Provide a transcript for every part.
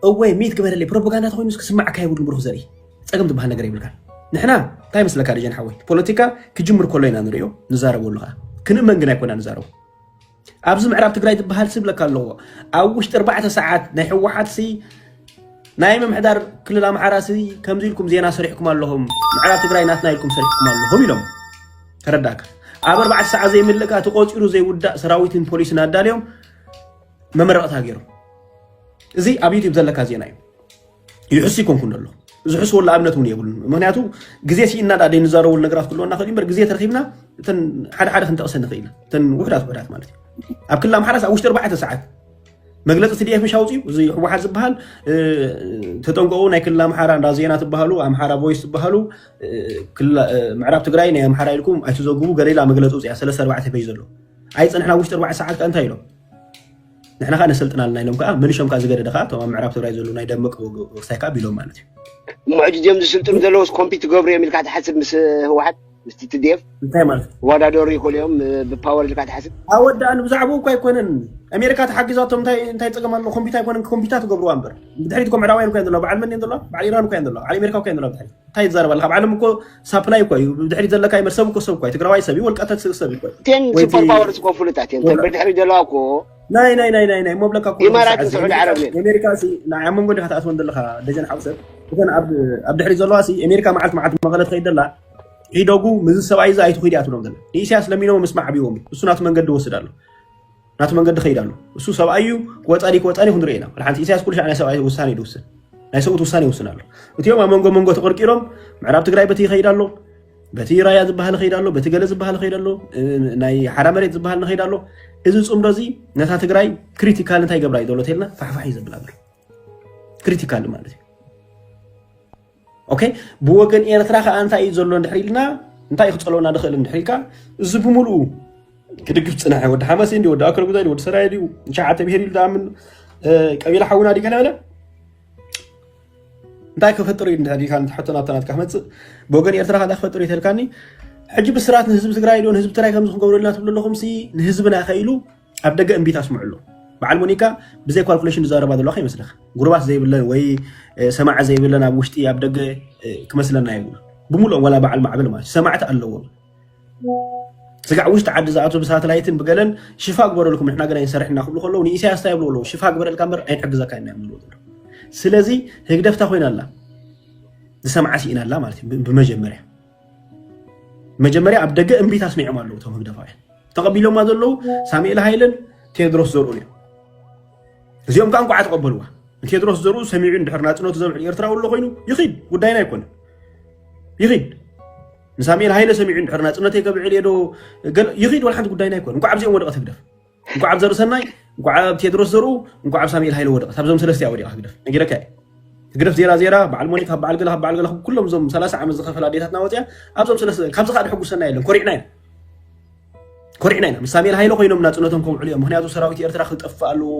እወ ሚት ግበረለይ ፕሮፓጋንዳ ተኮይኑ ክስማዓካ የብሉን ብሩክ ዘርኢ። ጸገም ዝበሃል ነገር የብልካ። ንሕና እንታይ መስለካ ደጀን ሓወይ፣ ፖለቲካ ክጅምር ከሎ ኢና ንሪኦ፣ ንዛረበሉ ከዓ ክንእመን ግን ኣይኮና ንዛረቡ። ኣብዚ ምዕራብ ትግራይ ዝበሃል ስብለካ ኣለዎ። ኣብ ውሽጢ ኣርባዕተ ሰዓት ናይ ህወሓት ሲ ናይ ምምሕዳር ክልል ኣምሓራ ሲ ከምዚ ኢልኩም ዜና ሰሪሕኩም ኣለኹም፣ ምዕራብ ትግራይ ናትና ኢልኩም ሰሪሕኩም ኣለኹም ኢሎም። ተረዳካ? ኣብ ኣርባዕተ ሰዓት ዘይምልእካ እቲ ቆፂሩ ዘይውዳእ ሰራዊትን ፖሊስን ኣዳልዮም መመረቕታ ገይሮም። እዚ ኣብ ዩቲዩብ ዘለካ ዜና እዩ። ይሕሱ ይኮንኩ እንደሎ ዝሕስወሉ ኣብነት እውን የብሉን። ምክንያቱ ግዜ ሲኢና ዳ ደይ ንዛረበሉ ነገራት ክልወና ክእል እምበር ግዜ ተረኪብና እተን ሓደ ሓደ ክንጠቕሰ ንኽእል ኢና። እተን ውሕዳት ውሕዳት ማለት እዩ። ኣብ ክልል ኣምሓራስ ኣብ ውሽጢ ኣርባዕተ ሰዓት መግለፂ ቲ ዲ ኤፍ ምሽ ኣውፅኡ። እዚ ህወሓት ዝበሃል ተጠንቀቑ፣ ናይ ክልል ኣምሓራ እንዳ ዜና ትበሃሉ፣ ኣምሓራ ቮይስ ትበሃሉ፣ ምዕራብ ትግራይ ናይ ኣምሓራ ኢልኩም ኣይትዘግቡ፣ ገለ ኢላ መግለፂ ውፅያ ሰለስተ ኣርባዕተ ፔጅ ዘሎ። ኣይፀንሕና ውሽጢ ኣርባዕተ ሰዓት ከ እንታይ ኢሎም? ንሕና ከዓ ነሰልጥናልና ኢሎም ከዓ መሊሾም ከዓ ዝገደደ ከዓ እቶም ኣብ ምዕራብ ትግራይ ዘለዉ ናይ ደመቀ ወግ- ወቅሳይ ከዓ ቢሎም ማለት እዩ። እሞ ሕጂ እዚኦም ዝስልጥኑ ዘለውስ ኮምፒት ትገብሩ እዮም ኢልካ ትሓስብ ምስ ህወሓት ምስቲ ቲ ዲ ኤፍ እንታይ ማለት እዩ? ዋዳደሩ ይኽእሉ እዮም ብፓወር ኢልካ ትሓስብ? ኣወዳእን ብዛዕባኡ እኮ ኣይኮነን። ኣሜሪካ ተሓጊዛቶም እንታይ እንታይ ፀገም ኣሎ? ኮምፒት ኣይኮነን ኮምፒታ ትገብርዋ እምበር ብድሕሪት እኮ ምዕራባውያን እኮ እዮም ዘለዋ። በዓል መን እዮም ዘለዋ? በዓል ኢራን እኮ እዮም ዘለዋ። በዓል ኣሜሪካ እኮ እዮም ዘለዋ ብድሕሪት። እንታይ ይዛረብ ኣለካ? ኣብ ዓለም እኮ ሳፕላይ እኮ እዩ ብድሕሪት ዘለካ ይመር ሰብ እኮ ሰብ እኮ እዩ። ትግራዋይ ሰብ እዩ። ወልቃታት ሰብ ሰብ እኮ እዩ። ቴን ወይ ሱፐር ቲ- ፓወርስ እኮ ፍሉጣት እየን። ተን ብድሕሪ ዘለዋ እኮ ናይ ናይ ናይ ናይ ናይ ሞብለካ እኮ ኢማራት ንስዑዲ ዓረብ ነን። ኣሜሪካ ሲ ናይ ኣብ መንጎ ዲኻ ተኣትወን ዘለኻ ደጀን ሓውሰብ እተን ኣብ ኣብ ድሕሪ ዘለዋ ሲ ኣሜሪካ መዓልቲ መዓልቲ መቐለ ትኸይድ ዘላ ሂደጉ ምዝ ሰብኣይ እዚ ኣይትኹይድ እያ ትብሎም ዘላ ንኢሳያስ ለሚኖም ምስማዕ ኣብዎም እዩ። እሱ ናቱ መንገዲ ወስድ ኣሎ ናቱ መንገዲ ኸይድ ኣሎ። እሱ ሰብኣይ እዩ። ክወፃ ድዩ ክወፃ ድዩ ክንሪኦ ኢና። ወላ ሓንቲ ኢሳያስ ኩሉ ሻዕ ናይ ሰብኣይ ውሳኔ ድውስን ናይ ሰብኡት ውሳኔ ይውስን ኣሎ። እቲኦም ኣብ መንጎ መንጎ ተቐርቂሮም ምዕራብ ትግራይ በቲ ይኸይድ ኣሎ፣ በቲ ራያ ዝበሃል ይኸይድ ኣሎ፣ በቲ ገለ ዝበሃል ይኸይድ ኣሎ፣ እ፣ ናይ ሓራ መሬት ዝበሃል ንኸይድ ኣሎ። እዚ ፅምዶ እዚ ነታ ትግራይ ክሪቲካል እንታይ ይገብራ እዩ ዘሎ ተልና ፋሕፋሕ እዩ ዘብላ ዘሎ። ክሪቲካል ማለት እዩ። ኦኬ፣ ብወገን ኤርትራ ከዓ እንታይ እዩ ዘሎ እንድሕር ኢልና እንታይ እዩ ክፀልወና ንኽእል እንድሕር ኢልካ እዚ ብምሉኡ ክድግፍ ዝፀናሐ ወዲ ሓማሴን ድዩ ወዲ ኣከለ ጉዛይ ድዩ ወዲ ሰራየ ድዩ ሸዓተ ብሄር ኢሉ ዝኣምን እ፣ ቀቢላ ሓውና ድዩ ገለ በለ እንታይ ክፈጥር እዩ እንድሕር ኢልካ ንትሕቶ ናብታ ናትካ ክመፅእ ብወገን ኤርትራ ካልኣ ክፈጥር እዩ ተልካኒ። ሕጂ ብስራት ንህዝቢ ትግራይ ዶ ንህዝቢ ትግራይ ከምዚ ክንገብሮ ኢልና ትብሉ ኣለኹም ሲ ንህዝብና ከኢሉ ኣብ ደገ እምቢታ ኣስምዑ ኣሎ። በዓል ሞኒካ ብዘይ ካልኩሌሽን ዝዛረባ ዘለዋ ከይመስለካ። ጉሩባት ዘይብለን ወይ እ፣ ሰማዒ ዘይብለን ኣብ ውሽጢ ኣብ ደገ እ፣ ክመስለና የብሉ። ብምሉኦም ዋላ በዓል ማዕበል ማለት እዩ። ሰማዕቲ ኣለዎም። ስጋዕ ውሽጢ ዓዲ ዝኣትዉ ብሳተላይትን ብገለን ሽፋ ግበረልኩም ንሕና ገና ይንሰርሕ እናክብሉ ከለዉ ንኢሳያስ እንታይ ይብሉ ኣለዉ ሽፋ ግበረልካ እምበር ኣይንሕግዘካ ኢና ይብሉ ኣለዉ። ስለዚ ህግደፍታ ኮይና ኣላ ዝሰምዓ ስኢና ኣላ ማለት እዩ። ብ- ብመጀመርያ መጀመርያ ኣብ ደገ እምቢት ኣስሚዖም ኣለዉ እቶም ህግደፋውያን ተቐቢሎማ ዘለዉ ሳሙኤል ሃይለን ቴድሮስ ዘርኡን እዮም። እዚኦም ከዓ እንኳዓ ተቐበልዋ። ንቴድሮስ ዘርኡ ሰሚዑ እንድሕር ናፅነቱ ዘብዕል ኤርትራዊ ኣሎ ኮይኑ ይኺድ ጉዳይና ኣይኮነ ይኺድ ንሳሙኤል ሃይለ ሰሚዑ እንድሕር ናፅነተይ ከብዕል እየ ዶ ገለ ይኺድ ወላ ሓንቲ ጉዳይና ኣይኮነ እንኳዓ ኣብዚኦም ወደቐት ህግደፍ እንኳዓ ኣብ ዘርእሰናይ እንኳዓ ኣብ ቴድሮስ ዘርኡ እንኳዓ ኣብ ሳሙኤል ሃይለ ወደቐት ኣብዞም ሰለስቲያ ወዲቓ ህግደፍ ነጊረካ እየ ህግደፍ ዜራ ዜራ በዓል ሞኒካ በዓል ገለ ካብ በዓል ገለ ኩሎም እዞም ሰላሳ ዓመት ዝኸፈላ ኣዴታትና ወፅያ ኣብዞም ሰለስተ ካብዚ ከዓ ድሕጉሰና የለን ኮሪዕና ኢና ኮሪዕና ኢና ምስ ሳሙኤል ሃይለ ኮይኖም ናፅነቶም ከውዕሉ እዮም ምክንያቱ ሰራዊት ኤርትራ ክጠፍእ ኣለዎ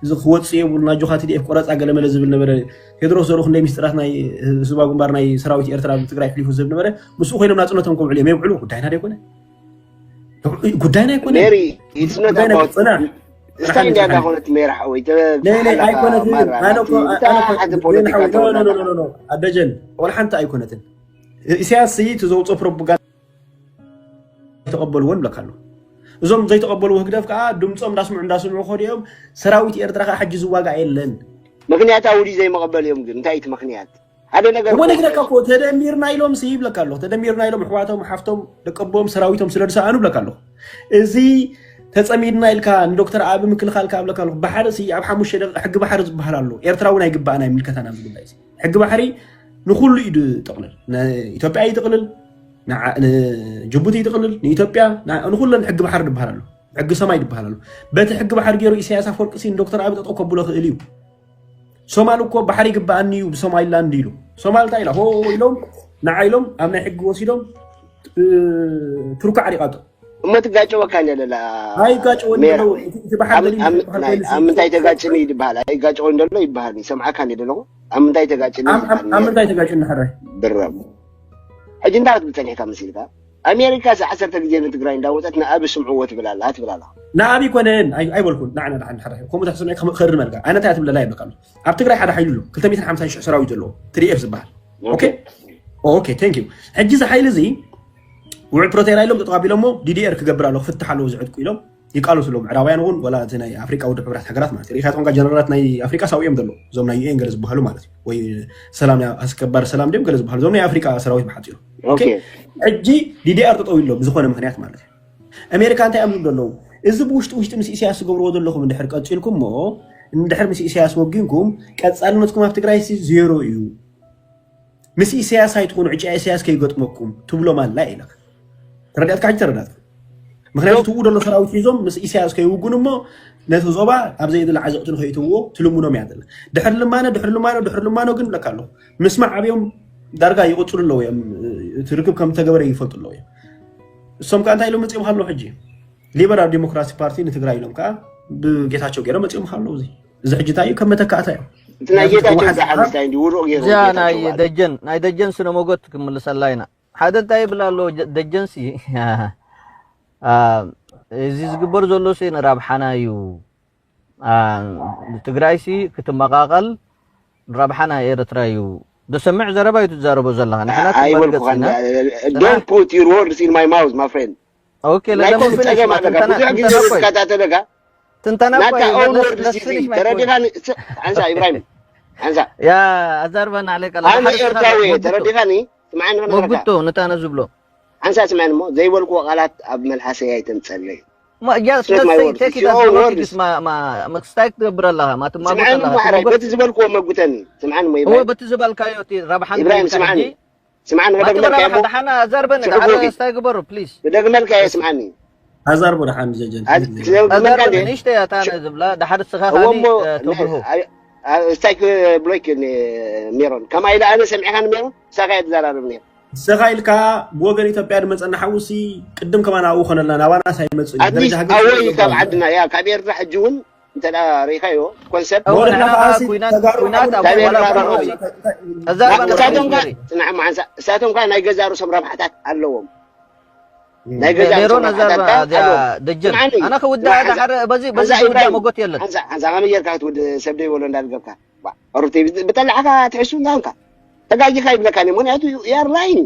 እዚ ክወፅእ የብሉን ኣጆኻ ቲ ዲ ኤፍ ቆረፃ ገለመለ ዝብል ነበረ ቴድሮስ ዘርኡ ክንደይ ሚስጥራት ናይ ህዝባዊ ግንባር ናይ ሰራዊት ኤርትራ ኣብ ትግራይ ኣሕሊፉ ዝህብ ነበረ ምስኡ ኮይኖም ናፅነቶም ከውዕሉ እዮም የውዕሉ ጉዳይና ዶ ኣይኮነ ጉዳይና ኣይኮነ ሜሪ it's not ጉዳይና about ፅናሕ እንታይ እንዲያ እንዳኾነት ሜራ ሓወይ ለይለይ ኣይኮነትን ኣነ እኮ ኣነ እኮ ሓንቲ ፖለቲካ ተወዳዳ ኣደጀን ወላ ሓንቲ ኣይኮነትን ኢሳያስ ስይ እቲ ዘውፅኦ ፕሮፓጋንዳ ተቐበልዎ ንብለካ ኣለዉ እዞም ዘይተቐበልዎ ህግደፍ ከዓ ድምፆም እንዳስምዑ እንዳስምዑ ከዲኦም ሰራዊት ኤርትራ ከዓ ሕጂ ዝዋጋእ የለን ምክንያታዊ ድዩ ዘይመቐበል እዮም ግን እንታይ እቲ ምክንያት ሓደ ነገር እሞ ነግረካ እኮ ተደሚርና ኢሎም ሲ ይብለካ ኣለኹ ተደሚርና ኢሎም ኣሕዋቶም ሓፍቶም ደቀቦም ሰራዊቶም ስለ ዝሰኣኑ ብለካ ኣለኹ እዚ ተፀሚድና ኢልካ ንዶክተር ኣቢ ምክልኻል ከዓ ብለካ ኣለኹ ባሕሪ ሲ ኣብ ሓሙሽተ ደቂቃ ሕጊ ባሕሪ ዝበሃል ኣሎ ኤርትራ እውን ኣይግባእና ይምልከተና ኣብዚ ጉዳይ እዚ ሕጊ ባሕሪ ንኩሉ እዩ ዝጥቕልል ንኢትዮጵያ ይጥቕልል ንዓ- ንጅቡቲ ይጥቕልል ንኢትዮጵያ ንዓ- ንኩለን ሕጊ ባሕሪ ዝበሃል ኣሎ ሕጊ ሰማይ ዝበሃል ኣሎ በቲ ሕጊ ባሕሪ ገይሩ ኢሳያስ ኣፈወርቂ ሲ ንዶክተር ኣቢ ጠጠው ከብሎ ክእል እዩ ሶማል እኮ ባሕሪ ይግበኣኒ እዩ ብሶማሊላንድ ኢሉ ሶማል እንታይ ኢላ ሆ ኢሎም ንዓ ኢሎም ኣብ ናይ ሕጊ ወሲዶም እ፣ ቱርኪ ዓሪቃቶ እሞ ትጋጨወካ እንደ ደላ ኣይጋጭወን ሜራ ደሎ እቲ እቲ ባሕሪ ኣብ ደሊሉ ኣብ እቲ ባሕሪ ምንታይ- ደሊሉ ኣብ ምንታይ ተጋጭኒ ይበሃል ኣይጋጨወን ደሎ ይበሃል ይሰምዓካ እንደ ደለኹ ኣብ ምንታይ ተጋጭኒ ኣብ- ኣብ- ኣብ ምንታይ ተጋጭ እናሕረ ብረም ሕጂ እንታይ ክትብል ፀኒሕካ መሲልካ ኣሜሪካ እዚ ዓሰርተ ግዜ ንትግራይ እንዳወፀት ንኣብ ስምዕዎ ትብል ኣላ ትብል ኣላ። ንኣብ ይኮነን ኣይበልኩን። ንዓና ንሓን ሓደ ከምኡ ተሰሚዐ ክርድ መልካ ኣነ እንታይ ትብለላ ይብለካ ኣሎ። ኣብ ትግራይ ሓደ ሓይሉ ኣሎ። ክልተ ሚእትን ሓምሳን ሽሕ ሰራዊት ዘለዎ ትዲኤፍ ዝበሃል። ኦኬ ኦኬ ቴንክ ዩ። ሕጂ እዚ ሓይሊ እዚ ውዕል ፕሪቶርያ ኢሎም ጠጠው ኣቢሎሞ ዲዲኤር ክገብር ኣሎ ክፍትሕ ኣለዎ ዝዕጥቁ ኢሎም ይቃለሱ ኣለዉ። ምዕራባውያን እውን ወላ እቲ ናይ ኣፍሪቃ ውድብ ሕብራት ሃገራት ማለት እዩ። ሪኢኻ ተኾንካ ጀነራላት ናይ ኣፍሪቃ ሳብኡ እዮም ዘለዉ። እዞም ናይ ዩኤን ገለ ዝበሃሉ ማለት እዩ። ወይ ሰላም ኣስከባሪ ሰላም ድዮም ገለ ዝበሃሉ እዞም ናይ ኣፍሪቃ ሰራዊት ብሓፂሩ። ኦኬ። ሕጂ ዲዲኣር ጠጠው ኢሎም ብዝኾነ ምክንያት ማለት እዩ። ኣሜሪካ እንታይ እዮም ዝብሉ ኣለዉ? እዚ ብውሽጢ ውሽጢ ምስ ኢሳያስ ዝገብርዎ ዘለኹም እንድሕር ቀፂልኩም ሞ እንድሕር ምስ ኢሳያስ ወጊንኩም ቀፃልነትኩም ኣብ ትግራይ ሲ ዜሮ እዩ። ምስ ኢሳያስ ኣይትኹኑ ዕጫ ኢሳያስ ከይገጥመኩም ትብሎም ኣላ ኢለካ። ተረዳእትካ? ሕጂ ተረዳእትካ? ምክንያቱ ትብኡ ዘሎ ሰራዊት ሒዞም ምስ ኢሳያስ ከይውጉን እሞ ነቲ ዞባ ኣብ ዘይድለ ዓዘቕቲ ንኸይትውዎ ትልምኖም እያ ዘላ። ድሕሪ ልማነ ድሕሪ ልማኖ ድሕሪ ልማኖ ግን ብለካ ኣለኹ ምስማዕ ኣብዮም ዳርጋ ይቕፅሉ ኣለዉ እዮም። እቲ ርክብ ከም ተገበረ ይፈልጡ ኣለዉ እዮም። እሶም ከዓ እንታይ ኢሎም መፂኦም ኣለዉ ሕጂ ሊበራል ዲሞክራሲ ፓርቲ ንትግራይ ኢሎም ከዓ ብጌታቸው ገይሮም መፂኦም ኣለዉ። እዚ እዚ ሕጂ እንታይ እዩ ከም መተካእታ እዮም። እቲ ናይ ጌታቸው ዝዓል እንታይ እንዲ ውሩቕ ገይሩ እዚኣ ናይ ደጀን ናይ ደጀን ስነ ሞጎት ክምልሰላ ኢና። ሓደ እንታይ ይብል ኣሎ ደጀንሲ እዚ ዝግበር ዘሎ ሲ ንራብሓና እዩ። ትግራይ ሲ ክትመቃቀል ንራብሓና ኤርትራ እዩ። ደሰምዕ ዘረባ እዩ ትዛረቦ ዘለካ። ንሕና ኣይበልኩ don't put your words in my mouth my friend. ኦኬ ለለሞ ጸገም ኣለካ። ብዙሕ ግዜ ዝከታተለካ ትንተና ናታ own words እዩ። ተረዲኻ ሓንሳ ኢብራሂም ሓንሳ ያ ኣዛርበና ኣለካ ኣነ ኤርትራዊ ተረዲኻኒ ስምዓኒ ክነግረካ ወጉቶ ንታነ ዝብሎ ሓንሳ ስምዓኒ እሞ ዘይበልክዎ ቃላት ኣብ መልሓሰይ ኣይተምፀለይ ስታይ ክትገብር ኣለካ ማትማጎት ስምዓኒ እሞ ሓራይ በቲ ዝበልክዎ መጉተኒ ስምዓኒ እሞ እወ በቲ ዝበልካዮ ረብሓ ኢብራሂም ስምዓኒ ስምዓኒ ከደግመልካ እሞ ሓና ኣዛርበኒ ሓንሳ ስታይ ግበሩ ፕሊዝ ክደግመልካ እየ ስምዓኒ ኣዛርቦ ደሓን ጀጀን ክደግመልካ እንደ ንእሽተይ እያ ታነ ዝብላ ደሓር ስኻ ካሊ ተብርሆ ስታይ ክብሎይክ ሜሮን ከማ ኢለ ኣነ ሰሚዕካ ንሜሮን ሳኻ እየ ትዘራረብ ነይሩ ንስኻ ኢልካ ብወገን ኢትዮጵያ ዝመፀና ሓውሲ ቅድም ከማን ኣብኡ ኮነልና ናባና ሳይመፅእ እዩ። ደረጃ ሃገር ኣወይ ስለዘሎ ካብ ማለት ዓድና ያ ካብ ኤርትራ ሕጂ እውን እንተ ደኣ ርኢኻዮ ኮንሰፕት እወ፣ ንሕና ንሕና ከዓ ከዓ ሲ ኩናት- ተጋሩ ኩናት ሓውና ኣብ ካብ ዋላ ኤርትራ ብሮ- ርሑቕ እዩ እዛ ባንዳ እሳቶም ከ ትግሪ። ጽናዕ መዓንሳ እሳቶም ከ ናይ ገዛ ርእሶም ረብሓታት ኣለዎም ናይ ገዛ ኔሮ ርእሶም ነዛ ረብሓታት ከ እዚኣ ኣለዎም ደጀን ስምዓኒ፣ ኣነ ክውድኣ ስምዓኒ፣ ዳሓረ በዚ በዚ ሓንሳ ዝውዳ ኢብራሂም፣ መጎት የለን ሓንሳ ሓንሳ ከመይ ጌርካ ክትውድእ ሰብ ደይበሎ እንዳልገብካ ባ፣ ሩተይ ብጠላዕካ ትሕሱ እንዳንካ ተጋጊኻ ይብለካ እኔ ምክንያቱ you are lying።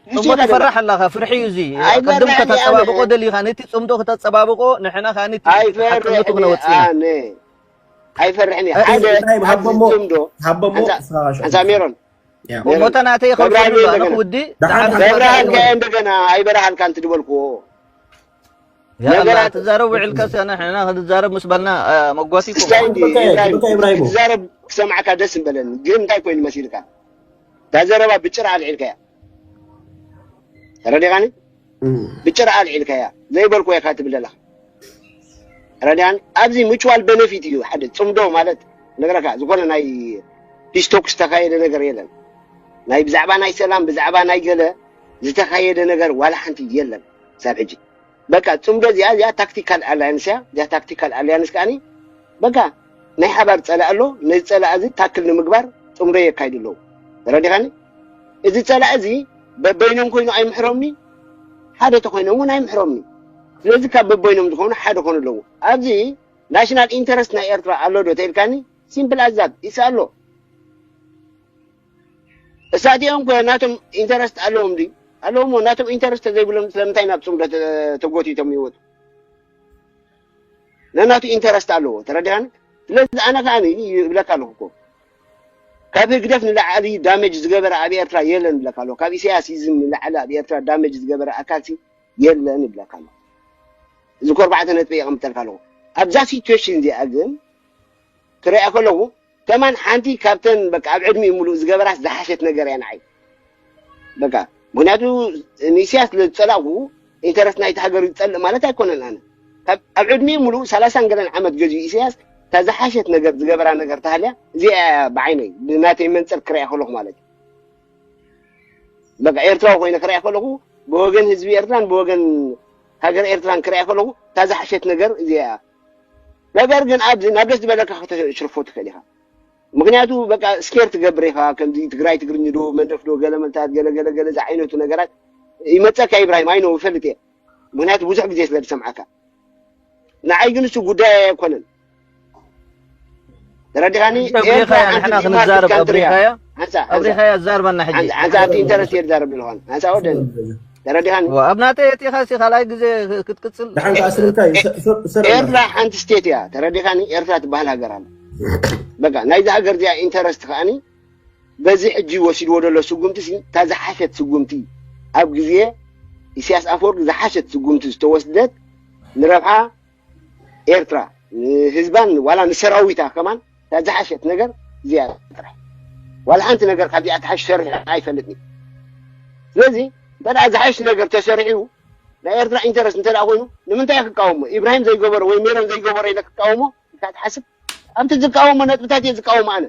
እሞ ትፈራሕ ኣለኻ ፍርሒ እዩ እዚ ቅድም ከተፀባብቆ ደሊኻ ነቲ ፅምዶ ከተፀባብቆ ንሕና ከዓ ነቲ ሓቅነቱ ክነወፅእ ኢና ኣይፈርሕን እየ ሓደ ኢብራሂም ሃቦሞ ጽምዶ ሃቦሞ ሓንሳ ስራሽ ሓንሳ ሜሮን እሞ ተናተይ መብራህርሃ ከብሰሉ ኣነ እንደገና። ክውዲ ደሓን መብራህን ከ እንደገና ኣይበረሃልካን ትድበልክዎ ያላ ነገራት- ትዛረብ ውዕልካ ሰነ ሕና ክትዛረብ ምስ በልና መጓሲ ስታይ እንዲ ብከ- ኢብራሂም ብከ ኢብራሂሞ። ክትዛረብ ክሰምዓካ ደስ ምበለኒ ግን እንታይ ኮይኑ መሲልካ እታ ዘረባ ብጭር ኣልዒልካያ ተረዲኻኒ ብጭር ኣልዒልካያ ዘይበልኩ ኢኻ ትብል ዘለኻ ረድያን ኣብዚ mutual benefit እዩ ሓደ ፅምዶ ማለት ነገረካ ዝኾነ ናይ ፒስቶክ ዝተኻየደ ነገር የለን ናይ ብዛዕባ ናይ ሰላም ብዛዕባ ናይ ገለ ዝተኻየደ ነገር ዋላ ሓንቲ የለን ሳብ ሕጂ በቃ ፅምዶ እዚኣ እዚኣ ታክቲካል ኣላያንስ እያ እዚኣ ታክቲካል ኣላያንስ ከዓኒ በቃ ናይ ሓባር ፀላእ ኣሎ ነዚ ፀላእ እዚ ታክል ንምግባር ፅምዶ የካይዱ ኣለዉ ተረዲኻኒ እዚ ፀላእ እዚ በበይኖም ኮይኑ ኣይምሕሮምኒ ሓደ ተኮይኖም እውን ኣይምሕሮምኒ ስለዚ ካብ በበይኖም ዝኾኑ ሓደ ኮኑ ኣለዉ ኣብዚ ናሽናል ኢንተረስት ናይ ኤርትራ ኣሎ ዶ ተልካኒ ሲምፕል ኣዛት ይስኣሎ እሳትኦም ኮ ናቶም ኢንተረስት ኣለዎም ድዩ ኣለዎም ናቶም ኢንተረስት ተዘይብሎም ስለምንታይ ናብ ፅምዶ ተጎቲቶም ይወጡ ነናቱ ኢንተረስት ኣለዎ ተረዲኻኒ ስለዚ ኣነ ከዓ ይብለካ ኣለኩ እኮ ካብ ህግደፍ ንላዕሊ ዳሜጅ ዝገበረ ኣብ ኤርትራ የለን ይብለካ ኣለኩ ካብ ኢሳያስ ይዝም ንላዕሊ ኣብ ኤርትራ ዳሜጅ ዝገበረ ኣካል የለን ይብለካ ኣለኩ እዚ ኮ ኣርባዕተ ነጥቢ የቐምጠልካ ኣለኩ ኣብዛ ሲትዌሽን እዚኣ ግን ክሪኣ ከለኩ ከማን ሓንቲ ካብተን በቃ ኣብ ዕድሚኡ ሙሉእ ዝገበራት ዝሓሸት ነገር እያ ንዓይ በቃ ምክንያቱ ንኢሳያስ ስለዝፀላእኩ ኢንተረስት ናይቲ ሃገር ዝፀልእ ማለት ኣይኮነን ኣነ ካብ ኣብ ዕድሚኡ ሙሉእ ሰላሳን ገለን ዓመት ገዚኡ ኢሳያስ እታ ዝሓሸት ነገር ዝገበራ ነገር ተሃልያ እዚኣ እያ ብዓይነይ ብናተይ መንፅር ክሪኣ ከለኩ ማለት እዩ በቃ ኤርትራዊ ኮይነ ክሪኣ ከለኩ ብወገን ህዝቢ ኤርትራን ብወገን ሃገር ኤርትራን ክሪኣ ከለኩ እታ ዝሓሸት ነገር እዚኣ እያ ነገር ግን ኣብዚ ናብ ደስ ዝበለካ ከተሽርፎ ትኽእል ኢኻ ምክንያቱ በቃ ስኬር ትገብር ኢኻ ከምዚ ትግራይ ትግርኝ ዶ መንደፍ ዶ ገለመልታት ገለገለገለ ዝዓይነቱ ነገራት ይመፀካ ኢብራሂም፣ ኣይ ነው ይፈልጥ እየ። ምክንያቱ ብዙሕ ግዜ ስለ ዝሰምዓካ። ንዓይ ግን እሱ ጉዳይ ኣይኮነን። ተረዲኻኒ? ኣቡሪኻያ፣ ንሕና ክንዛረብ ኣቡሪኻያ። ኣቡሪኻያ ዛርባና ሕጂ። ሓንሳ ኣብቲ ኢንተረስት እየ ዝዛረብ ዘለኹ። ሓንሳ ወደን። ተረዲኻኒ? ኣብ ናተይ እቲኻ ሲ ካልኣይ ግዜ ክትቅፅል። ኤርትራ ሓንቲ ስቴት እያ። ተረዲኻኒ? ኤርትራ ትበሃል ሃገር ኣለ። በቃ ናይዚ ሃገር እዚኣ ኢንተረስት ከኣኒ በዚ ሕጂ ወሲድዎ ዘሎ ስጉምቲ ሲ እታ ዝሓሸት ስጉምቲ፣ ኣብ ግዜ ኢሳያስ ኣፈወርቂ ዝሓሸት ስጉምቲ ዝተወስደት ንረብሓ ኤርትራ፣ ንህዝባን ዋላ ንሰራዊታ ከማን እታ ዝሓሸት ነገር እዚኣ ጥራሕ። ዋላ ሓንቲ ነገር ካብዚኣ ትሓሽ ሰሪሑ ኣይፈልጥን። ስለዚ እንተ ደኣ ዝሓሽ ነገር ተሰሪሑ ናይ ኤርትራ ኢንተረስት እንተ ደኣ ኮይኑ ንምንታይ ክቃወሞ? ኢብራሂም ዘይገበሮ ወይ ሜሮን ዘይገበሮ ኢለ ክቃወሞ ኢልካ ትሓስብ? ኣብቲ ዝቃወሞ ነጥብታት እየ ዝቃወሞ ኣነ።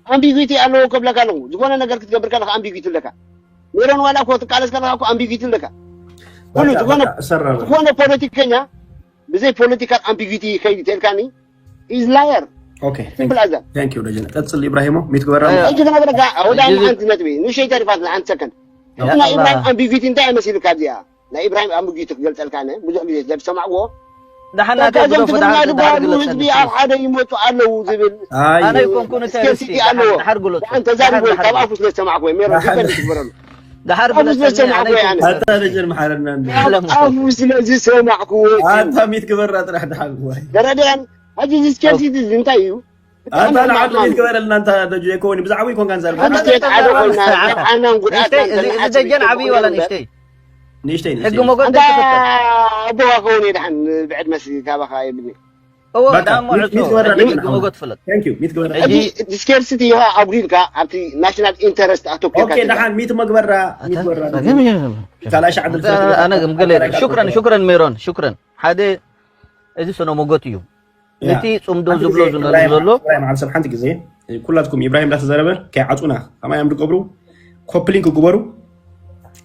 ኣምቢጉቲ ኣለዎ ከብለካ ኣለኹ። ዝኾነ ነገር ክትገብር ከለካ ኣምቢጉቲ ኣለካ። ሜሮን ዋላ እኮ ትቃለስ ከለካ እኮ ኣምቢጉቲ ኣለካ። ኩሉ ዝኾነ ፖለቲከኛ ብዘይ ፖለቲካል ኣምቢጊቲ ይኸይድ ተልካኒ ኢዝ ላየር። ኦኬ፣ ሲምፕል ኣዛር። Thank you ደጀነ። ቀጽል ኢብራሂሞ። ሚት ግበራ። ሕጂ ክነግረካ፣ ወደ ሓንቲ ነጥቢ ንእሽተይ ተሪፋት፣ ንሓንቲ ሰከንድ። ናይ ኢብራሂም ኣምቢጊቲ እንታይ ይመስል ካብዚኣ? ናይ ኢብራሂም ኣምቢጊቲ ክገልጸልካ ኣነ ብዙሕ ግዜ ስለ ዝሰማዕዎ። ደሓና እዞም ትግርኛ ዝበሃሉ ህዝቢ ኣብ ሓደ ይመፁ ኣለዉ ዝብል ኣነ ይኮንኩን ስኬርሲቲ ኣለዎ። ደሓን ተዛሪቦ ካብ ኣፉ ስለ ዝሰማዕኩ ሜሮ ዲፈንድ ትግበረሉ። ደሓር ኣፉ ስለ ዝሰማዕኩ ኣነ ኣታ ደጀን መሓረና። ኣፉ ስለ ዝሰማዕኩዎ ኣታ ሚት ግበራ ጥራሕ ደሓን። ተረዲኣን። ሕጂ እዚ ስኬርሲቲ እዚ እንታይ እዩ? ኣታ ንዓዱ ሚት ግበረልና እንታ ደጁ የኮኒ ብዛዕባ ይኮን ጋንዛር ሓንቲ ስቴት ሓደ ኮይና ረብሓናን ጉድኣትናን እዚ ደጀን ዓብዪ ዋላ ንእሽተይ ንእሽተይ ሕጊ ሞጎት ኣንታ ኣቦኻ ከውን እየ ደሓን ብዕድመስ ካባኻ የብልኒ። እዎ ዳሞ ዕጾ ሕጊ ሞጎት ፍለጥ። Thank you ሚት ግበራ። ሕጂ እቲ ስኬርሲቲ ይኻ ኣጉዲልካ ኣብቲ ናሽናል ኢንተረስት ኣተኩርካ ኦኬ ደሓን ሚት መግበራ ሚት ግበራ። ካልኣይ ሻዕ ድል ኣነ ግን ገለ ሹክረን ሹክረን ሜሮን ሹክረን ሓደ እዚ ስነ ሞጎት እዩ። ነቲ ጽምዶ ዝብሎ ዝነበረ ዘሎ ኢብራሂም ዓብሰብ ሓንቲ ግዜ ኩላትኩም ኢብራሂም እንዳተዘረበ ከይዓጹና ከማይ እዮም ዝገብሩ። ኮፕሊንክ ግበሩ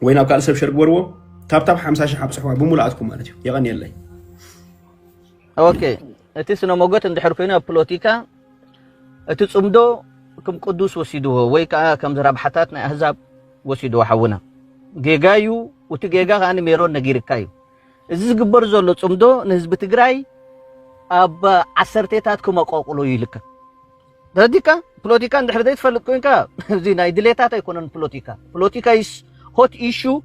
ወይ ናብ ካልእ ሰብ ሸር ግበርዎ። ታብታብ ሓምሳ ሺሕ ኣብጽሕዋ ብሙሉኣትኩም ማለት እዩ። የቐንየለይ። ኦኬ እቲ ስነ ሞጎት እንድሕር ኮይኑ ኣብ ፖለቲካ እቲ ጽምዶ ከም ቅዱስ ወሲድዎ ወይ ከዓ ከም ረብሓታት ናይ ኣህዛብ ወሲድዎ ሓውና ጌጋ እዩ። እቲ ጌጋ ከዓ ንሜሮን ነጊርካ እዩ። እዚ ዝግበር ዘሎ ጽምዶ ንህዝቢ ትግራይ ኣብ ዓሰርቴታት ክመቋቁሎ ይልካ ረዲካ ፖለቲካ እንድሕር ዘይትፈልጥ ኮይንካ እዚ ናይ ድሌታት ኣይኮነን ፖለቲካ። ፖለቲካ is hot issue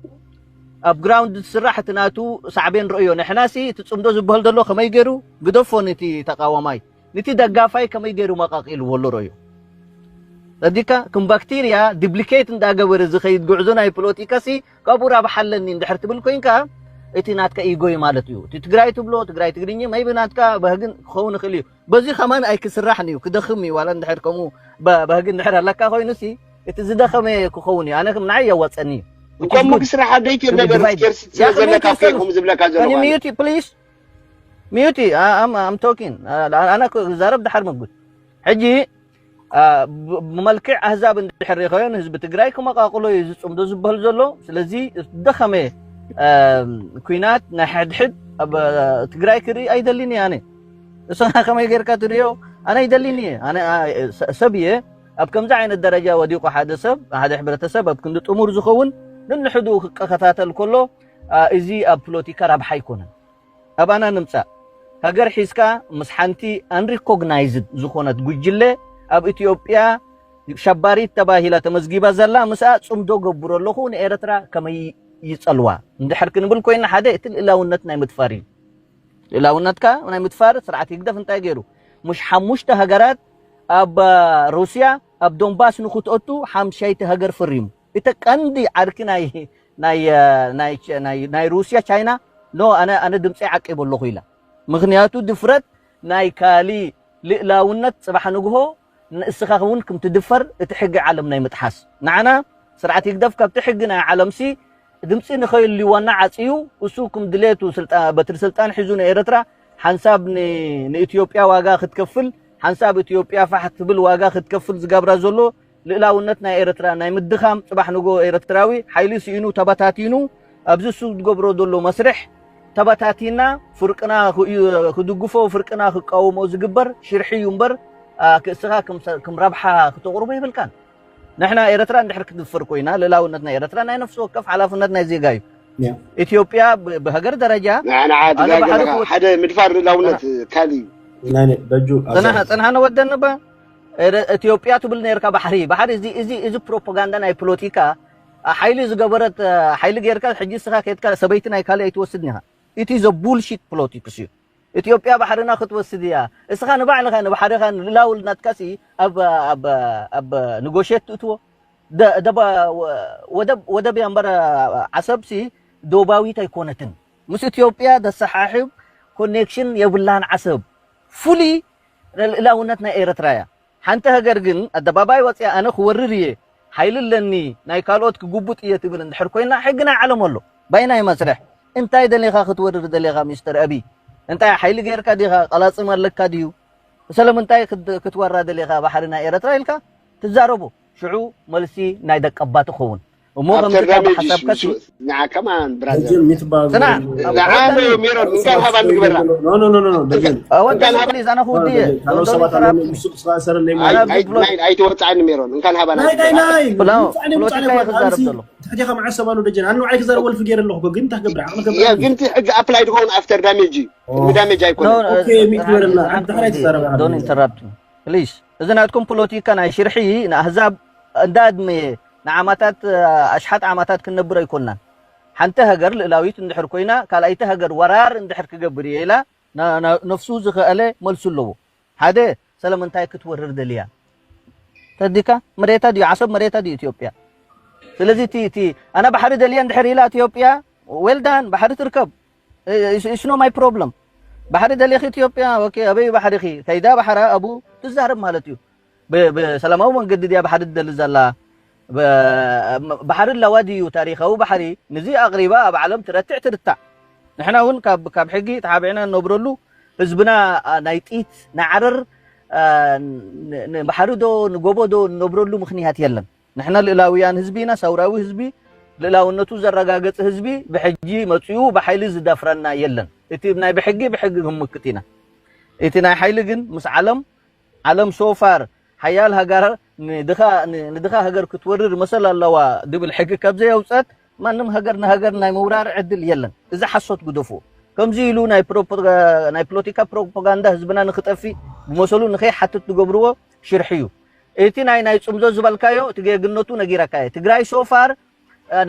ኣብ ግራውንድ ዝስራሕ እቲ ናቱ ሳዕቤን ርእዮ። ንሕናሲ እቲ ጽምዶ ዝበሃል ዘሎ ከመይ ገይሩ ግደፎ ነቲ ተቃዋማይ ነቲ ደጋፋይ ከመይ ገይሩ መቃቂልዎ ኣሎ ርእዮ። ረዲካ ከም ባክቴርያ ዲፕሊኬት እንዳገበረ ዝኸይድ ጉዕዞ ናይ ፖለቲካ ሲ ካብኡ ረብሓ ኣለኒ እንድሕር ትብል ኮይንካ እቲ ናትካ ኢጎ እዩ ማለት እዩ። እቲ ትግራይ ትብሎ ትግራይ ትግርኛ maybe ናትካ ባህግን ክኸውን ይኽእል እዩ። በዚ ከማን ኣይክስራሕን እዩ ክደኽም እዩ ዋላ እንድሕር ከምኡ ባህጊ እንድሕር ኣለካ ኮይኑ ሲ እቲ ዝደኸመ ክኸውን እዩ። ኣነ ከም ንዓይ የዋፀኒ እዩ። እንኳን ምግስራሕ ኣደይት ነገር ስኬርስ ስለዘለካ እኮ ይኹም ዝብለካ ዘሎ ሚዩቲ ፕሊስ ሚዩቲ ኣም ቶኪን ኣነ ክዛረብ ድሓር መጉት ሕጂ ብመልክዕ ኣህዛብ እንድሕር ሪኸዮ ንህዝቢ ትግራይ ክመቃቅሎ እዩ ዝፅምዶ ዝበሃል ዘሎ። ስለዚ ዝደኸመ ኩናት ናይ ሕድሕድ ኣብ ትግራይ ክርኢ ኣይደልን እየ ኣነ። ንስኻ ከመይ ጌርካ ትርእዮ? ኣነ ኣይደልን እየ። ኣነ ሰብ እየ። ኣብ ከምዚ ዓይነት ደረጃ ወዲቑ ሓደ ሰብ ሓደ ሕብረተሰብ ኣብ ክንዲ ጥሙር ዝኸውን ንንሕድኡ ክከታተል ከሎ እዚ ኣብ ፖለቲካ ረብሓ ኣይኮነን። ኣባና ንምጻእ ሃገር ሒዝካ ምስ ሓንቲ unrecognized ዝኾነት ጉጅለ ኣብ ኢትዮጵያ ሸባሪት ተባሂላ ተመዝጊባ ዘላ ምስኣ ጽምዶ ገብሮ ኣለኹ ንኤረትራ ከመይ ይጸልዋ እንድሕር ክንብል ኮይና ሓደ እቲ ልእላውነት ናይ ምድፋር እዩ። ልእላውነትካ ናይ ምድፋር ስርዓት ህግደፍ እንታይ ገይሩ? ሙሽ ሓሙሽተ ሃገራት ኣብ ሩስያ ኣብ ዶንባስ ንክትኦቱ ሓምሻይቲ ሃገር ፈሪሙ። እቲ ቀንዲ ዓርኪ ናይ ናይ ናይ ናይ ሩስያ ቻይና ኖ ኣነ ኣነ ድምፀይ ዓቂቡ ኣለኹ ኢላ። ምክንያቱ ድፍረት ናይ ካሊ ልእላውነት ፅባሕ ንግሆ ንእስኻ እውን ክም ትድፈር እቲ ሕጊ ዓለም ናይ ምጥሓስ ንዓና ስርዓት ይግደፍ ካብቲ ሕጊ ናይ ዓለምሲ ድምፂ ንኸይልዋና ዓፅዩ እሱ ክም ድሌቱ በትሪ ስልጣን ሒዙ ንኤረትራ ሓንሳብ ንኢትዮጵያ ዋጋ ክትከፍል ሓንሳብ ኢትዮጵያ ፋሕ ትብል ዋጋ ክትከፍል ዝገብራ ዘሎ ልእላውነት ናይ ኤረትራ ናይ ምድኻም ፅባሕ ንጎ ኤረትራዊ ሓይሊ ስኢኑ ተበታቲኑ ኣብዚ እሱ ዝገብሮ ዘሎ መስርሕ ተበታቲና ፍርቅና ክድግፎ ፍርቅና ክቃወሞ ዝግበር ሽርሒ እዩ እምበር ክእስኻ ክም ረብሓ ክተቕርቦ የብልካን። ንሕና ኤረትራ እንድሕር ክትድፈር ኮይና፣ ልእላውነት ናይ ኤረትራ ናይ ነፍሲ ወከፍ ሓላፍነት ናይ ዜጋ እዩ። ያ ኢትዮጵያ ብ- ብሃገር ደረጃ ንዓ ንዓ ኣነ ባሕሪ ትጋግለኻ ክወ- ሓደ ምድፋር ልእላውነት ካልእ እዩ። ናይ ናይ በጁ ጽናሕ ጽናሕ ነወደን ባ ኤረ- ኢትዮጵያ ትብል ነርካ። ባሕሪ ባሕሪ እዚ እዚ እዚ ፕሮፓጋንዳ ናይ ፖለቲካ፣ ሓይሊ ዝገበረት፣ ሓይሊ ጌርካ ሕጂ እስኻ ከድካ ሰበይቲ ናይ ካልእ ኣይትወስድን ኢኻ። It is a bullshit politics እዩ። ኢትዮጵያ ባሕርና ክትወስድ እያ። እስኻ ንባዕልኻ ንባሕርኻ ንልላውል ናትካሲ ኣብ ኣብ ኣብ ንጎሼት ትእትዎ። ደ- ደባ- ወደብ ወደብ እያ እምበር ዓሰብሲ ዶባዊት ኣይኮነትን። ምስ ኢትዮጵያ ደሰሓሕብ ኮኔክሽን የብላን ዓሰብ። ፉሊ ልእላውነት ናይ ኤረትራ እያ። ሓንቲ ሃገር ግን ኣደባባይ ወፅያ ኣነ ክወርር እየ፣ ሓይሊ ኣለኒ፣ ናይ ካልኦት ክጉቡጥ እየ ትብል እንድሕር ኮይና፣ ሕጊ ናይ ዓለም ኣሎ። ባይናይ መስርሕ እንታይ ደሊኻ ክትወርር ደሊኻ? ሚስተር ኣቢ እንታይ ሓይሊ ጌርካ ዲኻ? ቀላፅም ኣለካ ድዩ? ስለምንታይ ክት- ክትወራ ደሊኻ ባሕሪ ናይ ኤረትራ ኢልካ ትዛረቡ? ሽዑ መልሲ ናይ ደቀባ ትኸውን እሞ ከምዚ ካብ ሓሳብካ ሲ ንዓ ከማን ብራዘር ደጀን ሚትባል ጽናዕ። ንዓ ሜሮን እንካን ሃባ ንግበራ ኖ ኖ ኖ ኖ ደጀን ኣወዳን እንካን ሃባ ፕሊዝ ኣነ ክውድየ ካልኦ ሰባት ኣለዉ ንሱ ክስራሰረ ለይ ኣነ ኣብዚ ኣይት ፕሎ- ናይ ኣይተወጻዕኒ ሜሮን እንካን ሃባ ናይ ናይ ናይ ናይ ፕሎ- ምጻዕኒ ምጻዕኒ ፖለቲካ እዩ ክዛረብ ዘሎ። ትሕቴኻ መዓስ ሰብ ኣሎ ደጀን ኣነ ንዓይ ክዛረብ ወልፍ ገይረ ኣለኹ እኮ ግን እንታይ ክገብር ዓቕሚ ያ ክገብር ግን እቲ ሕጊ ኣፕላይ ድኸውን ኣፍተር ዳሜጅ እዩ ቅድሚ ዳሜጅ ኣይኮነን ኦኬ ሚት በለና ዓዲ ሓራይ ትዛረብ ዶን ኢንተራፕት ፕሊዝ። እዚ ናትኩም ፖለቲካ ናይ ሽርሒ ንኣህዛብ እንዳ ኣድመየ ንዓማታት ኣሽሓት ዓማታት ክንነብር ኣይኮንናን። ሓንቲ ሃገር ልእላዊት እንድሕር ኮይና ካልኣይቲ ሃገር ወራር እንድሕር ክገብር እየ ኢላ ና- ና- ነፍሱ ዝኸኣለ መልሱ ኣለዎ። ሓደ ስለምንታይ ክትወርር ደልያ ተዲካ መሬታ ድዩ ዓሰብ መሬታ ድዩ ኢትዮጵያ? ስለዚ እቲ እቲ ኣነ ባሕሪ ደልየ እንድሕር ኢላ ኢትዮጵያ ዌልዳን ባሕሪ ትርከብ። It's no my problem። ባሕሪ ደሊኺ ኢትዮጵያ ኦኬ ኣበይ ባሕሪኺ ከይዳ ባሕራ ኣቡ ትዛረብ ማለት እዩ። ብ- ብሰላማዊ መንገዲ ድያ ባሕሪ ትደሊ ዘላ? ብ- ባሕሪ ኣለዋ ድዩ ታሪኻዊ ባሕሪ? ንዚ ኣቕሪባ ኣብ ዓለም ትረትዕ ትርታዕ። ንሕና እውን ካብ ካብ ሕጊ ተሓቢዕና ንነብረሉ ህዝብና ናይ ጢት ናይ ዓረር ንባሕሪ ዶ ንጎቦ ዶ ንነብረሉ ምኽንያት የለን። ንሕና ልእላውያን ህዝቢ ኢና፣ ሰውራዊ ህዝቢ፣ ልእላውነቱ ዘረጋገጸ ህዝቢ ብሕጂ መጺኡ ብሓይሊ ዝደፍረና የለን። እቲ ናይ ብሕጊ ብሕጊ ክንምክት ኢና። እቲ ናይ ሓይሊ ግን ምስ ዓለም ዓለም ሶፋር ሓያል ሃገር ንድኻ ንድኻ ሃገር ክትወርር መሰል ኣለዋ ድብል ሕጊ ካብ ዘየውጸት ማንም ሃገር ንሃገር ናይ ምውራር ዕድል የለን። እዚ ሓሶት ግደፉ። ከምዚ ኢሉ ናይ ፕሮፓጋ- ናይ ፖለቲካ ፕሮፓጋንዳ ህዝብና ንክጠፊ ብመሰሉ ንኸይሓትት ዝገብርዎ ሽርሒ እዩ። እቲ ናይ ናይ ጽምዶ ዝበልካዮ እቲ ጌግነቱ ነጊረካየ። ትግራይ ሶፋር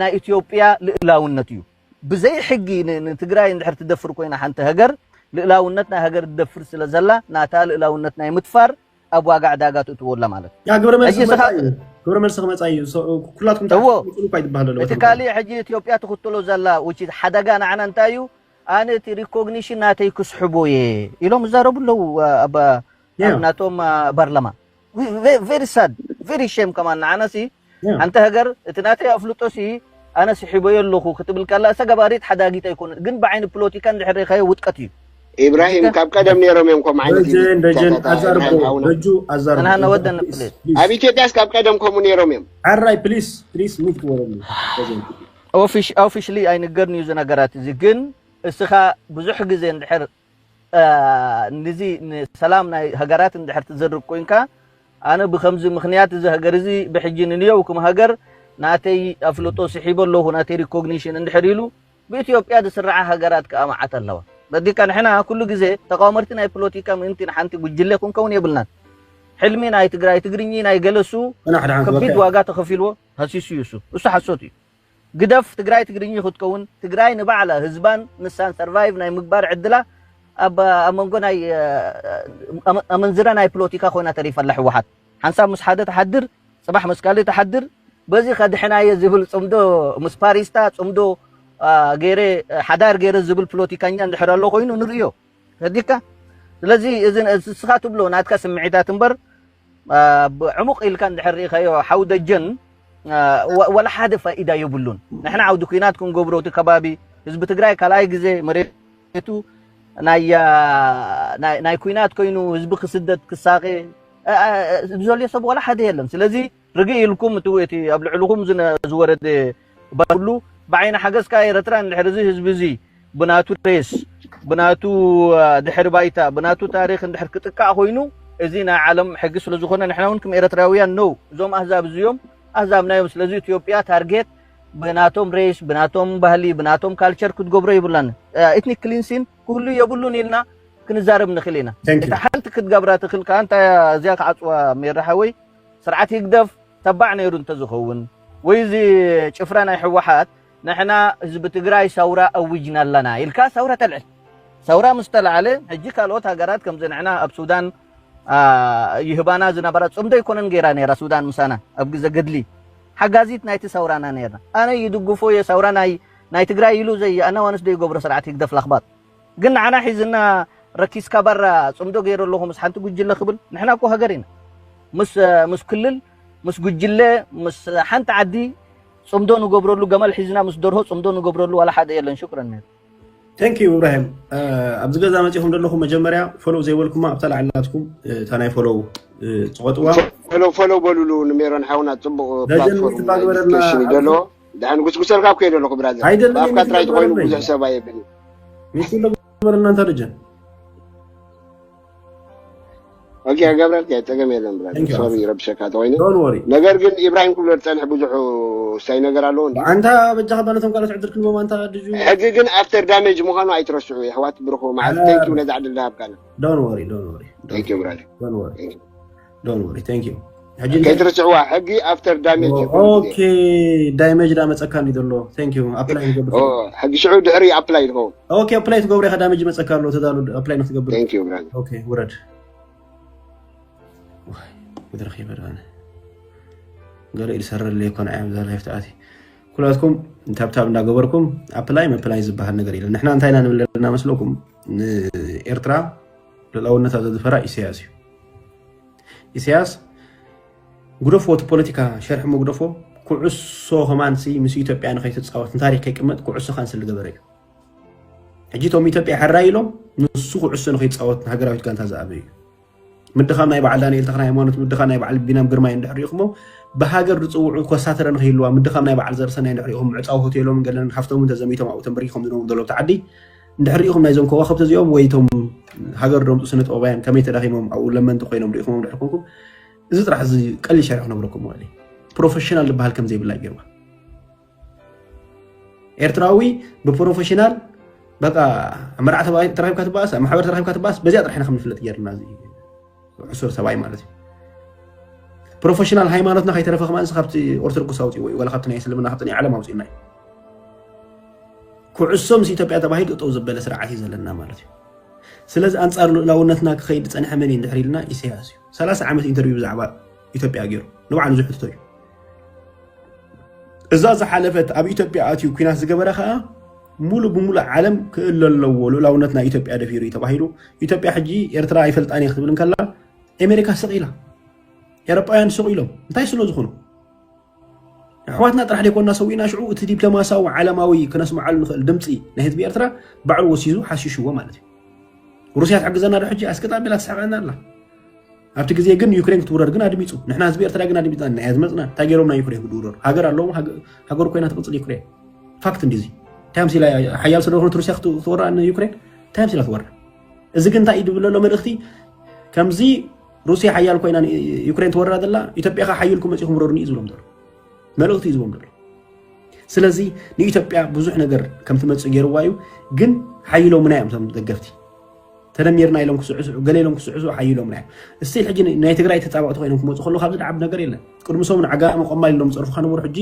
ናይ ኢትዮጵያ ልእላውነት እዩ። ብዘይ ሕጊ ን- ንትግራይ እንድሕር ትደፍር ኮይና ሓንቲ ሃገር ልእላውነት ናይ ሃገር ትደፍር ስለ ዘላ ናታ ልእላውነት ናይ ምትፋር ኣብ ዋጋ ዕዳጋ ትእትዎ ኣላ ማለት እዩ። ያ ግብረ መልሲ ሕጂ ንስኻ- ክመጻ እዩ ግብረ መልሲ ክመጻ እዩ ሶ- ኩላትኩም እዎ። እኳ ይትበሃል ኣሎ እቲ ካልእ ሕጂ ኢትዮጵያ ትኽተሎ ዘላ ውጪ ሓደጋ ንዓና እንታይ እዩ? ኣነ እቲ ሪኮግኒሽን ናተይ ክስሕቦ እየ ኢሎም ይዛረቡ ኣለዉ ኣብ ኣብ ያ ናቶም ፓርላማ። Very sad, very shame ከማን ንዓና ሲ ያ ሓንቲ ሃገር እቲ ናተይ ኣፍልጦ ሲ ኣነ ስሒበዮ ኣለኹ ክትብል ከላ ሰገባሪት ሓዳጊት ኣይኮነት ግን ብዓይኒ ፖለቲካ እንድሕር ሪኻዮ ውጥቀት እዩ። ኢብራሂም ካብ ቀደም ነይሮም እዮም ከም ዓይነት ደጀን ደጀን ኣዛርቦ ኣውና በጁ ኣዛርቦ ጽናሕ ነወደን ፕሊዝ። ኣብ ኢትዮጵያስ ካብ ቀደም ከምኡ ነይሮም እዮም ዓራይ ፕሊስ ፕሊስ ሚት ክበረሉ ደጀን ኦፊሽ- ኦፊሽሊ ኣይንገርን እዩ እዚ ነገራት እዚ ግን እስኻ ብዙሕ ግዜ እንድሕር እ፣ ንዚ ንሰላም ናይ ሃገራት እንድሕር ትዘርግ ኮይንካ ኣነ ብከምዚ ምክንያት እዚ ሃገር እዚ ብሕጂ ንንየው ክም ሃገር ናተይ ኣፍልጦ ስሒበ ኣለኹ ናተይ ሪኮግኒሽን እንድሕር ኢሉ ብኢትዮጵያ ዝስርዓ ሃገራት ከዓ መዓት ኣለዋ። በዲካ ንሕና ኩሉ ግዜ ተቃወመርቲ ናይ ፖለቲካ ምእንቲ ንሓንቲ ጉጅለ ክንከውን የብልናን። ሕልሚ ናይ ትግራይ ትግርኚ ናይ ገለሱ ፈናሕ ደሓን ከቢድ ክበካ ዋጋ ተኸፊልዎ ሃሲሱ እዩ እሱ። እሱ ሓሶት እዩ። ግደፍ ትግራይ ትግርኚ ክትከውን ትግራይ ንባዕላ ህዝባን ንሳን ሰርቫይቭ ናይ ምግባር ዕድላ ኣብ ኣብ መንጎ ናይ እ፣ ኣመ- ኣመንዝራ ናይ ፖለቲካ ኮይና ተሪፋ ኣላ ህወሓት። ሓንሳብ ምስ ሓደ ትሓድር ጽባሕ ምስ ካልእ ትሓድር በዚ ከድሕናየ ዝብል ጽምዶ ምስ ፓሪስታ ጽምዶ እ፣ ገይረ እ፣ ሓዳር ገይረ ዝብል ፖለቲካኛ እንድሕር ኣሎ ኮይኑ ንርእዮ። ተዲካ ስለዚ እዚ እስኻ ትብሎ ናትካ ስምዒታት እምበር እ፣ ብዕሙቕ ኢልካ እንድሕር ርኢኻዮ ሓው ደጀን እ፣ ወ- ወላ ሓደ ፋኢዳ የብሉን። ንሕና ዓውዲ ኩናት ክንገብሮ እቲ ከባቢ ህዝቢ ትግራይ ካልኣይ ግዜ መሬቱ ናይ እ፣ ናይ- ናይ ኩናት ኮይኑ ህዝቢ ክስደት ክሳቐ እ፣ እ፣ ዝደልዮ ሰብ ወላ ሓደ የለን። ስለዚ ርግእ ኢልኩም እቲ እቲ ኣብ ልዕልኹም ዝነ- ዝወረደ ባር ኩሉ ብዓይኒ ሓገዝካ ኤረትራ እንድሕር እዚ ህዝቢ እዚ ብናቱ ሬስ ብናቱ እ፣ ድሕሪ ባይታ ብናቱ ታሪክ እንድሕር ክጥቃዕ ኮይኑ እዚ ናይ ዓለም ሕጊ ስለ ዝኾነ ንሕና እውን ከም ኤረትራውያን ነው እዞም ኣህዛብ እዚኦም ኣዛምናዮም። ስለዚ ኢትዮጵያ ታርጌት ብናቶም ሬስ፣ ብናቶም ባህሊ፣ ብናቶም ካልቸር ክትገብሮ የብላን። ኤትኒክ ክሊንሲን ክህሉ የብሉን ኢልና ክንዛረብ ንኽእል ኢና። እታ ሓንቲ ክትገብራ ትኽእል ከኣ እንታይ እዚኣ ክዓጽዋ ሜራ ሓወይ፣ ስርዓት ህግደፍ ተባዕ ነይሩ እንተዝኸውን ወይ እዚ ጭፍራ ናይ ህወሓት ንሕና ህዝቢ ትግራይ ሰውራ ኣዊጅና ኣለና ኢልካ ሰውራ ተልዕል። ሰውራ ምስ ተላዕለ ሕጂ ካልኦት ሃገራት ከምዚ ንሕና ኣብ ሱዳን ይህባና ዝነበራ ጽምዶ ኣይኮነን ገይራ ነይራ ሱዳን ምሳና ኣብ ግዘ ገድሊ ሓጋዚት ናይቲ ሰውራና ነይርና። ኣነ ይድግፎ እየ ሰውራ ናይ ናይ ትግራይ ኢሉ ዘይ ኣናዋንስ ዶ ይገብሮ ስርዓት ህግደፍ ላኽባጥ ግን ንዓና ሒዝና ረኪስካ ባራ ጽምዶ ገይሩ ኣለኹ ምስ ሓንቲ ጉጅለ ክብል ንሕና እኮ ሃገር ኢና ምስ ምስ ክልል ምስ ጉጅለ ምስ ሓንቲ ዓዲ ጽምዶ ንገብረሉ ገመል ሒዝና ምስ ደርሆ ጽምዶ ንገብረሉ ዋላ ሓደ የለን። ሽክረን ነይሩ። Thank you ኢብራሂም። ኣብዚ ገዛ መፂኹም ዘለኹም መጀመርያ ፎሎው ዘይበልኩማ ኣብታ ላዕሊ ናትኩም እታ ናይ ፎሎው ፅቆጥዋ። ፎሎው ፎሎው በሉሉ ንሜሮን ሓውና ፅቡቕ ደጀን ፕላትፎርም ሚት ባግበረልና ዲስከሽን እዩ ዘሎ። ድሓን ጉስጉሰልካ እኮ እዩ ዘለኹ ብራዘር። ኣይደለም ብኣፍካ ጥራይ ትኾይኑ ብዙሕ ሰብ ኣየብልን። ሚት ባግበረልና እንታ ደጀን። ኦኬ ገብረልካ ጸገም የለን ብራዘር። Thank you. ሶሪ ረብሸካ ተኾይኑ Don't worry። ነገር ግን ኢብራሂም ክብሎ ዝጸንሕ ብዙሕ ሳይ ነገር ኣለዎ እንዲ ኣንታ በጃኻ ባነቶም ካልኦት ዕድል ክንቦም ኣንታ ድዩ? ሕጊ ግን ኣፍተር ዳሜጅ ምዃኑ ኣይትረስዑ የሕዋት ብርኹ ማለት ኣረ። Thank you ነዛ ዕድል ዝሃብካና። Don't worry, don't worry. Thank you brother። Don't worry. Thank you. Don't worry. Thank you. ሕጂ ከይትረስዕዋ ሕጊ ኣፍተር ዳሜጅ እዩ ኩሉ ግዜ። Okay. ዳሜጅ ዳመፀካ እንዲ ዘሎ። Thank you. ኣፕላይ ንገብር። ኦ፣ ሕጊ ሽዑ ድሕሪ ኣፕላይ ትኸውን። Okay, ኣፕላይ ትገብር ኢኻ ዳሜጅ ይመፀካ ኣሎ ተዳሉ ኣፕላይ ንክትገብር። Thank you brother። Okay, ውረድ። ዋይ፣ መድረኽ ይበል ኣነ። ገለ ኢሉ ሰረለይ እኮ ንዓይ ኣብዛ ላይፍ ተኣትየ። ኩላትኩም ታብታብ እንዳገበርኩም ኣፕላይ መፕላይ ዝበሃል ነገር የለን። ንሕና እንታይ ኢና ንብል ዘለና መስለኩም? ንኤርትራ ልኡላውነታ ዘድፈራ ኢሳያስ እዩ። ኢሳያስ ግደፎ፣ እቲ ፖለቲካ ሸርሒ እሞ ግደፎ። ኩዕሶ ከማንሲ ምስ ኢትዮጵያ ንኸይትፃወት ንታሪክ ከይቅመጥ ኩዕሶ ካንስል ዝገበረ እዩ። ሕጂ እቶም ኢትዮጵያ ሕራይ ኢሎም ንሱ ኩዕሶ ንኸይፃወት ንሃገራዊት ጋንታ ዝኣበዩ እዩ። ምድኻም ናይ በዓል ዳንኤል ተኽለ ሃይማኖት፣ ምድኻም ናይ በዓል ቢናም ግርማይ እንድሕር ሪኢኹሞ ብሃገር ዝፅውዑ ኮሳተረ ንኸይህልዋ ምድኻም ናይ በዓል ዘርሰናይ እንድሕር ሪኢኹም ዕፃው ሆቴሎም ገለን ሃፍቶምን ተዘሚቶም ኣብኡ ተንበርኪኾም ዝነብሩ ዘለዉ ኣብቲ ዓዲ እንድሕር ሪኢኹም ናይዞም ከዋኽብቲ እዚኦም ወይ እቶም ሃገር ደምፁ ስነ ጥበባውያን ከመይ ተዳኺሞም ኣብኡ ለመንቲ ኮይኖም ሪኢኹሞም እንድሕር ኮንኩም እዚ ጥራሕ እዚ ቀሊል ሸርሒ ክነግረኩም ማለት እዩ። ፕሮፌሽናል ዝበሃል ከም ዘይብላ ገይርዋ። ኤርትራዊ ብፕሮፌሽናል በቃ ኣብ መርዓ ተባ- ተረኺብካ ትበኣስ ኣብ ማሕበር ተረኺብካ ትበኣስ በዚኣ ጥራሕ ኢና ከም ንፍለጥ ገይርና እዚ ሕሱር ሰብኣይ ማለት እዩ። ፕሮፌሽናል ሃይማኖትና ከይተረፈ ከማንስ ካብቲ ኦርቶዶክስ ኣውፅእዎ እዩ ዋላ ካብቲ ናይ እስልምና ካብቲ ናይ ዓለም ኣውፅእና እዩ። ኩዕሶ ምስ ኢትዮጵያ ተባሂሉ ጠጠው ዘበለ ስርዓት እዩ ዘለና ማለት እዩ። ስለዚ ኣንፃር ልኡላውነትና ክኸይድ ዝፀንሐ መን እዩ እንድሕር ኢልና ኢሳያስ እዩ። ሰላሳ ዓመት ኢንተርቪው ብዛዕባ ኢትዮጵያ ገይሩ ንባዕሉ ዝሕትቶ እዩ። እዛ ዝሓለፈት ኣብ ኢትዮጵያ ኣትዩ ኩናት ዝገበረ ከዓ ሙሉ ብሙሉ ዓለም ክእለ ኣለዎ ልኡላውነት ናይ ኢትዮጵያ ደፊሩ እዩ ተባሂሉ። ኢትዮጵያ ሕጂ ኤርትራ ኣይፈልጣን እየ ክትብል እንከላ ኣሜሪካ ስቕ ኢላ ኤሮጳውያን ስቕ ኢሎም እንታይ ስለ ዝኾኑ ኣሕዋትና ጥራሕ ደይኮንና ሰዊእና ሽዑ እቲ ዲፕሎማሳዊ ዓለማዊ ክነስምዓሉ ንኽእል ድምፂ ናይ ህዝቢ ኤርትራ ባዕሉ ወሲዙ ሓሲሽዎ ማለት እዩ። ሩስያ ትሕግዘና ዶ ሕጂ ኣስቅጥ ኣቢላ ትስሕቐና ኣላ። ኣብቲ ግዜ ግን ዩክሬን ክትውረር ግን ኣድሚፁ ንሕና ህዝቢ ኤርትራ ግን ኣድሚፅና ኢና እያ ዝመፅና እንታይ ገይሮም ናይ ዩክሬን ክድውረሩ ሃገር ኣለዎም ሃገ- ሃገር ኮይና ትቕፅል ዩክሬን ፋክት እንዲዚ እንታይ ምሲላ ሓያል ስለ ዝኾነት ሩስያ ክት- ክትወራ ንዩክሬን እንታይ ምሲላ ትወራ እዚ ግን እንታይ እዩ ድብል ዘሎ መልእኽቲ ከምዚ ሩስያ ሓያል ኮይና ን- ዩክሬን ትወራ ዘላ ኢትዮጵያ ካ ሓይልኩም መፂኹም ውረሩኒ እዩ ዝብሎም ዘሎ መልእኽቲ እዩ ዝቦም ዘሎ ስለዚ ንኢትዮጵያ ብዙሕ ነገር ከም ትመፅእ ገይርዋ እዩ ግን ሓይሎምና እዮም እቶም ደገፍቲ ተደሚርና ኢሎም ክስዕስዑ ገለ ኢሎም ክስዕስዑ ሓይሎምና እዮም እስቲል ሕጂ ናይ ትግራይ ተፃባቕቲ ኮይኖም ክመፁ ከለዉ ካብዚ ድዓብ ነገር የለን ቅድሚ ሰሙን ዓጋመ ቆማል ኢሎም ፀርፉ ከነበሩ ሕጂ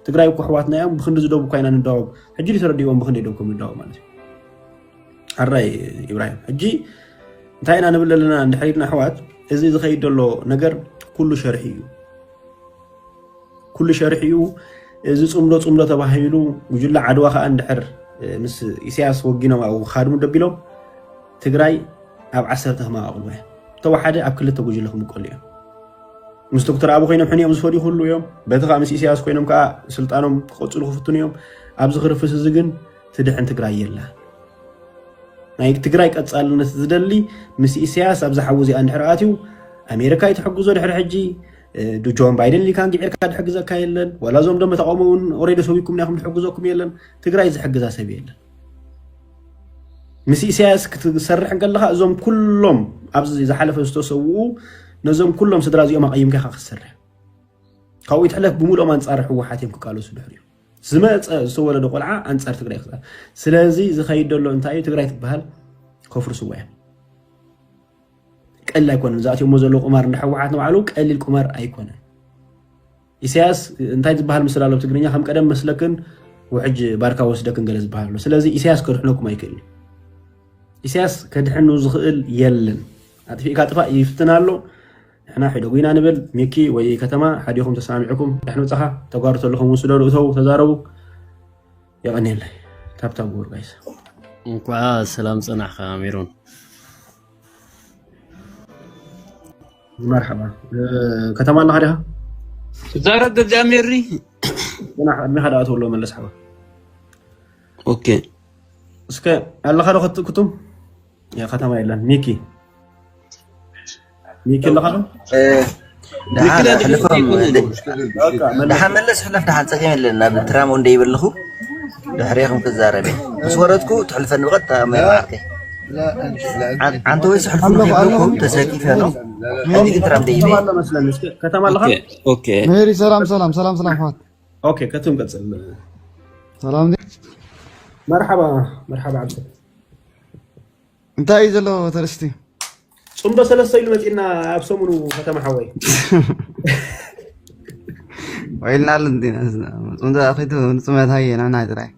ትግራይ እኮ ኣሕዋትና እዮም ብክንዲ ዝደቡ እኳ ኢና ንዳወብ ሕጂ ድዩ ተረዲእዎም ብክንደይ ደብኩም ንዳወብ ማለት እዩ ኣራይ ኢብራሂም ሕጂ እንታይ ኢና ንብል ዘለና እንድሕር ኢልና ኣሕዋት እዚ ዝኸይድ ዘሎ ነገር ኩሉ ሸርሒ እዩ ኩሉ ሸርሒ እዩ እዚ ፅምዶ ፅምዶ ተባሂሉ ጉጅለ ዓድዋ ከዓ እንድሕር ምስ ኢሳያስ ወጊኖም ኣብኡ ክሃድሙ ደቢሎም ትግራይ ኣብ ዓሰርተ ክመቃቅልዋ እያ ተወሓደ ኣብ ክልተ ጉጅለ ክምቀሉ እዮም ምስ ዶክተር ኣቡ ኮይኖም ሕኒኦም ዝፈድዩ ክህሉ እዮም በቲ ከዓ ምስ ኢሳያስ ኮይኖም ከዓ ስልጣኖም ክቀፅሉ ክፍትኑ እዮም ኣብዚ ክርፍስ እዚ ግን ትድሕን ትግራይ የላ ናይ ትግራይ ቀፃልነት ዝደሊ ምስ ኢሳያስ ኣብዛ ሓዊ እዚኣ እንድሕር ኣትዩ ኣሜሪካ ይትሕግዞ ድሕሪ ሕጂ ጆን ባይደን ኢልካ እንግዒርካ ድሕግዘካ የለን ዋላ እዞም ደመ ተቃውሞ እውን ኦሬዲ ሰዊኩም ናይኩም ድሕግዘኩም የለን ትግራይ ዝሕግዛ ሰብ የለን ምስ ኢሳያስ ክትሰርሕ እንከለካ እዞም ኩሎም ኣብዚ ዝሓለፈ ዝተሰውኡ ነዞም ኩሎም ስድራ እዚኦም ኣቀይምካ ኢካ ክትሰርሕ ካብኡ ይትሕለፍ ብምልኦም ኣንፃር ህወሓት እዮም ክቃለሱ ድሕሪኡ ዝመፀ ዝተወለደ ቆልዓ ኣንፃር ትግራይ ክፃ ስለዚ ዝኸይድ ዘሎ እንታይ እዩ ትግራይ ትበሃል ከፍርስዋ እዮም ቀሊል ኣይኮነን ዝኣትዮሞ ዘሎ ቁማር እንዳ ህወሓት ንባዕሉ ቀሊል ቁማር ኣይኮነን ኢሳያስ እንታይ ዝበሃል ምስል ኣሎ ብትግርኛ ከም ቀደም መስለክን ውሕጅ ባርካ ወስደክን ገለ ዝበሃል ኣሎ ስለዚ ኢሳያስ ከድሕነኩም ኣይክእልን ኢሳያስ ከድሕኑ ዝኽእል የለን ኣጥፊእካ ጥፋእ ይፍትን ኣሎ ንሕና ሕደጉ ኢና ንብል ሚኪ ወይ ከተማ ሓዲኹም ተሰማሚዕኩም ድሕን ውፅኻ ተጓሩ ተለኹም እውን ስደዱ እተው ተዛረቡ የቐንየለይ ታብታብ ግብር ጋይስ እንኳ ሰላም ጸናሕካ ሜሮን መርሓባ ከተማ ኣለኻ ዲኻ ትዛረብ ገብዚኣ ሜሪ ና ዕድሜኻ ደኣ ተብሎ መለስ ሓባ ኦኬ እስከ ኣለኻ ዶ ክትክቱም ከተማ የለን ሚኪ ሚኪ ኣለኻ ዶ ደሓን መለስ ሕለፍ ደሓን ፀገም የለን ናብ ትራም እንደ ይበልኹ ድሕሬኹም ክዛረብ ምስ ወረድኩ ትሕልፈኒ ብቐጥታ መርዓርከይ ዓንተ ወይ ስሕልኩም ተሰኪፈ ነው እንዲ ግን ትራም ደይበ ከተማ ኣለኻ ኦኬ ሜሪ ሰላም ሰላም ሰላም ሰላም ፋት ኦኬ ከቱም ቀጽል ሰላም መርሓባ መርሓባ ዓብሰት እንታይ እዩ ዘሎ ተርእስቲ ፅምዶ ሰለስተ ኢሉ መፂና ኣብ ሰሙኑ ከተማ ሓወይ ወይልና ኣሎ እንዲና ፅምዶ ኣኺቱ ንፅመት ሃየ ንዕና ጥራይ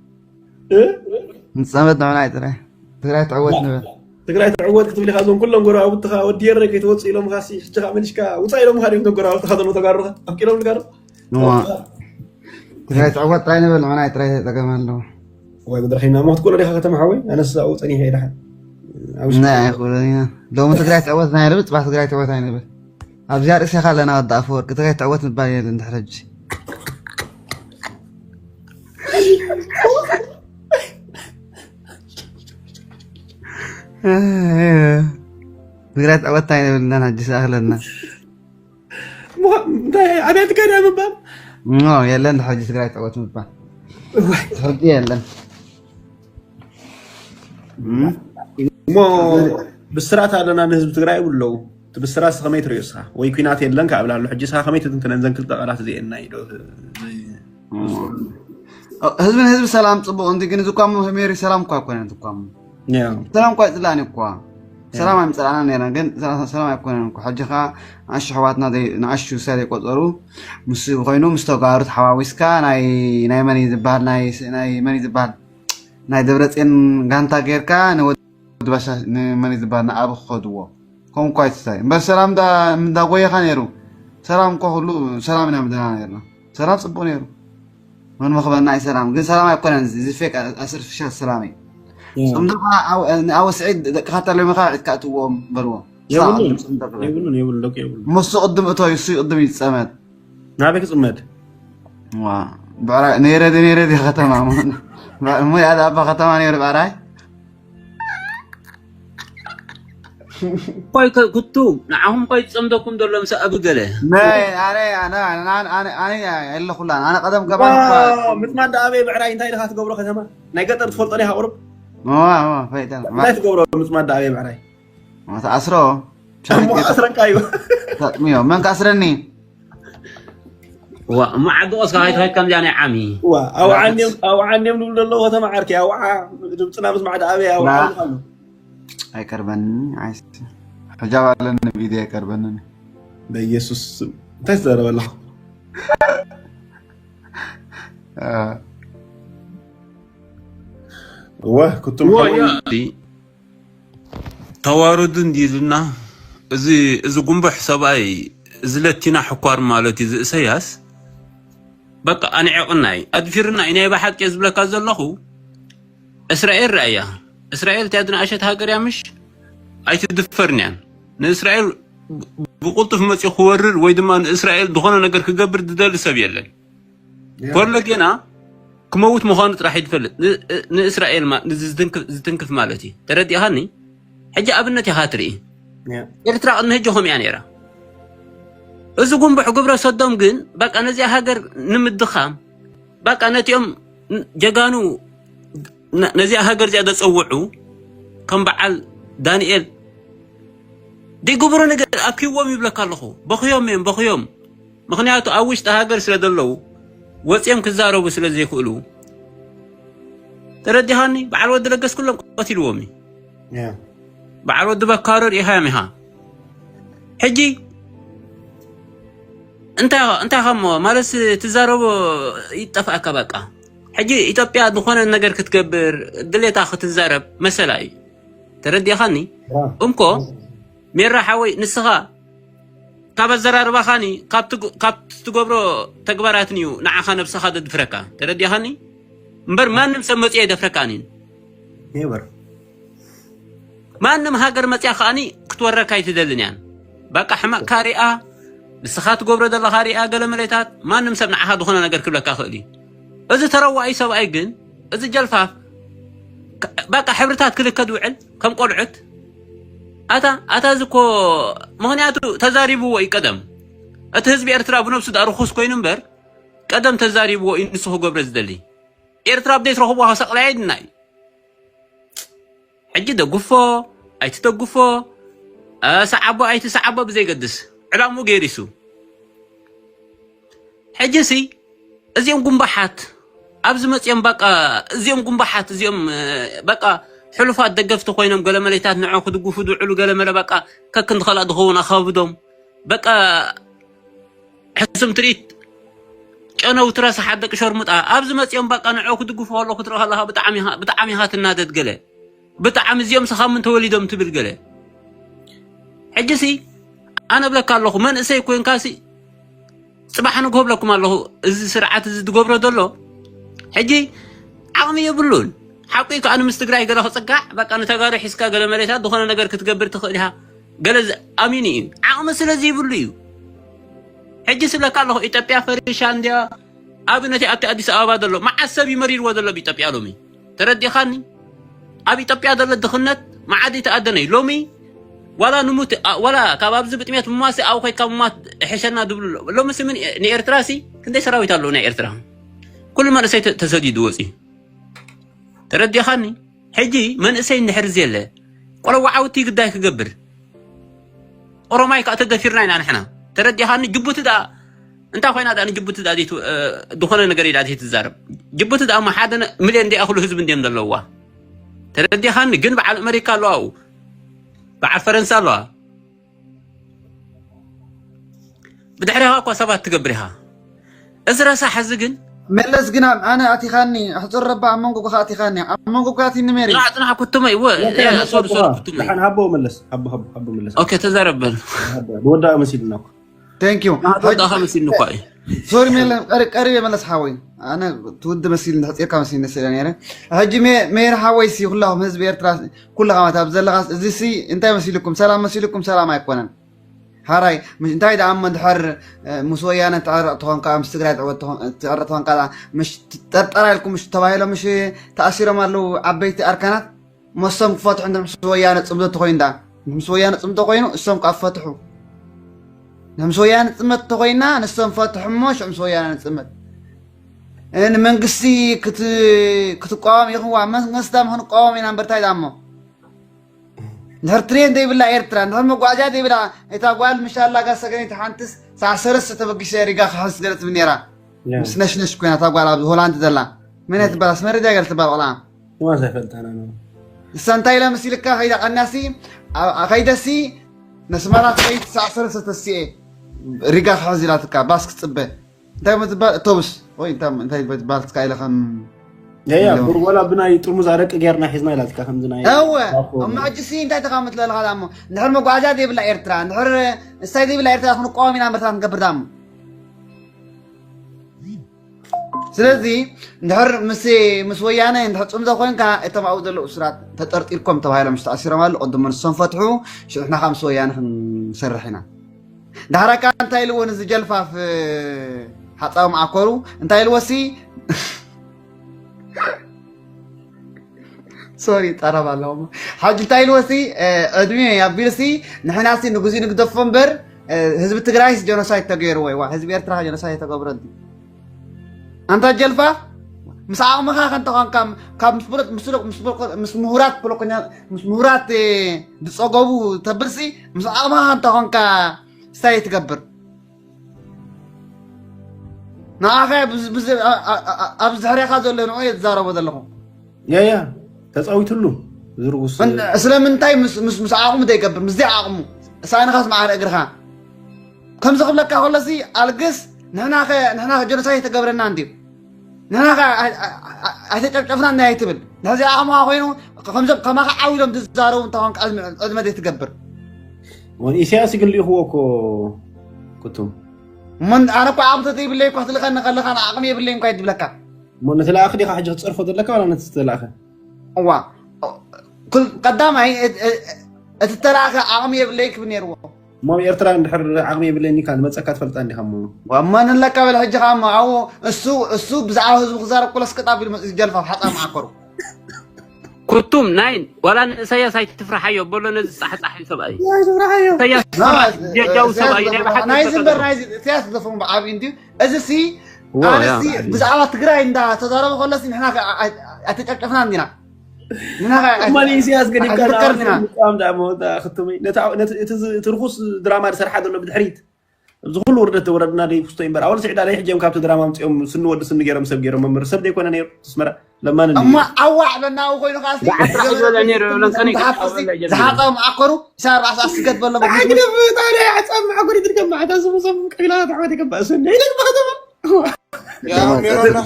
ንፀመት ንዕና ጥራይ ትግራይ ትዕወት ንበል ትግራይ ትዕወት ክትብል ኢኻ እዞም ኩሎም ጎረባብትኻ ወዲ የረ ከይትወፅእ ኢሎምኻ ሕጂ ከዓ መሊሽካ ውፃእ ኢሎምኻ ድዮም እዞም ጎረባብትኻ ዘለዉ ተጋሩኻ ኣፍቂዶም ልጋሩ ትግራይ ትዕወት ጥራይ ንበል ንዕና ጥራይ ተጠቀም ኣለዎ ወይ ጉድረኺና ሞት ኩሎ ዲኻ ከተማ ሓወይ ኣነስ ኣብኡ ፀኒሐ ይደሓን ናይ ኣይኮነን ኢና ሎሚ ትግራይ ትዕወት ናይ ንብል ፅባሕ ትግራይ ትዕወት ኣይንብል ኣብዚኣ ርእሲ ኢኻ ኣለና ወዲ ኣፈወርቂ ትግራይ ትዕወት ምባል የለን ድሕሪ ሕጂ ትግራይ ትዕወት ኣይንብልናን ሕጂ ሰኣኽለና እንታይ ኣብያ ትካዳ ምባል የለን ሕጂ ትግራይ ትዕወት ምባል ሕጂ የለን እሞ ብስራት ኣለና ንህዝቢ ትግራይ ይብሉ ኣለዉ እቲ ብስራት ከመይ ትሪኦ እስኻ ወይ ኩናት የለን ካብ ብላ ኣሎ ሕጂ እስኻ ከመይ ትትንትነን ዘን ክልተ ቃላት እዚኤን ናይ ዶ ህዝቢ ንህዝቢ ሰላም ፅቡቅ እንዲ ግን እዚ እኳ ሜሪ ሰላም እኳ ኣይኮነን እኳ ሰላም እኳ ይፅላእኒ እኳ ሰላም ኣይምፅላእናን ነርና ግን ሰላም ኣይኮነን እኳ ሕጂ ከዓ ንኣሹ ኣሕዋትና ንኣሹ ሰብ ዘይቆፀሩ ምስ ኮይኑ ምስ ተጋሩ ተሓዋዊስካ ናይ ናይ መን እዩ ዝበሃል ናይ ናይ መን እዩ ዝበሃል ናይ ደብረፅን ጋንታ ጌርካ ንወዲ ባሻ ንመን እዩ ዝበሃል ንኣብ ክኸድዎ ከምኡ እኳ ይትታይ እምበር ሰላም እንዳጎየኻ ነይሩ ሰላም እኳ ኩሉ ሰላም ኢና ምድና ነርና ሰላም ፅቡቅ ነይሩ መን መኽበና እዩ ሰላም ግን ሰላም ኣይኮነን እዚ ፌክ ኣርቲፊሻል ሰላም እዩ ፅምዶ ንኣወ ስዒድ ደቅኻ ተለሚኻ ኢድካ እትዎም በልዎ የብሉን የብሉን ደቂ የብሉን ምስ ቅድም እቶ እሱ ቅድም ይፀመድ ናበይ ክፅመድ ብዕራይ ነይረ ድየ ነይረ ድየ ከተማ እሞ ያዳ ኣባ ከተማ ነይሩ ብዕራይ ቆይ ከ- ክቱ ንዓኹም ቆይ ዝፀምደኩም ዘሎ ምስ ኣብ ገለ ናይ ኣነ ኣነ ኣነ ኣነ ኣነ የለኹላን ኣነ ቀደም ገባን እኳ ምፅማድ ኣበይ ብዕራይ እንታይ ድኻ ትገብሮ ከተማ ናይ ገጠር ትፈልጦ ዲኻ ቁሩብ እዋ፣ እዋ፣ ፈይጠ እንታይ ትገብሮ ምፅማድ ኣበይ ብዕራይ ተኣስሮ እሞ ኣስረካ እዩ ተጥሚዮ መን ከኣስረኒ ዋ እሞ ዓዲ ቆስካ ከይትኸድ ከምዚኣ ናይ ዓሚ ዋ ኣውዓንዮም ኣውዓንዮም ዝብሉ ዘለዉ ከተማ ዓርኪ ኣውዓ ድምፅና ምስማዕ ደኣ ኣበይ ኣውዓ ላ- ኣሎ ኣይቀርበኒ ዓይስ ሕጃብ ኣለኒ ብኢደ ኣይቀርበኒ በኢየሱስ ስም እንታይ ትዛረብ ኣለኹ እወ ክቱም ሓወይ ተዋረዱ እንዲልና እዚ እዚ ጉንቡሕ ሰብኣይ እዚ ለቲና ሕኳር ማለት እዩ እዚ እሰያስ በቃ ኣንዒቕና እዩ ኣድፊርና እዩ ናይ ብሓቂ ዝብለካ ዘለኹ እስራኤል ርኣያ እስራኤል እቲያ ዝነኣሸት ሃገር እያ ምሽ ኣይትድፈርን እያን ንእስራኤል ብቁልጡፍ መፂኡ ክወርር ወይ ድማ ንእስራኤል ዝኾነ ነገር ክገብር ዝደሊ ሰብ የለን ኮሎ ጌና ክመውት ምዃኑ ጥራሕ ይትፈልጥ ንእስራኤል ዝትንክፍ ማለት እዩ ተረዲእኻኒ ሕጂ ኣብነት ኢኻ ትርኢ ኤርትራ ቅድሚ ሕጂ ከምኡ እያ ነይራ እዚ ጉንቡሕ ግብረ ሰዶም ግን በቃ ነዚኣ ሃገር ንምድኻም በቃ ነቲኦም ጀጋኑ ነዚኣ ሃገር እዚኣ ዘፀውዑ ከም በዓል ዳንኤል ዘይገብሮ ነገር ኣብኪዎም ይብለካ ኣለኹ በኽዮም እዮም በኽዮም ምኽንያቱ ኣብ ውሽጢ ሃገር ስለ ዘለዉ ወፂኦም ክዛረቡ ስለ ዘይክእሉ፣ ተረዲኻኒ? በዓል ወዲ ለገስ ኩሎም ቀቲልዎም እዩ። በዓል ወዲ በካሮ ርኢኻዮም ኢኻ። ሕጂ እንታይ እንታይ ከሞ ማለት ትዛረቦ ይጠፍኣካ በቃ። ሕጂ ኢትዮጵያ ዝኾነ ነገር ክትገብር ድሌታ ክትዛረብ መሰላ እዩ። ተረዲኻኒ? እምኮ ሜራ ሓወይ ንስኻ ካብ ኣዘራርባኻኒ ካብ ትግ- ካብ ትገብሮ ተግባራትን እዩ ንዓኻ ነብስኻ ዘድፍረካ። ተረዲኻኒ? እምበር ማንም ሰብ መፅዮ ኣይደፍረካን እዩ። ኔቨር ማንም ሃገር መፅያ ከኣኒ ክትወረካ ኣይትደልን እያን። በቃ ሕማቕካ ሪኣ፣ ንስኻ ትገብሮ ዘለኻ ሪኣ፣ ገለ መለታት ማንም ሰብ ንዓኻ ዝኾነ ነገር ክብለካ ክእል እዩ። እዚ ተረዋኢ ሰብኣይ ግን፣ እዚ ጀልፋፍ፣ ከ- በቃ ሕብርታት ክልከ ዝውዕል ከም ቆልዑት። ኣታ ኣታ እዚ እኮ ምኽንያቱ ተዛሪብዎ እዩ ቀደም። እቲ ህዝቢ ኤርትራ ብነብሱ ዳ ርኹስ ኮይኑ እምበር ቀደም ተዛሪብዎ እዩ ንሱ ክገብሮ ዝደሊ። ኤርትራ ኣብ ዘይትረኽብዋ ከሰቕላ የድና እዩ። ሕጂ ደግፎ ኣይትደግፎ፣ እ፣ ሰዓቦ ኣይትሰዓቦ ብዘይገድስ ዕላምኡ ገይሩ ይሱ። ሕጂ ሲ እዚኦም ጉንባሓት ኣብዚ መፅኦም በቃ እዚኦም ጉንባሓት እዚኦም እ፣ በቃ ሕሉፋት ደገፍቲ ኮይኖም ገለ መለታት ንዖ ክድግፉ ዝውዕሉ ገለ መለ በቃ ከክንዲ ከላ ዝኸውን ኣኻብዶም በቃ ሕሱም ትርኢት ጨነው ትረሳሓት ደቂ ሸርሙጣ ኣብዚ መፅኦም በቃ ንዖ ክድግፉ ከለኹ ክትርኢ ከለኻ ብጣዕሚ ኢኻ- ብጣዕሚ ኢኻ ትናደድ ገለ ብጣዕሚ እዚኦም ስኻ ምን ተወሊዶም ትብል ገለ ሕጂ ሲ ኣነ ብለካ ኣለኹ መንእሰይ ኮይንካ ሲ ፅባሕ ንግሆ ብለኩም ኣለኹ እዚ ስርዓት እዚ ዝገብሮ ዘሎ ሕጂ ዓቕሚ የብሉን ሓቁ እዩ ከኣ ንምስ ትግራይ ገለ ክፅጋዕ በቃ ንተጋሩ ሒዝካ ገለ መሬታት ዝኾነ ነገር ክትገብር ትኽእል ኢኻ ገለ ኣሚኑ እዩ ዓቕሚ ስለ ዘይብሉ እዩ ሕጂ ስብለካ ኣለኹ ኢትዮጵያ ፈሪሻ እንድያ ኣብነት ኣብቲ ኣዲስ ኣበባ ዘሎ መዓት ሰብ ይመሪርዎ ዘሎ ብኢትዮጵያ ሎሚ ተረዲኻኒ ኣብ ኢትዮጵያ ዘሎ ድኽነት መዓዲ ተኣደነይ ሎሚ ዋላ ንሙት ዋላ ካብ ኣብዚ ብጥሜት ምማሲ ኣብ ኮይካ ምማት ሕሸና ድብሉ ሎሚ ስምን ንኤርትራ ሲ ክንደይ ሰራዊት ኣለዉ ናይ ኤርትራ ኩሉ መንእሰይ ተሰዲዱ ወፂ ተረዲኻኒ ሕጂ መንእሰይ እንድሕር ዘየለ ቆለዋዓውቲ ግዳይ ክገብር ኦሮማይ ከዓ ተደፊርና ኢና ንሕና ተረዲኻኒ ጅቡቲ ደኣ እንታይ ኮይና ደኣ ንጅቡቲ ደኣ ዘይት- እ፣ ዝኾነ ነገር ኢላ ዘይትዛረብ ጅቡቲ ደኣ እሞ ሓደ ነ- ሚልዮን ደኣ ክሉ ህዝቢ እንድዮም ዘለውዋ ተረዲኻኒ ግን በዓል ኣመሪካ ኣለዋ ኣብኡ በዓል ፈረንሳ ኣለዋ ብድሕሪኻ እኳ ሰባት ትገብር ኢኻ እዚ ረሳሕ እዚ ግን መለስ ግን ኣብ ኣነ ኣቲኻኒ ኣሕፅር ረባ ኣብ መንጎ ጎኻ ኣቲኻኒ ኣብ መንጎ ጎኻ ኣቲኒ ሜሪ ጥራሕ ጥራሕ ኩቱመይ ወ ሶሪ ሶሪ ኩቱመይ ደሓን ሃቦ መለስ ሃቦ ሃቦ ሃቦ መለስ ኦኬ ተዛረበል ብወዳእ መሲሉና እኮ thank you ተወዳእኻ መሲልኒ እኳ እዩ ሶሪ ሜለ ቀሪበ መለስ ሓወይ ኣነ ትውዲ መሲል ሕፂርካ መሲል ነስለ ነረ ሕጂ ሜር ሓወይ ሲ ኩላኹም ህዝቢ ኤርትራ ኩልኻ ማለት ኣብ ዘለኻ እዚ ሲ እንታይ መሲልኩም ሰላም መሲልኩም ሰላም ኣይኮነን ሓራይ እንታይ ደኣ እሞ እንድሕር ምስ ወያነ ትዕረቕ ትኾንካ ምስ ትግራይ ትዕረቕ ትኾንካ ምሽ ጠርጠራ ኢልኩም ምሽ ተባሂሎም ምሽ ተኣሲሮም ኣለዉ ዓበይቲ ኣርካናት መሶም ክፈትሑ እንድሕር ምስ ወያነ ፅምዶ ተኮይኑ ዳ ምስ ወያነ ፅምዶ ኮይኑ እሶም ከዓ ፈትሑ ምስ ወያነ ፅመት ተኮይና ንሶም ፈትሑ እሞ ሽዑ ምስ ወያነ ንፅመት ንመንግስቲ ክትቃወም ይኽዋ መንግስቲ ዳ ክንቃወም ኢና እምበር እንታይ ዳ እሞ እንድሕር ትሬን ዘይብላ ኤርትራ እንድሕር መጓዓዝያ ዘይብላ እታ ጓል ምሻላ ጋር ሰገነይቲ ሓንትስ ሳዕ ሰለስተ ተበጊሰ ሪጋ ክሕዝ ገለ ትብል ነራ ምስ ነሽነሽ ኮይና እታ ጓል ኣብዚ ሆላንድ ዘላ መን እያ ትበሃል ኣስመረጃ ገለ ትበሃል ቆልዓ ስማ ዘይፈልጣና ነው ንሳ እንታይ ኢላ መሲልካ ከይዳ ቀናሲ ከይደሲ ነስመራ ትኸይድ ሳዕ ሰለስተ ተሲኤ ሪጋ ክሕዝ ኢላትካ ባስ ክፅበ እንታይ ሞ ዝበሃል ቶብስ ወይ እንታይ እንታይ ዝበሃል ትካ ኢለ ከም ያያ ቡር ወላ ብናይ ጥርሙዝ ኣረቂ ጌርና ሒዝና ኢላትካ ከምዚ ናይ እወ እማ ሕጂ ሲ እንታይ ተኻምት ለልኻ ዳሞ እንድሕር መጓዓዝያ ዘይብላ ኤርትራ እንድሕር እንታይ ዘይብላ ኤርትራ ክንቋወም ኢና ምርታ ክንገብር ዳሞ ስለዚ እንድሕር ምስ ምስ ወያነ እንድሕር ፅምዶ ኮይንካ እቶም ኣብኡ ዘለዉ እሱራት ተጠርጢርኮም ተባሂሎም ዝተኣሲሮም ኣሎ ቅድሞ ንሶም ፈትሑ ሽሕና ካብ ምስ ወያነ ክንሰርሕ ኢና ዳሕራካ እንታይ ኢልዎ ንዚ ጀልፋፍ ሓፃዊ ማዓኮሩ እንታይ ኢልዎ ሲ ሶሪ ጠረብ ኣለዎ ሓጂ እንታይ ኢልዎ ሲ ዕድሜ ኣቢሉ ሲ ንሕና ሲ ንግዜኡ ንግደፎ እምበር ህዝቢ ትግራይ ጀኖሳይድ ተገይርዎ ይዋ ህዝቢ ኤርትራ ጀኖሳይድ ተገብረ ኣንታ ጀልፋፍ ምስ ዓቕምኻ ከንተኾንካ ካብ ምስ ምሁራት ፖለኮኛ ምስ ምሁራት ዝፀገቡ ተብልሲ ምስ ዓቕምኻ ከንተኾንካ ስታይ ትገብር ንዓኻ ብዝ- ብዝ- ኣ- ኣ- ኣ- ኣብዚ ድሕሬኻ ዘሎ ንዑ እየ ዝዛረቦ ዘለኹ። ያያ ተፃዊትሉ ዝርጉስ እን- ስለምንታይ ምስ ምስ ምስ ዓቕሙ ዘይገብር ምስዚ ዓቕሙ ሳንኻስ መዓር እግርኻ ከምዚ ክብለካ ከሎሲ ኣልግስ ንሕና ኸ ንሕና ጀኖሳይድ ተገብረና እንድዩ ንሕና ኸ ኣይ- ኣይ- ኣይ- ኣይተጨፍጨፍና እንታይ ኣይትብል ንሕዚ ዓቕምኻ ኮይኑ ከምዞም ከማኻ ዓው ኢሎም ዝዛረቡ እንተኾንካ ዕድመ ዘይትገብር ወን ኢሳያስ ግን ልኢኽዎ እኮ። ኩቱም እሞ ኣነ እኮ ዓቕሚ ተዘይብለይ እኳ ትልኸኒ ከለኻ ንዓቕሚ የብለይ እንኳ ይድብለካ እሞ ነቲ ለኣኽ ዲኻ ሕጂ ክትፀርፎ ዘለካ ዋላ ነቲ ዝተላእኸ እዋ ኩል- ቀዳማይ እቲ- እቲ- እቲ ተላእኸ ዓቕሚ የብለይ ክብል ነርዎ እሞ ኣብ ኤርትራ እንድሕር ዓቕሚ የብለኒ ኢልካ ንመፀካ ትፈልጣ እንዲኻ እሞ እሞ ንለካ በለ ሕጂ ከዓ እሞ ኣብኡ እሱ እሱ ብዛዕባ ህዝቡ ክዛረብ ኩለስ ቅጣብ ኢሉ መፅኡ ጀልፋ ሓፃ መዓከሩ ኩቱም ናይን ዋላ ንእሰያስ ኣይትፍርሓዮ በሎ ነዚ ፃሕፃሒ ሰብኣይ ስራሓዮ እሰያስ ጀጃዊ ሰብኣይ ናይ ብሓቂ ናይ ዝፈቀዶ። ዝንበር ናይ እሰያስ ዝደፍሩ ብዓብዩ እንድዩ እዚ ሲ ዎ፣ ያ ኣነሲ ብዓብዩ። ብዛዕባ ትግራይ እንዳ ተዛረበ ከለሲ ንሕና ከ- ኣይ- ኣይተጨፍጨፍናን ዲና ንሕና ከ- ኣይ- ማን ኢሳያስ ገዲፍካ ኣይትፍከርን ኢና ምቃም ዳሞ ክቱመይ ነቲ ርኩስ ድራማ ዝሰርሓ ዘሎ ብድሕሪት እዚ ኩሉ ውርደት ተወረድና ደይ ክስቶ እምበር ኣወል ስዕዳ ደይ ሕጀም ካብቲ ድራማ ምፅኦም ስንወዲ ስኒ ገይሮም ሰብ ገይሮም መምህር ሰብ ደይኮነ ነይሩ ስመራ ለማን እሞ ኣዋዕ በናው ኮይኑ ከዓ ብዓል ስራሕ ዝበለ ነይሩ፣ ለንከነይ ክሓፍሲ ዝሓፀ መዓኮሩ ኢሳያስ ኣስገድ በሎ ግደፍ ታዲያ ዓፃም መዓኮሪ ትድገም ማዕታ ዝሙ ሰብ ቀቢላ ተዓወት ይገባእ ሰኒ ይደግባ ከተማ ሜሮን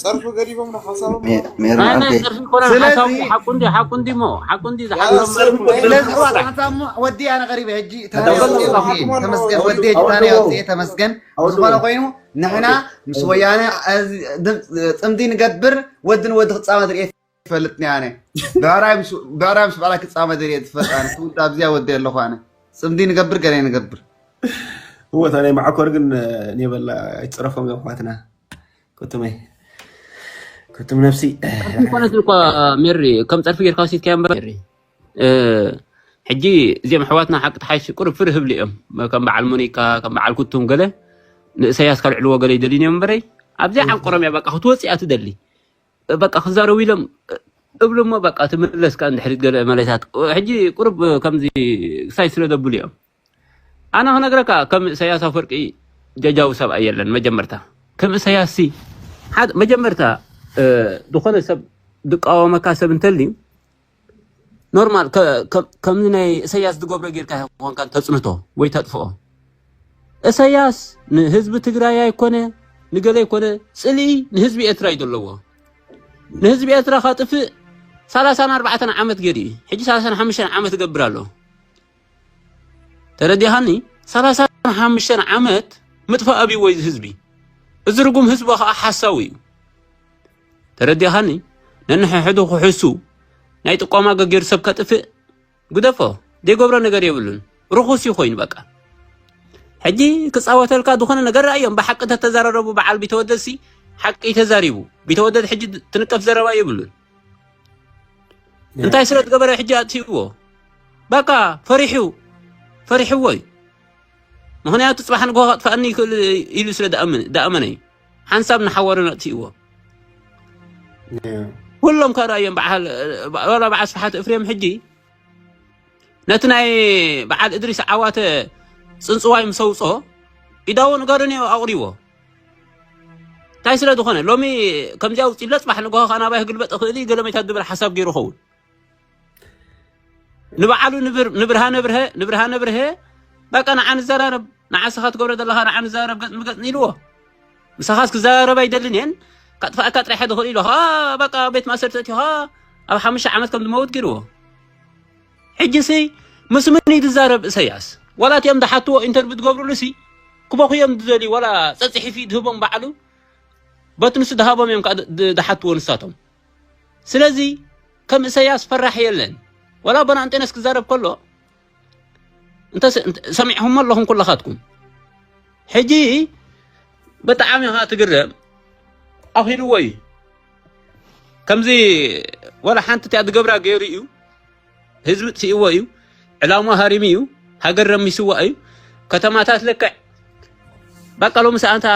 ጸርፊ ገዲፎም ንሓሳቦም ሜሮን ናይ ዓርከይ ጸርፊ ኮነ ስለዚ- ሓሳቡ ሓቁ እንዲ ሓቁ እንዲ ሞ ሓቁ እንዲ ዝሓሳቡ ስለዚ እዋት ሓንሳብ ወዲ ኣነ ቀሪበ ሕጂ ተመስገን ወዲ ሕጂ ታነ ወፅኤ ተመስገን ዝኾነ ኮይኑ ንሕና ምስ ወያነ እዚ ድም- ፅምዲ ንገብር ወዲ ንወዲ ክፃመድ ርኤ ትፈልጥኒ ኣነ ብዕራይ ምስ ብዕራይ ምስ በዕራይ ክፃመድ ርኤ ትፈልጥ ኣነ ትውልድ ኣብዚያ ወዲ ኣለኹ ኣነ ፅምዲ ንገብር ገለ ንገብር እወ እታ ናይ መዓኮር ግን ኔበላ ኣይትፅረፎም እዮም ኣሕዋትና። ኩቱመይ ኩቱም ነብሲ ኮነት እኳ ሜሪ ከም ፀርፊ ጌርካ ወሲድካዮ እምበር ሜሪ እ፣ ሕጂ እዚኦም ኣሕዋትና ሓቂ ተሓይሽ ቁሩብ ፍርህ ህብሉ እዮም ከም በዓል ሞኒካ ከም በዓል ኩቱም ገለ ንእሰያስ ከልዕልዎ ገለ ይደልዩ እዮም እምበረይ ኣብዚኣ ዓንቆሮም እያ በቃ ክትወፅእ እያ ትደሊ በቃ ክዛረቡ ኢሎም እብሉ እሞ በቃ ትምለስካ እንድሕሪት ገለ መለታት ሕጂ ቁሩብ ከምዚ ክሳይ ስለ ዘብሉ እዮም ኣነ ክነግረካ ከም ኢሳያስ ኣፈወርቂ ጀጃዊ ሰብኣይ የለን መጀመርታ ከም ኢሳያስ ሲ ሓደ መጀመርታ እ፣ ዝኾነ ሰብ ዝቃወመካ ሰብ እንተልዩ ኖርማል ከ- ከ- ከምዚ ናይ ኢሳያስ ዝገብሮ ጌርካ ይኾንካ ተፅንቶ ወይ ተጥፍኦ ኢሳያስ ንህዝቢ ትግራይ ኣይኮነ ንገለ ኣይኮነ ፅልኢ ንህዝቢ ኤርትራ እዩ ዘለዎ ንህዝቢ ኤርትራ ከጥፍእ ሰላሳን ኣርባዕተን ዓመት ገዲኡ ሕጂ ሰላሳን ሓሙሽተን ዓመት እገብር ኣሎ ተረዲኻኒ ሰላሳን ሓሙሽተን ዓመት ምጥፋእ ኣብይዎ እዚ ህዝቢ እዚ ርጉም ህዝቢ ከዓ ሓሳዊ እዩ ተረዲኻኒ ነንሕሕዱ ክሕሱ ናይ ጥቆማ ገገይሩ ሰብ ከጥፍእ ግደፎ ዘይገብሮ ነገር የብሉን ርኹስ እዩ ኮይኑ በቃ ሕጂ ክፃወተልካ ዝኾነ ነገር ረኣዮም ብሓቂ ተተዛረረቡ በዓል ቢተወደድ ሲ ሓቂ ተዛሪቡ ቢተወደድ ሕጂ ትንቀፍ ዘረባ የብሉን እንታይ ስለ ዝገበረ ሕጂ ኣጥፊእዎ በቃ ፈሪሑ ፈሪሕዎ እዩ ምክንያቱ ፅባሕ ንግሆ ከጥፋእኒ ይኽእል ኢሉ ስለ ዝኣመነ እዩ ሓንሳብ ንሓወረ ነጥፊእዎ ኩሎም ከረእዮም በዓል ዋላ በዓል ስብሓት እፍሬም ሕጂ ነቲ ናይ በዓል እድሪስ ዓዋተ ፅንፅዋይ ምስ ኣውፅኦ ኢዳዎ ንጋዶን ኣቕሪቦ እንታይ ስለ ዝኾነ ሎሚ ከምዚ ኣውፂሎ ፅባሕ ንግሆ ከዓ ናባይ ክግልበጥ እኽእል እዩ ገለ መይታት ዝብል ሓሳብ ገይሩ ኸውን ንበዓሉ ንብርሃነ ብርሀ ንብርሃነ ብርሀ በቃ ንዓ ንዘራረብ ንዓ ስኻ ትገብረ ዘለኻ ንዓ ንዘራረብ ገፅ ንገፅ ኢልዎ ምሳኻስ ክዘራረብ ኣይደልን እየን ካጥፋእካ ጥራሕ ዝኽእል ኢሉ ከዓ በቃ ቤት ማእሰርቲ እትኻ ኣብ ሓሙሽተ ዓመት ከም ዝመውት ገይርዎ ሕጂ ሲ ምስ ምን እዩ ዝዛረብ እሰያስ ዋላ እቲኦም ዝሓትዎ ኢንተርቪው ዝገብርሉ ሲ ክበኹ እዮም ዝደልዩ ዋላ ፀፅሒፊ ዝህቦም ባዕሉ በቲ ንሱ ዝሃቦም እዮም ከዓ ዝሓትዎ ንሳቶም ስለዚ ከም እሰያስ ፈራሕ የለን ዋላ ኣቦና እንጤነስ ክዛረብ ከሎ እንተ ሰሚዕኹሞ ኣለኹም ኩላኻትኩም ሕጂ ብጣዕሚ ኢኻ ትግረም ኣኺልዎ እዩ ከምዚ ወላ ሓንቲ እቲኣ ዝገብራ ገይሩ እዩ ህዝቢ ጥፊእዎ እዩ ዕላማ ሃሪሙ እዩ ሃገር ረሚስዋ እዩ ከተማታት ለክዕ በቃ ሎምስ ኣንታ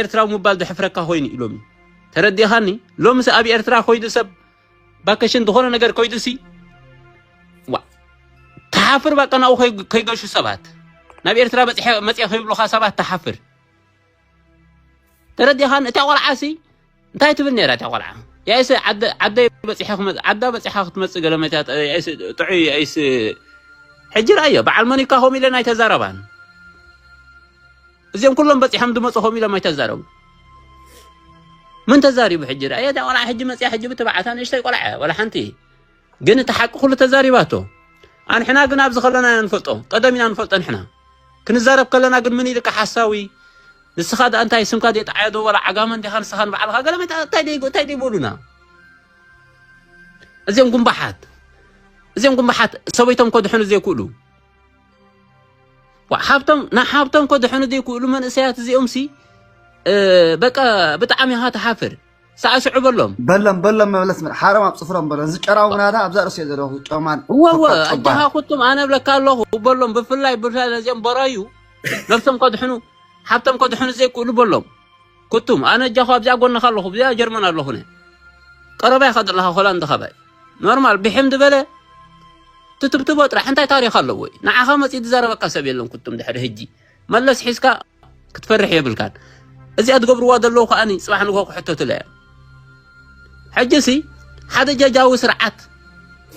ኤርትራዊ ምባል ዘሕፍረካ ኮይኑ እዩ ሎሚ ተረዲእኻኒ ሎምስ ኣብ ኤርትራ ኮይዱ ሰብ ቫኬሽን ዝኾነ ነገር ኮይዱ ሲ ዋ ትሓፍር በቃ ናብኡ ከይገሹ ሰባት ናብ ኤርትራ በፂሐ መፅአ ከይብሉኻ ሰባት ትሓፍር ተረዲኻን? እታ ቆልዓ ሲ እንታይ ትብል ነይራ እታ ቆልዓ? ያይስ ዓደ ዓደ በጺሐ ክመጽ ዓዳ በጺሐ ክትመጽእ ገለ መታት ያይስ ጥዑይ ያይስ ሕጂ ራእዮ በዓል ሞኒካ ሆም ኢለን ኣይተዛረባን። እዚኦም ኩሎም በጺሖም ድመጹ ሆም ኢሎም ኣይተዛረቡ። ምን ተዛሪቡ ሕጂ ራእዮ እታ ቆልዓ ሕጂ መጽያ ሕጂ ብትብዓታ ንእሽተይ ቆልዓ ወላ ሓንቲ ግን እቲ ሓቂ ኩሉ ተዛሪባቶ። ኣንሕና ግን ኣብዚ ከለና ኢና ንፈልጦ፣ ቀደም ኢና ንፈልጦ ንሕና። ክንዛረብ ከለና ግን ምን ኢልካ ሓሳዊ፣ ንስኻ ደኣ እንታይ ስምካ ደጣዓዶ ወላ ዓጋመ እንዲኻ ንስኻ ንባዕልኻ ገለ መታ እንታይ ደይ እንታይ ደይ በሉና። እዚኦም ጉንባሓት እዚኦም ጉንባሓት ሰበይቶም ከድሕኑ ዘይክእሉ ዋ፣ ሓብቶም ንሓብቶም ከድሕኑ ዘይክእሉ መንእሰያት እዚኦም ሲ በቃ ብጣዕሚ ኢኻ ትሓፍር። ሳዕስዑ በሎም። በሎም በሎም መለስ ሓረም ኣብ ፅፍሮም በሎም። እዚ ጨራው ምናዳ ኣብዛ ርእሲ ዘለኹ ጨማን እወ እወ ኣጃኻ ኩቱም ኣነ ብለካ ኣለኹ በሎም። ብፍላይ ብፍላይ ነዚኦም በራዩ ነብሶም ከድሕኑ ሓብቶም ከድሕኑ ዘይክእሉ በሎም። ኩቱም ኣነ እጃኹ ኣብዚኣ ጎንኻ ኣለኹ ብዚኣ ጀርመን ኣለኹ ነ ቀረባይ ኻ ዘለኻ ሆላንድ ኻባይ ኖርማል ብሕም ዝበለ ትትብትቦ ጥራሕ እንታይ ታሪኽ ኣለዎ እዩ? ንዓኻ መፂኡ ዝዛረበካ ሰብ የለን። ኩቱም ድሕሪ ህጂ መለስ ሒዝካ ክትፈርሕ የብልካን። እዚኣ ትገብርዋ ዘለዉ ከኣኒ ፅባሕ ንግሆ ክሕተቱላ እዮም። ሕጂ ሲ ሓደ ጀጃዊ ስርዓት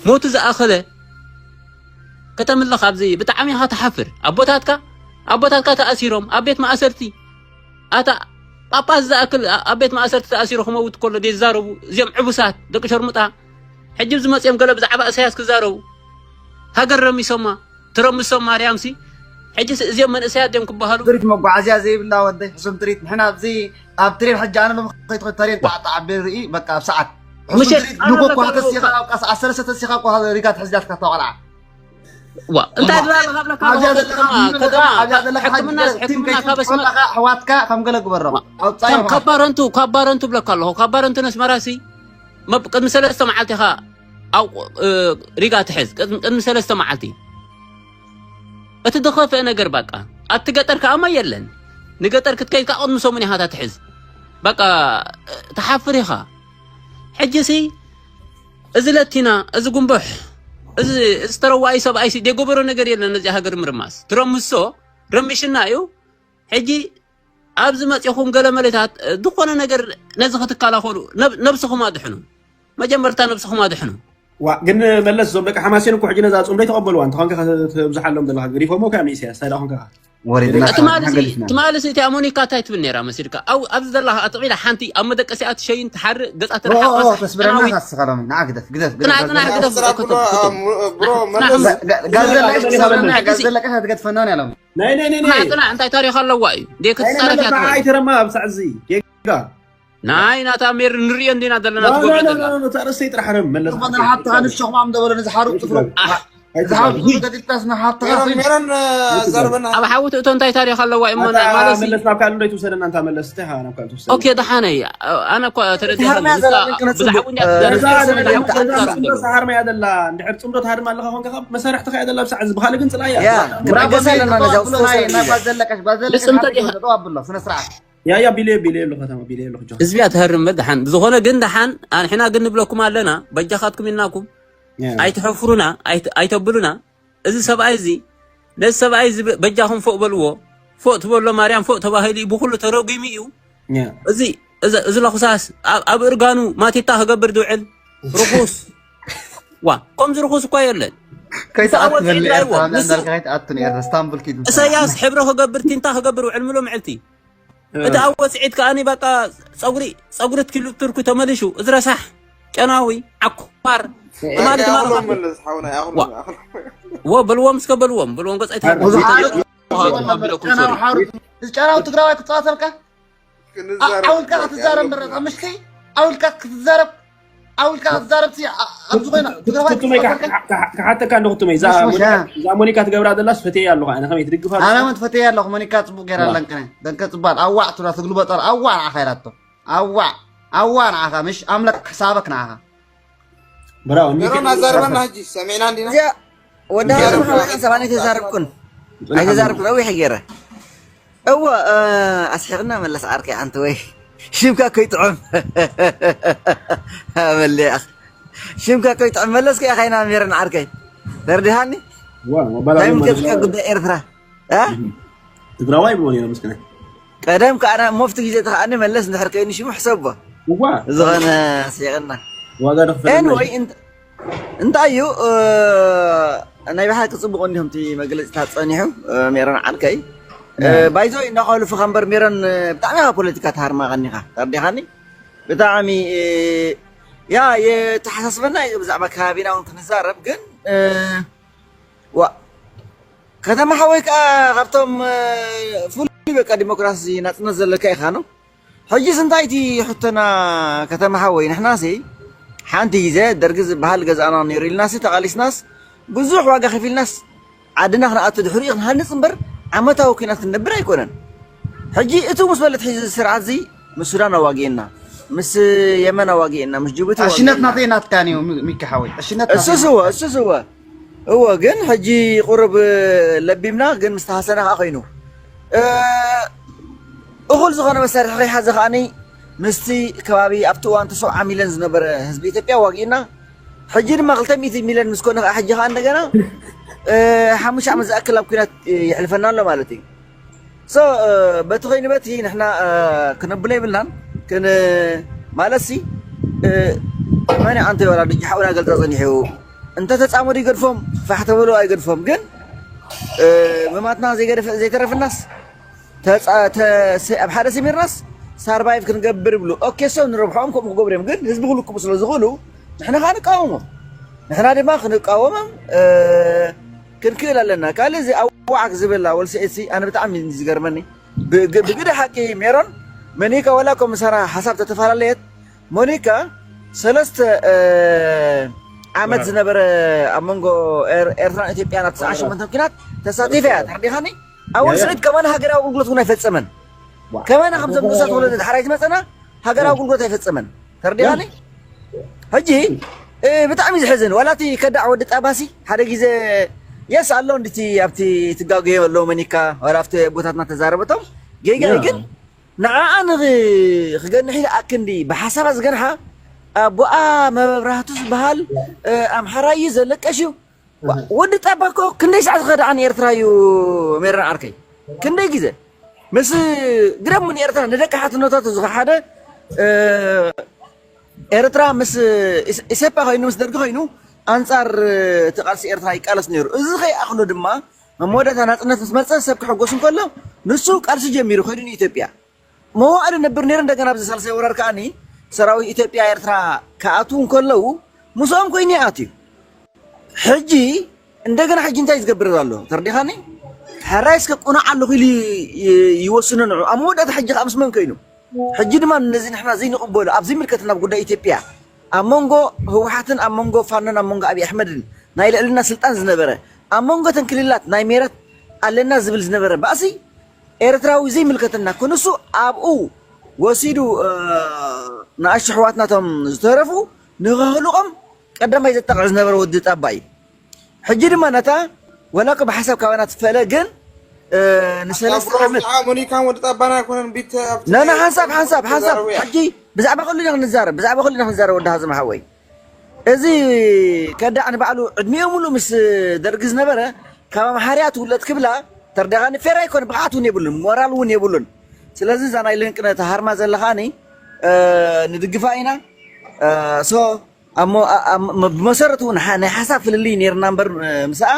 ሞቱ ዝኣኸለ ከተምልኽ ኣብዚ ብጣዕሚ ኢኻ ትሓፍር። ኣቦታትካ ኣቦታትካ ተኣሲሮም ኣብ ቤት ማእሰርቲ ኣታ ጳጳስ ዝኣክል ኣብ ቤት ማእሰርቲ ተኣሲሩ ክመውት ከሎ ደይ ዝዛረቡ እዚኦም ዕቡሳት ደቂ ሸርሙጣ ሕጂ ዝመፅኦም ገለ ብዛዕባ እሳያስ ክዛረቡ ሃገር ረሚሶማ ትረምሶም ማርያም ሲ ሕጂ እዚኦም መንእሰያት ድዮም ክበሃሉ ትሪት መጓዓዝያ ዘይብላ ወደይ ሕሱም ትሪት ንሕና ኣብዚ ኣብ ትሬን ሕጂ ኣነ ሎም ከይትኸ ተሬን ጣዕጣዕ ኣቤል ርኢ በቃ ኣብ ሰዓት ሕሱም ትሪት ንጎኳ ተሲኻ ኣብ ቃስ ዓሰርተ ተሲኻ እኮ ሪጋ ትሕዝዳትካ ተቆልዓ ዋ እንታይ ዝበላ ካብለካ ኣብዚኣ ዘለካ ከተማ ኣብዚኣ ዘለካ ሕክምና ሕክምና ካበስመ ኣሕዋትካ ከም ገለ ግበሮም ኣውፃዮም ካብ ባረንቱ ካብ ባረንቱ ብለካ ኣለኹ ካብ ባረንቱ ነስመራሲ ቅድሚ ሰለስተ መዓልቲ ኢኻ ኣብ ሪጋ ትሕዝ ቅድሚ ሰለስተ መዓልቲ እቲ ዝኸፍአ ነገር በቃ ኣብቲ ገጠር ከኣማ የለን ንገጠር ክትከይድ ከዓ ቅድሚ ሰሙን ኢኻ ትሕዝ በቃ ትሓፍር ኢኻ ሕጂ ሲ እዚ ለቲና እዚ ጉንቡሕ እዚ ዝተረዋይ ሰብኣይ ሲ ደጎበሮ ነገር የለን ነዚ ሃገር ምርማስ ትረምሶ ረሚሽና እዩ ሕጂ ኣብዚ መፂኹም ገለ መለታት ዝኾነ ነገር ነዚ ክትከላኸሉ ነብስኹም ኣድሕኑ መጀመርታ ነብስኹም ኣድሕኑ ዋ ግን መለስ እዞም ደቂ ሓማሴን እኮ ሕጂ ነዛ ፅምዶ ይተቐበልዋ እንተኾንካ ተብዝሓሎም ዘለካ ገዲፎሞ ከ ንኢሳያስ እንታይ ደኣ ኮንካ ወሪድና ትማልሲ ትማልሲ እቲ ኣሞኒካ እንታይ ትብል ነይራ መሲልካ ኣብ ኣብዚ ዘለካ ኣጥቒላ ሓንቲ ኣብ መደቀሲኣ ትሸይን ትሓርእ ገፃ ትርሓቕ ተስብረና ካስኻሎም ንዓ ግደፍ ግደፍ ግደፍ ግደፍ ጋዘለቀሽ ትገድፈናን ያሎም ናይ ናይ ናይ ናይ ናይ እንታይ ታሪኽ ኣለዋ እዩ እንዴ ክትጻረፍ ያትበል ኣይተረማ ኣብ ሰዓዚ ጌጋ ናይ ናታ ሜር ንሪኦ እንዲና ዘለና ትገብረ ዘላ ታረስተይ ጥራሕ ረም መለስ ዝኾነ ሓብትኻ ንስኹም ኣም ደበሎ ንዝሓሩ ጥፍሮ ዝሓሩ ገዲልካስ ንሓብትኻ ሜሮን ዘርበና ኣብ ሓዊ ትእቶ እንታይ ታሪኽ ኣለዋ እሞ ማለት መለስ ናብ ካልእ እንደይ ትውሰደና እንታ መለስ እንታይ ሓና ካብ ትውሰደ ኦኬ ደሓነ እያ ኣነ እኮ ተረዲኻ ብዛዕባ ሰሃርማ ያደላ እንድሕር ጽምዶ ተሃድማ ኣለኻ ኮንካ መሳርሕትኻ ያደላ ብሳዕ ዝበሃል ግን ጽላያ ያ ክንዕገስ ኣለና ነዛ ውስጥ ናይ ጓል ዘለቀሽ ጓል ዘለቀሽ ሓደገ ደው ኣብሎ ስነ ስርዓት ያ ያ ቢልዮ ቢልዮ ኣሎ ከተማ ቢልዮ ኣሎ ጆ ህዝብያ ተህርም ደሓን ብዝኾነ ግን ደሓን ኣንሕና ግን ንብለኩም ኣለና በጃኻትኩም ኢልናኩም ኣይትሐፍሩና ኣይተብሉና እዚ ሰብኣይ እዚ ነዚ ሰብኣይ እዚ በጃኹም ፎእ በልዎ ፎእ ትበሎ ማርያም ፎእ ተባሂሉ ብኩሉ ተረጒሙ እዩ እዚ እዚ ለኹሳስ ኣብ እርጋኑ ማቲታ ክገብር ዝውዕል ርኹስ ዋ ከምዚ ርኹስ እኳ የለን ከይትኣትነሉ ኤርትራ እንዳልካ ከይትኣትኑ ኤርትራ ስታንቡል ኪድ እሰያስ ሕብሪ ክገብር ቲንታ ክገብር ውዕል ምሎ ምዕልቲ እቲ ኣብ ወፅዒት ከኣኒ በቃ ፀጉሪ ፀጉሪ ትኪሉ ትርኩ ተመሊሹ እዚ ረሳሕ ጨናዊ ዓኳር ትማሊ ትማሊ ወ በልዎም እስከ በልዎም በልዎም ገፅ ኣይተሃርቡ ጨናዊ ትግራዋይ ክትፃወተልካ ኣውልካ ክትዛረብ ምረፃ ምሽቲ ኣውልካ ክትዛረብ ኣውልካ ክትዛረብ ኣብዚ ኮይና ትግራዋይ ክትዛረብ ክሓተካ እንዶ ክትመይ እዛ ሞኒካ ትገብራ ዘላስ ፈትየ ኣለኹ ኣነ ከመይ ትድግፋ ኣነ እውን ትፈትየ ኣለኹ ሞኒካ ፅቡቅ ገይራ ኣለንቅነ ደንቀ ፅባል ኣዋዕ ትብላ ትግልበጠር ኣዋዕ ንዓኻ ኢላቶ ኣዋዕ ኣዋዕ ንዓኻ ምሽ ኣምላክ ሕሳበክ ንዓኻ ብራው ሜሮን ኣዛርበና ሕጂ ሰሚዕና እንዲና እዚኣ ወዲ ሃገር ሓንሳብ ኣነ ተዛረብኩን ኣይተዛረብኩ ነዊሕ ገይረ እወ ኣስሒቕና መለስ ዓርከይ ኣንቲ ወይ ሽምካ ከይጥዑም ኣበለያ ሽምካ ከይጥዑም መለስ ከያ ኻይና ሜረን ዓርከይ ተርዲሃኒ ናይ ምልከትካ ጉዳይ ኤርትራ ትግራዋይ ብሎ ነይረ ምስክነ ቀደም ከኣ ሞፍቲ ግዜ ተኸኣኒ መለስ እንድሕር ከይኑ ሽሙ ሕሰቦ። እዋ ዝኾነ ስሒቕና። ዋጋ ደኽፈለና Anyway፣ እንት-፣ እንታይ እዩ፣ እ፣ ናይ ብሓቂ ጽቡቕ እንዲኹም እቲ መግለጺታት ጸኒሑ፣ እ፣ ሜሮን ዓርከይ። እ፣ ባይዞ እናኸልፉኻ እምበር ሜሮን፣ እ፣ ብጣዕሚ ኢኻ ፖለቲካ ተሃርማ ቀኒኻ። ተረዲኻኒ? ብጣዕሚ፣ እ፣ ያ የተሓሳስበና እዩ ብዛዕባ ከባቢና እውን ክንዛረብ፣ ግን፣ እ፣ ዋ፣ ከተማ ሓወይ ከኣ ካብቶም፣ እ፣ ፍሉይ በቃ ዲሞክራሲ ናጽነት ዘለካ ኢኻ ነው። ሕጂስ እንታይ እቲ ሕቶና ከተማ ሓወይ? ንሕናሲ ሓንቲ ግዜ ደርጊ ዝበሃል ገዛእና ነይሩ ኢልናሲ ተቓሊስናስ ብዙሕ ዋጋ ከፊልናስ ዓድና ክንኣቱ ድሕሪኡ ክንሃንጽ እምበር ዓመታዊ ኲናት ክንነብር ኣይኮነን። ሕጂ እቱ ምስ በለት ሕዚ ስርዓት እዚ ምስ ሱዳን ኣዋጊእና፣ ምስ የመን ኣዋጊእና፣ ምስ ጅቡቲ ዕሽነት ኣዋጊእና። ናተይ ናትካን እዩ ሚ- ሚካ ሓወይ ዕሽነት እሱስ እወ እሱስ እወ እወ ግን ሕጂ ቁሩብ ለቢምና ግን ምስ ተሃሰና ከዓ ኮይኑ እ፣ እኹል ዝኾነ መሳርሒ ከይሓዘ ከዓኒ ምስቲ ከባቢ ኣብቲ እዋን ተሰብዓ ሚልዮን ዝነበረ ህዝቢ ኢትዮጵያ ዋጊእና ሕጂ ድማ ክልተ ሚእቲ ሚልዮን ምስ ኮነ ከዓ ሕጂ ከዓ እንደገና እ፣ ሓሙሽተ ዓመት ዝኣክል ኣብ ኩናት የሕልፈና ኣሎ ማለት እዩ። So በቲ ኮይኑ በቲ ንሕና ክነብሎ የብልናን ክን ማለት ሲ መን ኣንተ ወላ ድጅ ሓውና ገልጸ ጸኒሑ እንተ ተጻመዱ ይገድፎም ፋሕ ተበሉ ኣይገድፎም ግን ምማትና ዘይገደፈ ዘይተረፍናስ ተጻ- ተ- ስ- ኣብ ሓደ ሰሚርናስ ሳርቫይቭ ክንገብር ይብሉ ኦኬ ሰብ ንረብሖም ከምኡ ክገብሩ እዮም ግን ህዝቢ ክልክሙ ስለ ዝኽእሉ ንሕና ከዓ ንቃወሞም ንሕና ድማ ክንቃወሞም ክንክእል ኣለና ካልእ እዚ ኣዋዓክ ዝብላ ወልሲ ኤሲ ኣነ ብጣዕሚ እዩ ዝገርመኒ ብግ- ብግደ ሓቂ ሜሮን መኒካ ወላ እኮ ምሳና ሓሳብ ተተፈላለየት ሞኒካ ሰለስተ እ፣ ዓመት ዝነበረ ኣብ መንጎ ኤር- ኤርትራን ኢትዮጵያን ኣብ ተስዓ ሸሞንተ ኪናት ተሳቲፈ እያ ተረዲኻኒ ኣብ ወልሲ ኤት ከማን ሃገራዊ ኣገልግሎት እውን ኣይፈጸመን ከማና ከምዞም ንኡሳት ወለዶ ድሓር ኣይትመፀና ሃገራዊ ኣገልግሎት ኣይፈጸመን ተረዲኻኒ ሕጂ እ፣ ብጣዕሚ እዩ ዝሕዝን ዋላ እቲ ከዳዕ ወዲ ጣባሲ ሓደ ግዜ የስ ኣሎ እንድቲ ኣብቲ ትጋገዮ ኣሎ መኒካ ዋላ ኣብቲ ቦታትና ተዛረበቶም ጌጋ እዩ ግን ንዓኣ ንኽ- ክገንሕ ኢሉ ኣክንዲ ብሓሳባ ዝገንሓ ኣቦኣ መብራህቱ ዝበሃል እ፣ ኣምሓራይ እዩ ዘለቀሽ እዩ ወዲ ጣባ እኮ ክንደይ ሰዓት ዝኸደ ዓን ኤርትራ እዩ ሜረን ዓርከይ ክንደይ ግዜ ምስ ግደሙ ንኤርትራ ንደቂ ሓትነታቱ ዝኸሓደ እ፣ ኤርትራ ምስ ኢስ- ኢሰፓ ኮይኑ ምስ ደርጊ ኮይኑ ኣንጻር እቲ ቃልሲ ኤርትራ ይቃለስ ነይሩ እዚ ከይኣኽሎ ድማ ኣብ መወዳእታ ናጽነት ምስ መጸ ሰብ ክሕጎስ እንከሎ ንሱ ቃልሲ ጀሚሩ ከይዱ ንኢትዮጵያ መዋእሉ ነብር ነይሩ እንደገና ኣብዚ ሳልሳይ ወራር ከኣኒ ሰራዊት ኢትዮጵያ ኤርትራ ክኣትዉ እንከለዉ ምስኦም ኮይኑ ይኣትዩ ሕጂ እንደገና ሕጂ እንታይ ዝገብር ዘሎ ተርዲኻኒ ሕራይ እስከ ቁኑዕ ኣለኹ ኢሉ ይ- ይወስኖ ንዑ ኣብ መወዳእታ ሕጂ ከዓ ምስ መን ኮይኑ ሕጂ ድማ ነዚ ንሕና ዘይንቕበሎ ኣብ ዘይምልከትና ጉዳይ ኢትዮጵያ ኣብ መንጎ ህወሓትን ኣብ መንጎ ፋኖን ኣብ መንጎ ኣብይ ኣሕመድን ናይ ልዕልና ስልጣን ዝነበረ ኣብ መንጎ ተን ክልላት ናይ ሜረት ኣለና ዝብል ዝነበረ ባእሲ ኤርትራዊ ዘይምልከተና ክንሱ ኣብኡ ወሲዱ ንኣሽቱ ኣሕዋትናቶም ዝተረፉ ንኸህልቖም ቀዳማይ ዘጣቕዕ ዝነበረ ወዲ ጣባ እዩ ሕጂ ድማ ነታ ወላ እኮ ብሓሳብ ካባና ትፈለ ግን ንሰለስተ ዓመት ሞኒካን ወዲ ጣባና ኣይኮነን ቢት ነና ሓንሳብ ሓንሳብ ሓንሳብ ሕጂ ብዛዕባ ከሉ ኢና ክንዛረብ ብዛዕባ ከሉ ኢና ክንዛረብ ወዲ ሃዘም ሓወይ እዚ ከዳዕ ንባዕሉ ዕድሚኡ ሙሉ ምስ ደርጊ ዝነበረ ካብ ኣምሓርያ ትውለጥ ክብላ ተርዳኻኒ ፌራ ኣይኮነ ብቕዓት እውን የብሉን ሞራል እውን የብሉን ስለዚ እዛ ናይ ልንቅነ ተሃርማ ዘለኻኒ ንድግፋ ኢና ሶ ብመሰረቱ ናይ ሓሳብ ፍልልይ ነርና እምበር ምስኣ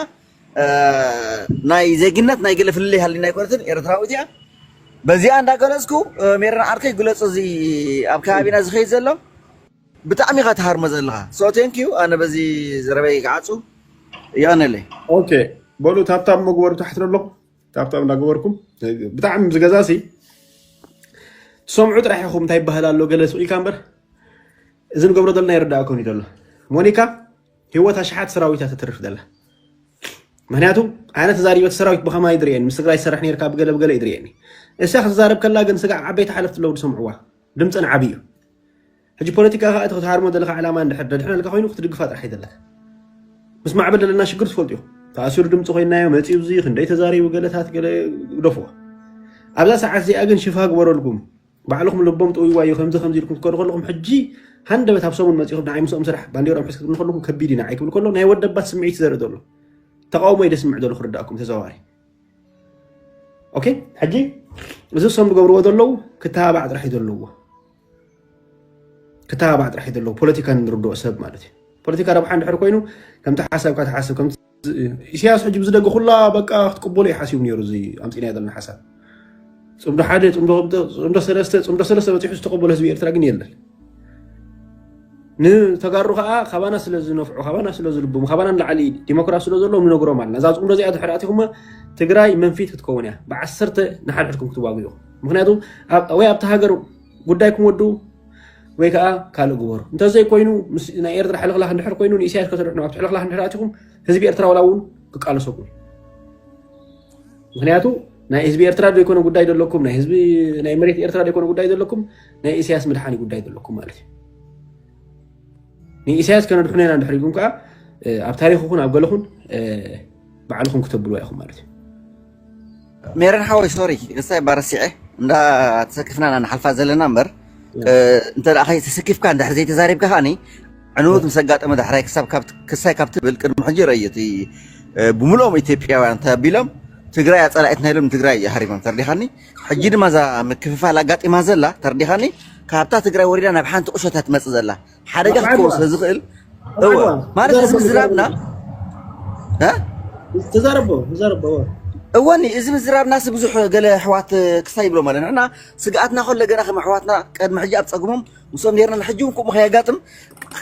ናይ ዜግነት ናይ ገለ ፍልልይ ሃሊና ኣይኮነትን ኤርትራዊት እያ በዚኣ እንዳገለፅኩ ሜረን ዓርከይ ግለፁ እዚ ኣብ ከባቢና ዝኸይድ ዘሎ ብጣዕሚ ኢኻ ትሃርሞ ዘለኻ so thank you ኣነ በዚ ዘረበይ ክዓፁ የቐነለይ okay በሉ ታብታብ መግበሩ ታሕቲ ኣሎ ታብታብ እንዳገበርኩም ብጣዕሚ ዝገዛሲ ትሰምዑ ጥራሕ ኢኹም እንታይ ይበሃል ኣሎ ገለ ስቕ ኢልካ እምበር እዚ ንገብሮ ዘለና ይርዳእኩም እዩ ዘሎ ሞኒካ ህይወት ኣሽሓት ሰራዊት እያ ተትርፍ ዘላ ምክንያቱ ኣነ ተዛሪበ እቲ ሰራዊት ብኸማይ ድርእየኒ ምስ ትግራይ ዝሰርሕ ነርካ ብገለ ብገለ እዩ ድርእየኒ እሳ ክትዛረብ ከላ ግን ስጋዕ ዓበይቲ ሓለፍቲ ኣለዉ ዝሰምዕዋ ድምፅን ዓብዪ እዩ ሕጂ ፖለቲካ ከዓ እቲ ክትሃርሞ ዘለካ ዕላማ እንድሕር ደድሕነልካ ኮይኑ ክትድግፋ ጥራሕ ይደለካ ምስ ማዕበል ዘለና ሽግር ትፈልጡ እዩ ተኣሲሩ ድምፂ ኮይናዮ መፂኡ እዚ ክንደይ ተዛሪቡ ገለታት ገለ ግደፍዎ ኣብዛ ሰዓት እዚኣ ግን ሽፋ ግበረልኩም ባዕልኹም ልቦም ጥውይዋዮ ከምዚ ከምዚ ኢልኩም ትከዱ ከለኹም ሕጂ ሃንደበት ኣብ ሰሙን መፂኹም ንዓይ ምስኦም ስራሕ ባንዴሮም ሕዝ ክትብሉ ከለኹም ከቢድ ኢና ኣይክብል ከሎ ናይ ወደባት ስምዒት ዘርኢ ዘሎ ተቃውሞ እዩ ደስምዕ ዘሎ ክርዳእኩም ተዘዋዋሪ ኦኬ፣ ሕጂ እዚ ሰም ዝገብርዎ ዘለዉ ክተባባዕ ጥራሕ እዩ ዘለዎ። ክተባባዕ ጥራሕ እዩ ዘለዎ፣ ፖለቲካ ንርድኦ ሰብ ማለት እዩ። ፖለቲካ ረብሓ እንድሕር ኮይኑ፣ ከምቲ ሓሳብካ ትሓስብ፣ ከምቲ ኢሳያስ ሕጂ ብዝደገ ኩላ በቃ ክትቅበሎ እዩ ሓሲቡ ነይሩ። እዚ ኣምፂናዮ ዘለና ሓሳብ፣ ፅምዶ ሓደ፣ ፅምዶ ክልተ፣ ፅምዶ ሰለስተ፣ ፅምዶ ሰለስተ በፂሑ ዝተቀበሎ ህዝቢ ኤርትራ ግን የለን። ንተጋሩ ከዓ ካባና ስለ ዝነፍዑ፣ ካባና ስለ ዝልብሙ፣ ካባና ንላዕሊ ዲሞክራሲ ስለ ዘለዎም ንነግሮም ኣለና። እዛ ፅምዶ እዚኣ ድሕር ኣቲኹማ ትግራይ መንፊት ክትከውን እያ። ብዓሰርተ ንሓድሕድኩም ክትዋግኡ ኢኹም። ምክንያቱ ኣብ- ወይ ኣብቲ ሃገር ጉዳይኩም ወዱ ወይ ከዓ ካልእ ግበሩ። እንተዘይኮይኑ ምስ- ናይ ኤርትራ ሕልኽላኽ እንድሕር ኮይኑ ንኢሳያስ ከተድሕኑ ኣብቲ ሕልኽላኽ እንድሕር ኣቲኹም ህዝቢ ኤርትራ ዋላ እውን ክቃለሰኩም እዩ። ምክንያቱ ናይ ህዝቢ ኤርትራ ዘይኮነ ጉዳይ ዘለኩም፣ ናይ ህዝቢ ናይ መሬት ኤርትራ ዘይኮነ ጉዳይ ዘለኩም፣ ናይ ኢሳያስ ምድሓን ጉዳይ ዘለኩም ማለት እዩ። ንኢሳያስ ከነድሕኖ ኢና እንድሕር ኢልኩም ከዓ ኣብ ታሪክ ኹን ኣብ ገለኹን ባዕልኹም ክተብልዋ ኢኹም ማለት እዩ። ሜረን ሓወይ ሶሪ፣ ክሳይ ባረሲዐ እንዳ ተሰክፍና ኢና ንሓልፋ ዘለና እምበር፣ እንተ ደኣ ተሰኪፍካ እንድሕር ዘይተዛሪብካ ከኣኒ ዕንወት ምስ ኣጋጠመ ዳሕራይ ክሳብ ካብ ክሳይ ካብ ትብል ቅድሚ ሕጂ ረእዮ እቲ ብምልኦም ኢትዮጵያውያን ተቢሎም ትግራይ ኣጸላኢትና ኢሎም ንትግራይ ሃሪሞም ተርዲኻኒ። ሕጂ ድማ እዛ ምክፍፋል ኣጋጢማ ዘላ ተርዲኻኒ። ካብታ ትግራይ ወሪዳ ናብ ሓንቲ ቁሸታ ትመጽእ ዘላ ሓደጋ ክትከውን ስለ ዝኽእል እወ ማለት እዚ ምዝራብና ተዛረቦ ተዛረቦ እወኒ እዚ ምዝራብና ሲ ብዙሕ ገለ ኣሕዋት ክሳይ ይብሎም ኣለና እና ስግኣትና ከሎ ገና ከም ኣሕዋትና ቀድሚ ሕጂ ኣብ ፀግሞም ምስኦም ነርና ንሕጂ እውን ከምኡ ከየጋጥም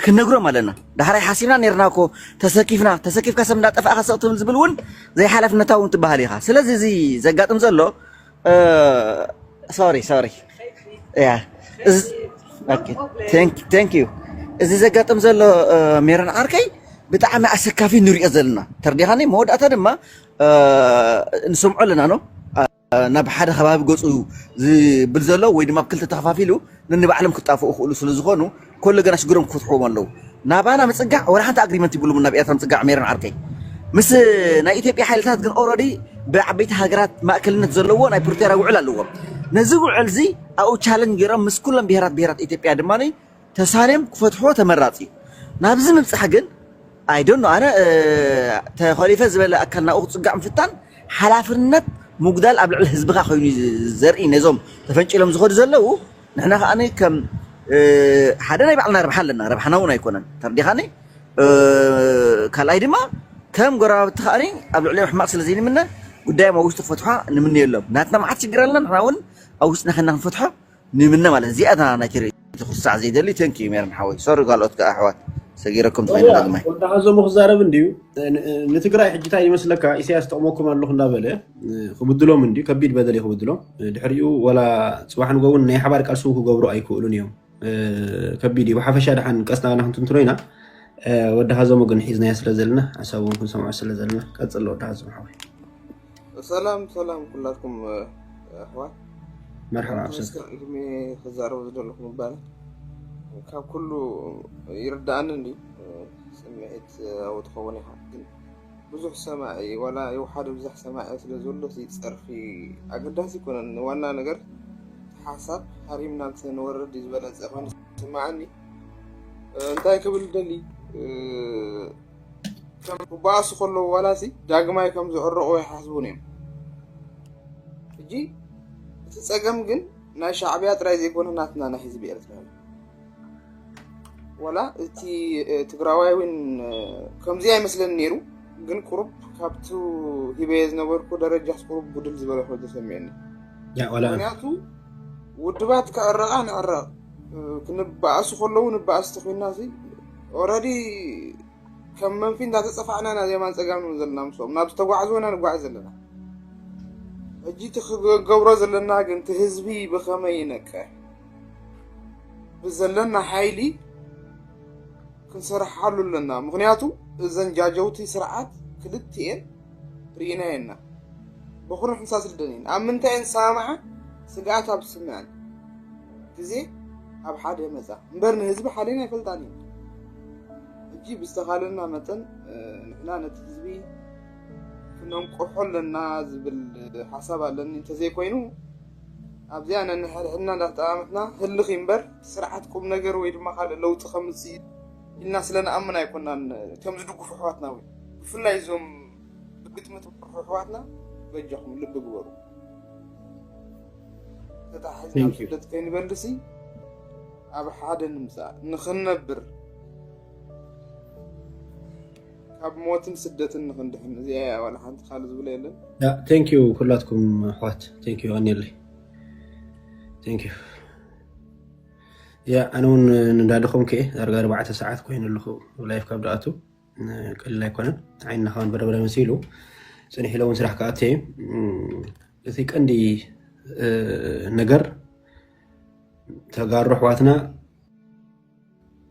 ክነግሮም ኣለና። ዳሕራይ ሓሲብና ነርና እኮ ተሰኪፍና ተሰኪፍካ ሰብ እንዳጠፋእካ ሰቕ ትብል ዝብል እውን ዘይሓላፍነታዊ እውን ትበሃል ኢኻ። ስለዚ እዚ ዘጋጥም ዘሎ ሶሪ ሶሪ ያ ቴንክ ዩ። እዚ ዘጋጥም ዘሎ ሜሮን ዓርከይ ብጣዕሚ ኣሰካፊ ንሪኦ ዘለና ተርዲኻኒ። መወዳእታ ድማ ንሰምዖ ኣለና ነው ናብ ሓደ ከባቢ ገፁ ዝብል ዘሎ ወይ ድማ ኣብ ክልተ ተኸፋፊሉ ነንባዕሎም ክጣፍኡ ክእሉ ስለ ዝኾኑ ኮሎ ገና ሽግሮም ክፍትሕዎም ኣለዉ። ናባና ምፅጋዕ ወላ ሓንቲ ኣግሪመንት ይብሉም ናብ ኤርትራ ምፅጋዕ ሜሮን ዓርከይ ምስ ናይ ኢትዮጵያ ሓይልታት ግን ኦረዲ ብዓበይቲ ሃገራት ማእከልነት ዘለዎ ናይ ፕሪቶርያ ውዕል ኣለዎም። ነዚ ውዕል እዚ ኣብኡ ቻለንጅ ገይሮም ምስ ኩሎም ብሄራት ብሄራት ኢትዮጵያ ድማ ተሳንዮም ክፈትሕዎ ተመራፂ እዩ። ናብዚ ምብፃሕ ግን ኣይደኖ ኣነ ተኸሊፈ ዝበለ ኣካል ናብኡ ክፅጋዕ ምፍታን ሓላፍነት ምጉዳል ኣብ ልዕሊ ህዝብኻ ኮይኑ ዘርኢ ነዞም ተፈንጭሎም ዝኸዱ ዘለዉ ንሕና ከኣ ከም ሓደ ናይ ባዕልና ረብሓ ኣለና። ረብሓና እውን ኣይኮነን ተርዲኻኒ። ካልኣይ ድማ ከም ጎረባብቲ ከኣ ኣብ ልዕሊኦም ሕማቕ ስለ ዘይንምነ ጉዳዮም ኣብ ውሽጢ ክፈትሖ ንምነየሎም። ናትና መዓት ሽግር ኣለና ንሕና እውን ኣብ ውሽጥና ከና ክንፈትሖ ንምነ ማለት እዚኣ እታ ናይቲ ርእይቲ ክርሳዕ ዘይደሊ። ቴንክ ዩ ሜርን ሓወይ ሶሪ ካልኦት ከኣ ኣሕዋት ሰጊረኩም ትኾይኑ ደግማይ ወዲ ሓዞሙ ክዛረብ እንድዩ። ንትግራይ ሕጂ እንታይ ይመስለካ ኢሳያስ ጠቕመኩም ኣለኹ እንዳበለ ክብድሎም እንድዩ ከቢድ በደል እዩ ክብድሎም። ድሕሪኡ ወላ ፅባሕ ንጎ እውን ናይ ሓባር ቃልሲ ክገብሩ ኣይክእሉን እዮም። ከቢድ እዩ። ብሓፈሻ ደሓን ቀስና ናክንትንትኖ ኢና። ወዲ ሓዞሙ ግን ሒዝናዮ ስለ ዘለና ሓሳቡ እውን ክንሰምዖ ስለ ዘለና ቀፅሎ ወዲ ሓዞሙ ሓወይ። ሰላም ሰላም ኩላትኩም ኣሕዋት መርሓባ ኣብ ተመስገን ቅድሚ ክዛረቡ ዝደለኹ ምባል ካብ ኩሉ ይርዳኣኒ እንዲ ስምዒት ኣው ትኸውን ኢኻ ግን ብዙሕ ሰማዒ ዋላ የውሓደ ብዛሕ ሰማዒ ስለ ዘሎ ሲ ጸርፊ ኣገዳሲ ይኮነን ዋና ነገር ሓሳብ ሃሪምና ንወረድ ዝበለጸ ኮይኑ ስማዓኒ እንታይ ክብል ደሊ ከም ክበኣሱ ከለዉ ዋላሲ ዳግማይ ከም ዝዕረቑ ኣይሓስቡን እዮም። ሕጂ እቲ ጸገም ግን ናይ ሻዕብያ ጥራይ ዘይኮነ ናትና ናይ ህዝቢ ኤርትራ እዩ። ዋላ እቲ ትግራዋይ እውን ከምዚ ኣይመስለን ነይሩ፣ ግን ቁሩብ ካብቲ ሂበየ ዝነበርኩ ደረጃስ ቁሩብ ጉድል ዝበለ ኮይኑ ተሰሚዑኒ። ምክንያቱ ውድባት ክዕረቓ ንዕረቕ ክንበኣሱ ከለዉ ንበኣስ ተኮይና ሲ ኦረዲ ከም መንፊ እንዳተፀፋዕና ኢና ዜማን ፀጋምን ዘለና ምስኦም ናብ ዝተጓዕዝዎ ኢና ንጓዓዝ ዘለና። ሕጂ እቲ ክገብሮ ዘለና ግን እቲ ህዝቢ ብኸመይ ይነቅሕ ብዘለና ሓይሊ ክንሰርሓሉ ኣለና። ምክንያቱ እዘን ጃጀውቲ ስርዓት ክልቲኤን ርኢናየና በኩሉ ሕንሳስ ልደን እየን ኣብ ምንታይ እየን ዝሰማማዓ ስግኣት ኣብ ዝስምዐን ግዜ ኣብ ሓደ መፃ እምበር ንህዝቢ ሓሊና ኣይፈልጣን እዩ። ሕጂ ብዝተኻለና መጠን ንሕና ነቲ ህዝቢ ክነንቅሖ ኣለና ዝብል ሓሳብ ኣለኒ። እንተዘይኮይኑ ኣብዚኣ ነንሕድሕድና እንዳተጠማመትና ህልኽ እምበር ስርዓት ቁም ነገር ወይ ድማ ካልእ ለውጢ ከምፅእ ኢልና ስለ ንኣምን ኣይኮናን ከም ዝድግፉ ኣሕዋትና ወይ ብፍላይ እዞም ብግጥሚ ትመርሑ ኣሕዋትና በጃኹም ልቢ ግበሩ። ተታሒዝና ስደት ከይንበልሲ ኣብ ሓደ ንምፃእ ንኽንነብር ካብ ሞትን ስደትን ንኽንድሕን እዚኣ እያ። ዋላ ሓንቲ ካልእ ዝብሎ የለን። Thank you ኩላትኩም ኣሕዋት፣ thank you ኣኔለይ። Thank you። ያ ኣነ እውን እንዳደኸምኩ እየ። ዳርጋ ኣርባዕተ ሰዓት ኮይኑ ኣለኹ ላይፍ ካብ ደኣቱ። ቀሊል ኣይኮነን። ዓይንና ከውን በረበረ መሲሉ ፅንሕ ኢለ እውን ስራሕ ክኣተ እየ። እቲ ቀንዲ ነገር ተጋሩ ኣሕዋትና፣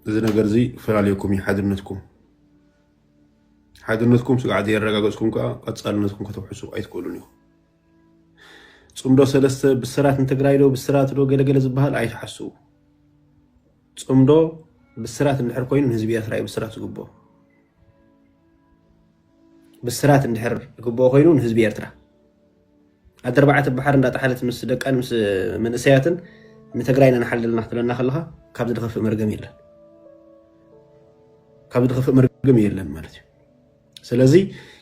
እዚ ነገር እዚ ፈላልየኩም እዩ ሓድነትኩም። ሓድነትኩም ስጋዕ ዘየረጋገፅኩም ከዓ ቀፃልነትኩም ከተውሕሱ ኣይትክእሉን ኢኹም። ፅምዶ ሰለስተ ብስራት ንትግራይ ዶ ብስራት ዶ ገለገለ ዝበሃል ኣይትሓስቡ። ፅምዶ ብስራት እንድሕር ኮይኑ ንህዝቢ ኤርትራ እዩ ብስራት ዝግብኦ። ብስራት እንድሕር ዝግብኦ ኮይኑ ንህዝቢ ኤርትራ ኣደርባዕተ ባሕር እንዳጣሓለት ምስ ደቃን ምስ መንእሰያትን ንትግራይ ኢና ንሓልልና ክትብለና ከለኻ ካብ ዝድኸፍእ መርገም የለን። ካብ ዝድኸፍእ መርገም የለን ማለት እዩ። ስለዚ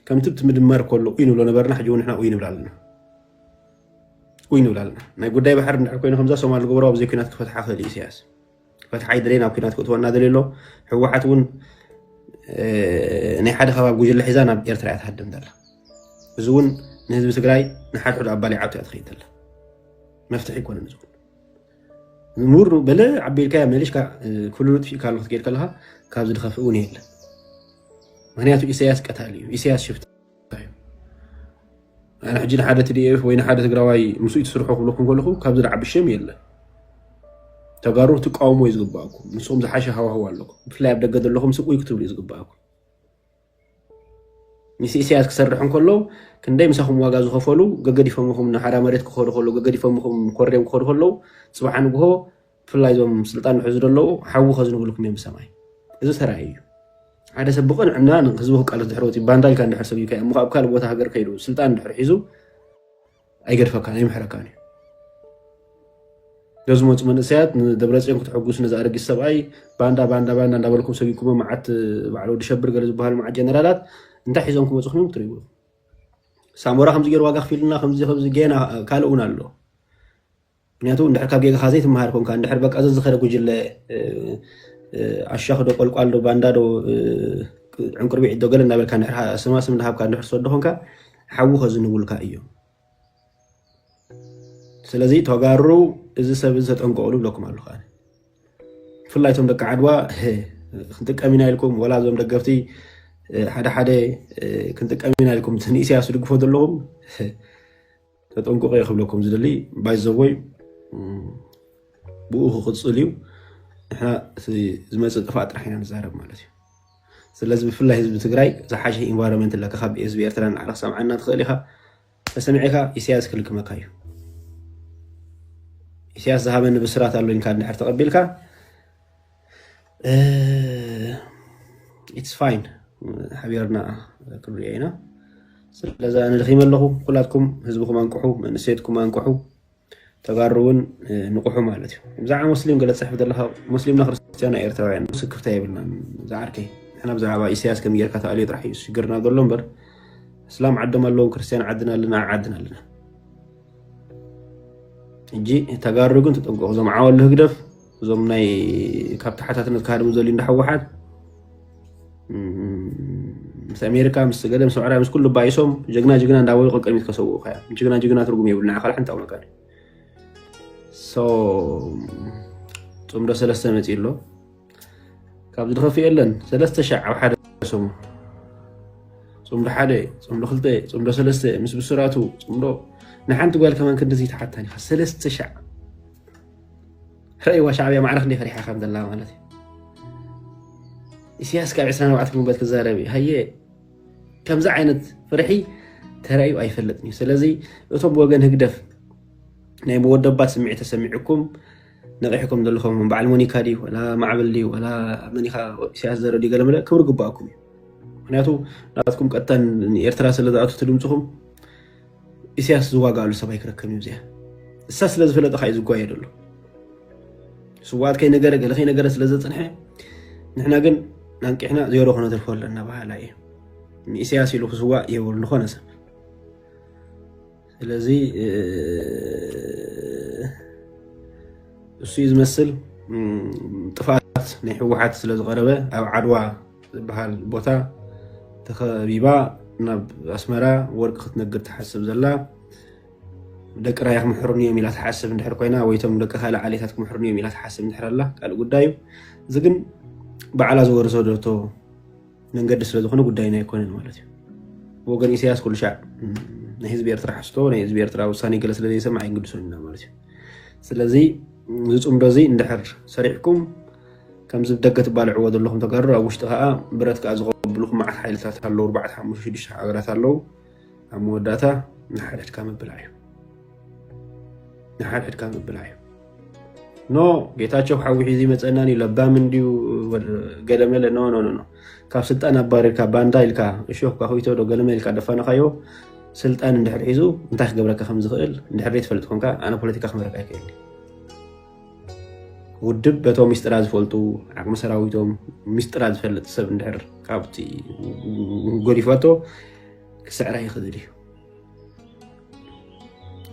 ከምቲ እቲ ምድማር ከሎ ኡይ ንብሎ ነበርና፣ ሕጂ እውን ንሕና ኡይ ንብል ኣለና። ኡይ ንብል ኣለና። ናይ ጉዳይ ባሕሪ እንድሕር ኮይኑ ከምዛ ሶማል ዝገብሮ ኣብ ዘይኩናት ክፈትሓ ክእል እዩ ኢሳያስ። ክፈትሓ ኣይደለየ፣ ናብ ኩናት ክእትወና ደልዩ ኣሎ። ህወሓት እውን ናይ ሓደ ከባቢ ጉጅለ ሒዛ ናብ ኤርትራ እያ ትሃድም ዘላ። እዚ እውን ንህዝቢ ትግራይ ንሓድሕዱ ኣባሊዓቶ እያ ትኸይድ ዘላ። መፍትሒ ኣይኮነን እዚ እውን። ምሁር በለ ዓቢልካ መሊሽካ ኩሉ ጥፊእካ ኣሎ ክትገድ ከለካ ካብ ዝድኸፍእ እውን የለን። ምክንያቱ ኢሳያስ ቀታሊ እዩ። ኢሳያስ ሽፍታ እዩ። ኣነ ሕጂ ንሓደ ቲ ዲ ኤፍ ወይ ንሓደ ትግራዋይ ምስኡ ትስርሑ ክብለኩም ከለኹ ካብዚ ዝዓቢ ሸም የለን። ተጋሩ ትቃወሙ እዩ ዝግባእኩም። ንስኹም ዝሓሸ ሃዋህው ኣለኩም። ብፍላይ ኣብ ደገ ዘለኹም ስቁይ ክትብሉ እዩ ዝግባእኩም። ምስ ኢሳያስ ክሰርሕ እንከሎ ክንደይ ምሳኹም ዋጋ ዝኸፈሉ ገገዲፎምኹም ንሓራ መሬት ክኸዱ ከለዉ ገገዲፎምኹም ኮርዮም ክኸዱ ከለዉ ፅባሕ ንግሆ ብፍላይ እዞም ስልጣን ንሕዙ ዘለዉ ሓዊ ከዝንብልኩም እዮም ብሰማይ። እዚ ተራእዩ እዩ። ሓደ ሰብ ብቕንዕና ንህዝቡ ክቃለስ ድሕሪ ወፂኡ ባንዳ ኢልካ እንድሕር ሰጊካ እሞ ኣብ ካልእ ቦታ ሃገር ከይዱ ስልጣን እንድሕር ሒዙ ኣይገድፈካን ኣይምሕረካን እዩ። ገዝመፁ መንእሰያት ንደብረፅዮን ክትሕጉስ ነዚ ኣረጊት ሰብኣይ ባንዳ ባንዳ ባንዳ እንዳበልኩም ሰጊኩሞ መዓት በዓል ወዲ ሸብር ገለ ዝበሃሉ መዓት ጀነራላት እንታይ ሒዞም ክመፁ ክም ትሪቡ ሳሞራ ከምዚ ገይሩ ዋጋ ክፊልና ከምዚ ከምዚ ገና ካልእ እውን ኣሎ። ምክንያቱ እንድሕር ካብ ጌጋኻ ዘይትመሃር ኮንካ እንድሕር በቃ ዘዝኸረ ጉጅለ ኣሻኽ ዶ ቆልቋል ዶ ባንዳ ዶ ዕንቁርቢዕ ዶ ገለ እናበልካ እንድሕር ስማ ስም እንዳሃብካ እንድሕር ትሰዶ ኮንካ ሓዊ ከዝንቡልካ እዮም። ስለዚ ተጋሩ እዚ ሰብ እዚ ተጠንቀቑሉ ብለኩም ኣለኹ። ብፍላይ እቶም ደቂ ዓድዋ ክንጥቀም ኢና ኢልኩም ወላ እዞም ደገፍቲ ሓደ ሓደ ክንጥቀም ኢና ኢልኩም ንኢሳያስ ትድግፎ ዘለኹም ተጠንቀቑ እየ ክብለኩም ዝደሊ። ባይዘወይ ብኡ ክቕፅል እዩ። ንሕና ዝመፅእ ጥፋእ ጥራሕ ኢና ንዛረብ ማለት እዩ። ስለዚ ብፍላይ ህዝቢ ትግራይ ዝሓሸ ኢንቫይሮንመንት ኣለካ ካብ ህዝቢ ኤርትራ ንዓለ ክሰምዓና ትኽእል ኢኻ። ተሰሚዕካ ኢሳያስ ክልክመካ እዩ። ኢሳያስ ዝሃበኒ ብስራት ኣሎ ኢልካ እንድሕር ተቐቢልካ it's fine። ሓቢርና ክንሪኦ ኢና። ስለዚ ኣነ ደኺመ ኣለኹ። ኩላትኩም ህዝብኩም ኣንቅሑ፣ መንእሰየትኩም ኣንቅሑ። ተጋሩ እውን ንቑሑ ማለት እዩ። ብዛዕባ ሙስሊም ገለ ትፅሕፍ ዘለካ ሙስሊምና ክርስትያና ኤርትራውያን ስክፍታ የብልናን። ዝዓርከይ ንሕና ብዛዕባ ኢሳያስ ከም ጌርካ ተኣልዮ ጥራሕ እዩ ሽግርና ዘሎ እምበር እስላም ዓዶም ኣለዉ ክርስትያን ዓድና ኣለና ዓድና ኣለና። ሕጂ ተጋሩ ግን ተጠንቀቑ። እዞም ዓወሉ ህግደፍ እዞም ናይ ካብ ተሓታትነት ክሃድሙ ዘልዩ እንዳሕወሓት ምስ ኣሜሪካ ምስ ገለ ምስ ኣዕራብ ምስ ኩሉ ባይሶም ጀግና ጀግና እንዳበሉ ቅድሚት ከሰውኡ ከያ ጅግና ጅግና ትርጉም የብሉ ንዓኻ ሓንቲ ኣውነካ ሶ ፅምዶ ሰለስተ መፂ ኣሎ። ካብ ዝድኸፍ የለን ሰለስተ ሻዕ ኣብ ሓደ ሰሙ ፅምዶ ሓደ ፅምዶ ክልተ ፅምዶ ሰለስተ ምስ ብስራቱ ፅምዶ ንሓንቲ ጓል ከማን ክንድዚ ተሓታኒ ኢኻ ሰለስተ ሻዕ ረእይዋ ሻዕብያ ማዕረ ክንደይ ፈሪሓ ከም ዘላ ማለት እዩ። ኢሳያስ ካብ ዕስራን ኣርባዕተን ግንቦት ክዛረብ እዩ ሃየ ከምዚ ዓይነት ፍርሒ ተራእዩ ኣይፈልጥን እዩ። ስለዚ እቶም ወገን ህግደፍ ናይ መወደባት ስምዒት ተሰሚዕኩም ነቂሕኩም ዘለኹም በዓል ሞኒካ ድዩ ወላ ማዕበል ድዩ ወላ መኒኻ ኢሳያስ ዘረ ድዩ ገለመለ ክብሪ ግባእኩም እዩ። ምክንያቱ ናትኩም ቀጥታ ንኤርትራ ስለ ዝኣቱ ትድምፅኹም ኢሳያስ ዝዋጋኣሉ ሰብ ኣይክረከብ እዩ። እዚኣ እሳ ስለ ዝፈለጠ እዩ ዝጓየ ዘሎ። ስዋኣት ከይነገረ ገለ ከይነገረ ስለ ዘፅንሐ ንሕና ግን ናንቂሕና ዜሮ ክነትርፎ ኣለና በሃላ እየ። ንኢሳያስ ኢሉ ክስዋእ የብሉ ዝኾነ ሰብ። ስለዚ እሱ እዩ ዝመስል። ጥፍኣት ናይ ህወሓት ስለ ዝቐረበ ኣብ ዓድዋ ዝበሃል ቦታ ተኸቢባ ናብ ኣስመራ ወርቂ ክትነግድ ትሓስብ ዘላ፣ ደቂ ራያ ክምሕሩኒ እዮም ኢላ ትሓስብ እንድሕር ኮይና፣ ወይ ቶም ደቂ ካልእ ዓሌታት ክምሕሩኒ እዮም ኢላ ትሓስብ እንድሕር ኣላ ካልእ ጉዳይ እዩ። እዚ ግን ባዕላ ዝወርሶ ዶቶ መንገዲ ስለ ዝኾነ ጉዳይና ኣይኮነን ማለት እዩ። ብወገን ኢሳያስ ኩሉ ሻዕ ናይ ህዝቢ ኤርትራ ሓስቶ ናይ ህዝቢ ኤርትራ ውሳኔ ገለ ስለ ዘይሰማዕ ኣይንግድሶን ኢና ማለት እዩ። ስለዚ እዚ ጽምዶ እዚ እንድሕር ሰሪሕኩም ከምዚ ብደገ ትባልዕዎ ዘለኹም ተጋሩ ኣብ ውሽጢ ከዓ ብረት ከዓ ዝቐብሉኹም መዓት ሓይልታት ኣለዉ፣ ኣርባዕተ ሓሙሽተ ሽዱሽተ ሃገራት ኣለዉ። ኣብ መወዳእታ ንሓድሕድካ ምብላዕ እዩ። ንሓድሕድካ ምብላዕ እዩ። ኖ ጌታቸው ሓዊ ሒዙ ይመፀናን እዩ ለባም እንድዩ ገለመለ ኖ ኖ ኖ ኖ። ካብ ስልጣን ኣባሪርካ ባንዳ ኢልካ እሾህ ኳኹይቶ ዶ ገለመ ኢልካ ደፋንኻዮ ስልጣን እንድሕር ሒዙ እንታይ ክገብረካ ከም ዝኽእል እንድሕር ዘይትፈልጥ ኮንካ ኣነ ፖለቲካ ክመረካ ኣይክእል። ውድብ በቶም ሚስጥራ ዝፈልጡ ዓቅሚ ሰራዊቶም ሚስጥራ ዝፈልጥ ሰብ እንድሕር ካብቲ ጎዲፈቶ ክስዕራ ይኽእል እዩ።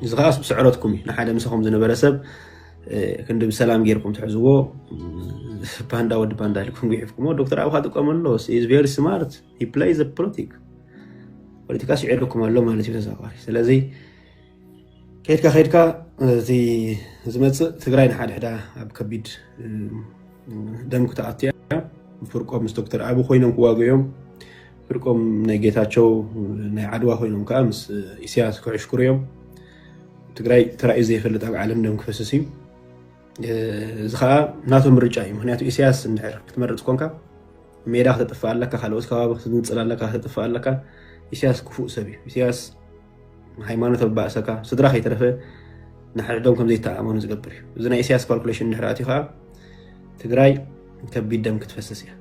እዚ ከዓ ስዕረትኩም እዩ። ንሓደ ምሳኹም ዝነበረ ሰብ ክንዲ ብሰላም ጌርኩም ትሕዝዎ ባንዳ ወዲ ባንዳ ኢልኩም ጉሒፍኩሞ ዶክተር ኣብኻ ጥቀመሎ is very smart he plays ፖለቲክ ፖለቲካ ስዒርኩም ኣሎ ማለት እዩ ተዛዋሪ። ስለዚ ከይድካ ከይድካ እቲ ዝመፅእ ትግራይ ንሓድሕዳ ኣብ ከቢድ ደም ክትኣትያ ፍርቆም ምስ ዶክተር ኣቢ ኮይኖም ክዋግኦም ፍርቆም ናይ ጌታቸው ናይ ዓድዋ ኮይኖም ከዓ ምስ ኢሳያስ ክዕሽክሩ እዮም። ትግራይ ተራእዩ ዘይፈልጥ ኣብ ዓለም ደም ክፈስስ እዩ። እዚ ከዓ ናቶም ምርጫ እዩ። ምክንያቱ ኢሳያስ እንድሕር ክትመርፅ ኮንካ ሜዳ ክተጥፍእ ኣለካ፣ ካልኦት ከባቢ ክትንፅል ኣለካ፣ ክተጥፍእ ኣለካ። ኢሳያስ ክፉእ ሰብ እዩ። ኢሳያስ ሃይማኖት ኣባእሰካ ስድራ ከይተረፈ ንሓድሕዶም ከም ዘይተኣመኑ ዝገብር እዩ። እዚ ናይ ኢሳያስ ካልኩሌሽን እንድሕር ኣትዩ ከዓ ትግራይ ከቢድ ደም ክትፈስስ እያ።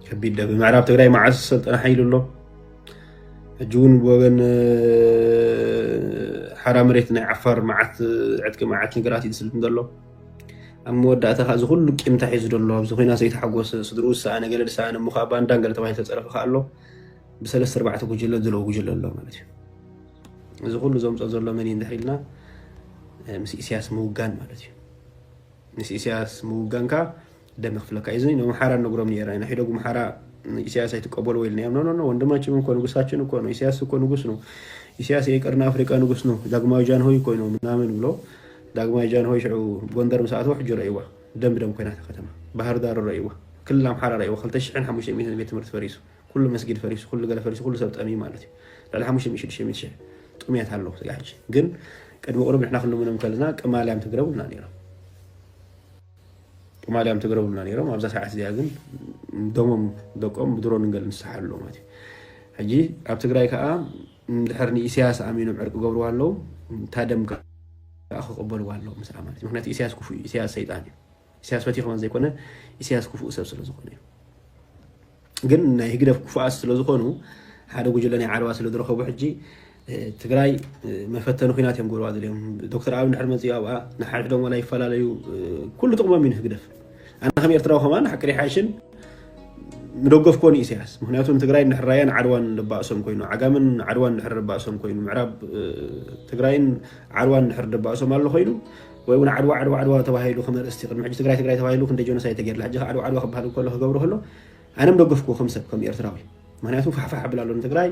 ከቢድ ደም ብምዕራብ ትግራይ መዓስ ሰልጠነ ሓይሉ ኣሎ። ሕጂ እውን ብወገን ሓራ መሬት ናይ ዓፋር መዓት ዕጥቂ መዓት ነገራት እዩ ዝስልም ዘሎ። ኣብ መወዳእታ ከዓ እዚ ኩሉ ቂም ተሒዙ ዘሎ ኣብዚ ኮይና ዘይተሓጎሰ ስድርኡ ዝሰኣነ ገለ ዝሰኣነ እሞ ከዓ ባንዳን ገለ ተባሂሉ ተፀረፈ ከዓ ኣሎ። ብሰለስተ ኣርባዕተ ጉጅለ ዝለው ጉጅለ ኣሎ ማለት እዩ። እዚ ኩሉ ዘምፀኦ ዘሎ መን እዩ እንድሕር ኢልና ምስ ኢሳያስ ምውጋን ማለት እዩ። ምስ ኢሳያስ ምውጋንካ ደም ክፍለካ እዩ። እዚ ንኣምሓራ ነግሮም ነረ ኢና ሒደጉ ኣምሓራ ኢሳያስ ኣይትቀበሉ ወይ ኢልናዮም። ኖ ኖ ኖ ወንድማችን እኮ ንጉሳችን እኮ ነው። ኢሳያስ እኮ ንጉስ ነው። ኢሳያስ የቀርኒ ኣፍሪቃ ንጉስ ነው። ዳግማዊ ጃንሆይ እኮ ነው ምናምን ብሎ ዳግማዊ ጃንሆይ ሽዑ ጎንደር ምስ ኣተወ ሕጂ ረእይዋ ደም ብደም ኮይና እታ ከተማ። ባህር ዳር ረእይዋ ክልል ኣምሓራ ረእይዋ ክልተ ሽሕን ሓሙሽተ ሚእትን ቤት ትምህርቲ ፈሪሱ ኩሉ መስጊድ ፈሪሱ ኩሉ ገለ ፈሪሱ ኩሉ ሰብ ጠምዩ ማለት እዩ። ልዕሊ ሓሙሽተ ሚእቲ ሽዱሽተ ሚእቲ ሽሕ ጥምያት ኣለዉ ስጋ ሕጂ ግን ቅድሚ ቁሩብ ንሕና ክንልምኖም ከለና ቅማልያም ትግረቡልና ነይሮም። ቅማልያም ትግረቡልና ነይሮም። ኣብዛ ሰዓት እዚኣ ግን ደሞም ደቆም ብድሮን ገለ ንስሓሉ ኣለዉ ማለት እዩ። ሕጂ ኣብ ትግራይ ከዓ እንድሕር ንኢሳያስ ኣሚኖም ዕርቂ ገብርዋ ኣለዉ እታ ደም ከዓ ክቕበልዋ ኣለዉ ምስኣ ማለት እዩ። ምክንያቱ ኢሳያስ ክፉእ እዩ። ኢሳያስ ሰይጣን እዩ። ኢሳያስ ፈትዩ ከማን ዘይኮነ ኢሳያስ ክፉእ ሰብ ስለ ዝኾነ እዩ። ግን ናይ ህግደፍ ክፉኣት ስለ ዝኾኑ ሓደ ጉጅለ ናይ ዓድዋ ስለ ዝረኸቡ ሕጂ ትግራይ መፈተኒ ኩናት እዮም ገብርዋ ዘልዮም። ዶክተር ኣብ እንድሕር መፅኡ ኣብኣ ንሓድሕዶም ዋላ ይፈላለዩ ኩሉ ጥቕሞም እዩ ንህግደፍ። ኣነ ከም ኤርትራዊ ከማን ሓቂ ሓይሽን ምደገፍኮ ንኢሳያስ ምክንያቱ ንትግራይ ንሕራያን ዓድዋን ደባእሶም ኮይኑ ዓጋምን ዓድዋን ድሕር ደባእሶም ኮይኑ ምዕራብ ትግራይን ዓድዋን ድሕር ደባእሶም ኣሎ ኮይኑ ወይ እውን ዓድዋ ዓድዋ ዓድዋ ተባሂሉ ከም ኣርእስቲ ቅድሚ ሕጂ ትግራይ ትግራይ ተባሂሉ ክንደ ጆኖሳይድ ተገይርላ ሕጂ ዓድዋ ዓድዋ ክበሃል ከሎ ክገብሮ ከሎ ኣነ ምደገፍኩ ከም ሰብ ከም ኤርትራዊ ምክንያቱ ፋሕፋሕ ኣብል ኣሎ ንትግራይ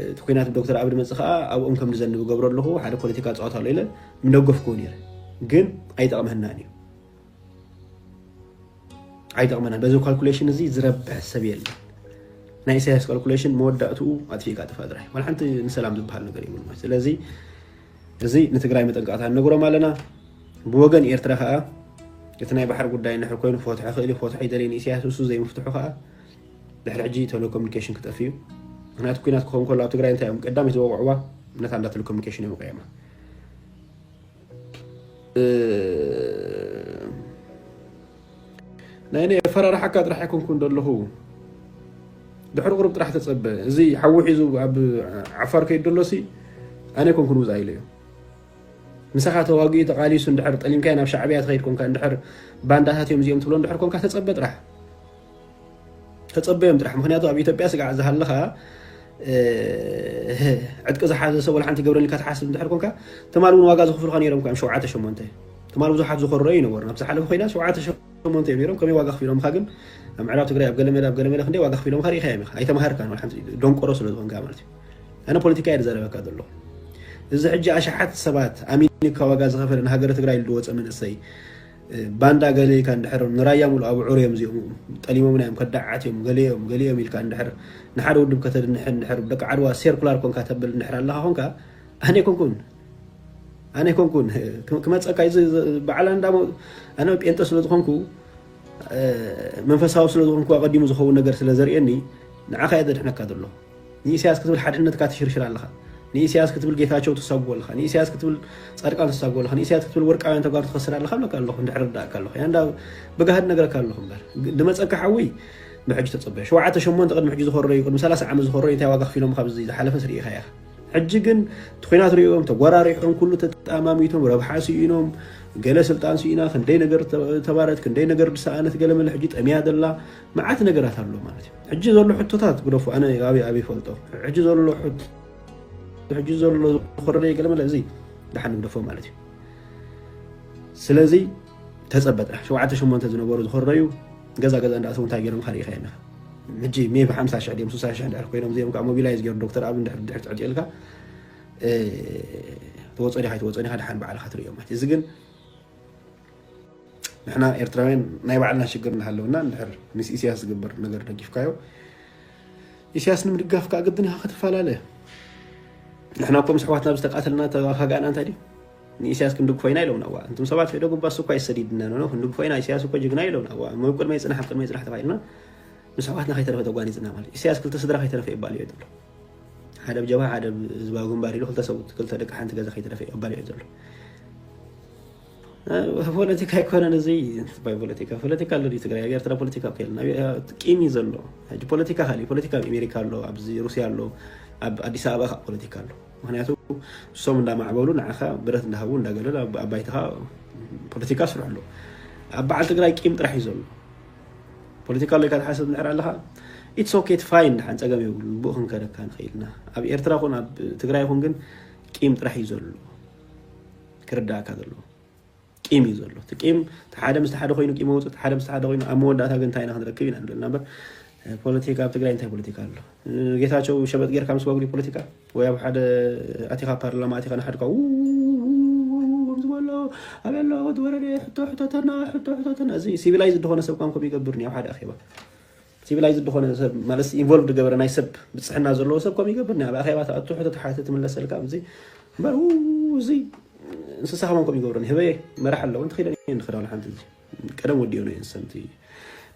እቲ ኩናት ዶክተር ኣብ ድመፅእ ከዓ ኣብኦም ከም ዝዘንብ ገብሮ ኣለኹ ሓደ ፖለቲካ ፀዋታ ኣሎ ኢለ ምደገፍኩ ነይረ ግን ኣይጠቕመናን እዩ ኣይጠቕመናን በዚ ካልኩሌሽን እዚ ዝረብሕ ሰብ የለን ናይ ኢሳያስ ካልኩሌሽን መወዳእትኡ ኣጥፊእካ ጥፋ ጥራይ ዋላ ሓንቲ ንሰላም ዝበሃል ነገር የብሉ ስለዚ እዚ ንትግራይ መጠንቀቕታ ንነግሮም ኣለና ብወገን ኤርትራ ከዓ እቲ ናይ ባሕሪ ጉዳይ እንድሕር ኮይኑ ፈትሖ ክእል ፈትሖ ይደለይ ንኢሳያስ እሱ ዘይምፍትሑ ከዓ ድሕሪ ሕጂ ቴሌኮሙኒኬሽን ክጠፍ እዩ ምክንያቱ ኩናት ክኸውን ከሎ ኣብ ትግራይ እንታይ እዮም ቀዳመይቲ ዝወቕዕዋ ነታ እንዳ ቴሌኮሙኒኬሽን እዮም ቀየማ ናይ ናይ ኣፈራርሓካ ጥራሕ ኣይኮንኩን ዘለኹ ድሕሪ ቁሩብ ጥራሕ ተፀበ እዚ ሓዊ ሒዙ ኣብ ዓፋር ከይድ ደሎሲ ኣነ ኣይኮንኩን ውፃ ኢለ እዮም ምሳኻ ተዋጊኡ ተቓሊሱ እንድሕር ጠሊምካዮ ናብ ሻዕብያ ትኸይድ ኮንካ እንድሕር ባንዳታት እዮም እዚኦም ትብሎ እንድሕር ኮንካ ተፀበ ጥራሕ ተፀበዮም ጥራሕ ምክንያቱ ኣብ ኢትዮጵያ ስጋዕ ዝሃለኻ ዕጥቂ ዝሓዘ ሰብ ወላ ሓንቲ ገብረልካ ትሓስብ እንድሕር ኮንካ፣ ትማል እውን ዋጋ ዝኽፍሉካ ነይሮም እዮም። ሸውዓተ ሸሞንተ ትማል ብዙሓት ዝኾረዩ ይነበሩ። ናብ ዝሓለፈ ኮይና ሸውዓተ ሸሞንተ እዮም ነይሮም። ከመይ ዋጋ ክፍሎምካ ግን ኣብ ምዕራብ ትግራይ ኣብ ገለመለ ኣብ ገለመለ ክንደይ ዋጋ ክፍሎምካ ርኢኻ እዮም። ኣይተማሃርካን ወላ ሓንቲ፣ ደንቆሮ ስለ ዝኾንካ ማለት እዩ። ኣነ ፖለቲካ እየ ዝዛረበካ ዘለኹ። እዚ ሕጂ ኣሽሓት ሰባት ኣሚንካ ዋጋ ዝኸፈለ ንሃገረ ትግራይ ዝወፀ መንእሰይ ባንዳ ገለ ኢልካ እንድሕር ንራያ ሙሉ ኣብ ዑር እዮም እዚኦም ጠሊሞምና እዮም ከዳዓት እዮም ገለ እዮም ገለ እዮም ኢልካ እንድሕር ንሓደ ውድብ ከተድንሕን እንድሕር ደቂ ዓድዋ ሴርኩላር ኮንካ ተብል እንድሕር ኣለኻ ኮንካ ኣነ ኣይኮንኩን ኣነ ኣይኮንኩን ክመፀካ በዓል ኣነ ጴንጠ ስለ ዝኾንኩ መንፈሳዊ ስለ ዝኾንኩ ኣቐዲሙ ዝኸውን ነገር ስለ ዘርእየኒ ንዓኻ እየ ዘድሕነካ ዘሎ ንኢሳያስ ክትብል ሓድነትካ ትሽርሽር ኣለኻ ንኢሳያስ ክትብል ጌታቸው ትሳጉ ኣለኻ ንኢሳያስ ክትብል ፃድቃን ትሳጉ ኣለኻ ንኢሳያስ ክትብል ወርቃውያን ተጋሩ ትኸስር ኣለኻ ኣለካ ኣለኹ እንድሕር ርዳእካ ኣለኹ ያ እንዳ ብጋህድ ነገረካ ኣለኹ እምበር ዝመፀካ ሓዊ ብሕጂ ተፀበዮ ሸውዓተ ሸሞንተ ቅድሚ ሕጂ ዝኸረዩ ቅድሚ ሰላሳ ዓመት ዝኸረዩ እንታይ ዋጋ ክፊሎም ካብዚ ዝሓለፈ ስርኢኻ ኢኻ ሕጂ ግን እቲ ኩናት ሪኦም ተጓራሪሖም ኩሉ ተጣማሚቶም ረብሓ ስኢኖም ገለ ስልጣን ስኢና ክንደይ ነገር ተባረት ክንደይ ነገር ዝሰኣነት ገለ መለ ሕጂ ጠሚያ ዘላ መዓት ነገራት ኣሎ ማለት እዩ ሕጂ ዘሎ ሕቶታት ግደፉ ኣነ ኣበይ ኣበይ ፈልጦ ሕጂ ዘሎ ሕጂ ዘሎ ዝኮረደ ገለ መለ እዚ ደሓን ግደፎ ማለት እዩ ስለዚ ተፀበ ጥራሕ ሸውዓተ ሸሞንተ ዝነበሩ ዝኮረዩ ገዛ ገዛ እንዳእተው እንታይ ገይሮም ካሪኢካ የመ ሕጂ ሜቢ ሓምሳ ሽሕ ድዮም ስሳ ሽሕ እንድሕር ኮይኖም እዚኦም ከዓ ሞቢላይዝ ገይሩ ዶክተር ኣብ እንድሕር ድሕር ትዕጢልካ ትወፅኦ ዲኻ ኣይትወፅኦን ኢኻ ድሓን ባዕልኻ ትርእዮ ማለት እዚ ግን ንሕና ኤርትራውያን ናይ ባዕልና ሽግር እናሃለውና እንድሕር ምስ ኢሳያስ ዝግበር ነገር ደጊፍካዮ ኢሳያስ ንምድጋፍ ከዓ ግድን ኢኻ ክትፈላለ ንሕና እኮ ምስ ኣሕዋትና ዝተቃተልና ተዋጋእና እንታይ ድዩ ንኢሳያስ ክንድግፎ ኢና ኢሎምና እዋ እንቱም ሰባት ሕደጉ ባሱ እኳ ይሰዲድና ኖ ክንድግፎ ኢና ኢሳያስ እኮ ጅግና ኢሎምና እዋ መብ ቅድመ ይፅናሕ ኣብ ቅድመ ይፅናሕ ተባሂልና ምስ ኣሕዋትና ከይተረፈ ተጓኒፅና ማለት ኢሳያስ ክልተ ስድራ ከይተረፈ ይባል እዩ ዘሎ ሓደ ብጀብሃ ሓደ ህዝባዊ ግንባር ኢሉ ክልተ ሰብኡት ክልተ ደቂ ሓንቲ ገዛ ከይተረፈ እዩ ኣባሊዑ ዘሎ ፖለቲካ ኣይኮነን እዚ ባይ ፖለቲካ ፖለቲካ ኣሎ ድዩ ትግራይ ኣብ ኤርትራ ፖለቲካ እኮ የለን ቂም እዩ ዘሎ ሕጂ ፖለቲካ ካሊ ፖለቲካ ኣብ ኣሜሪካ ኣሎ ኣብዚ ሩስያ ኣሎ ኣብ ኣዲስ ኣበባ ከዓ ፖለቲካ ኣሎ ምክንያቱ እሶም እንዳማዕበሉ ንዓኻ ብረት እንዳሃቡ እንዳገለሉ ኣብ ባይትኻ ፖለቲካ ስርሑ ኣሎ ኣብ በዓል ትግራይ ቂም ጥራሕ እዩ ዘሎ ፖለቲካ ኣሎ ኢልካ ትሓስብ እንድሕር ኣለኻ it's okay fine ደሓን ፀገም የብሉ ብኡ ክንከደካ ንኽእል ኢና ኣብ ኤርትራ ኹን ኣብ ትግራይ ኹን ግን ቂም ጥራሕ እዩ ዘሎ ክርዳእካ ዘለዎ ቂም እዩ ዘሎ እቲ ቂም እቲ ሓደ ምስ ሓደ ኮይኑ ቂም ኣውፅእ ሓደ ምስ ሓደ ኮይኑ ኣብ መወዳእታ ግን እንታይ ኢና ክንረክብ ኢና ንብል ነበር ፖለቲካ ኣብ ትግራይ እንታይ ፖለቲካ ኣሎ ጌታቸው ሸበጥ ጌርካ ምስ ወግዲ ፖለቲካ ወይ ኣብ ሓደ ኣቲኻ ፓርላማ ኣቲኻ ንሓድካ ዝበሎ ኣበሎ ወረደ ሕቶ ሕቶተና ሕቶ ሕቶተና እዚ ሲቪላይዝ ዝኾነ ሰብ ቋም ከም ይገብርኒ ኣብ ሓደ ኣኼባ ሲቪላይዝ ዝኾነ ሰብ ማለት ኢንቮልቭ ዝገበረ ናይ ሰብ ብፅሕና ዘለዎ ሰብ ከም ይገብርኒ ኣብ ኣኼባ ተኣቱ ሕቶ ተሓተ ትምለሰልካ እዚ እምበር እዚ እንስሳ ከማን ከም ይገብረኒ ህበየ መራሕ ኣለዎ እንተኺለ ንክዳውን ሓንቲ እዚ ቀደም ወዲኦ ነው ሰንቲ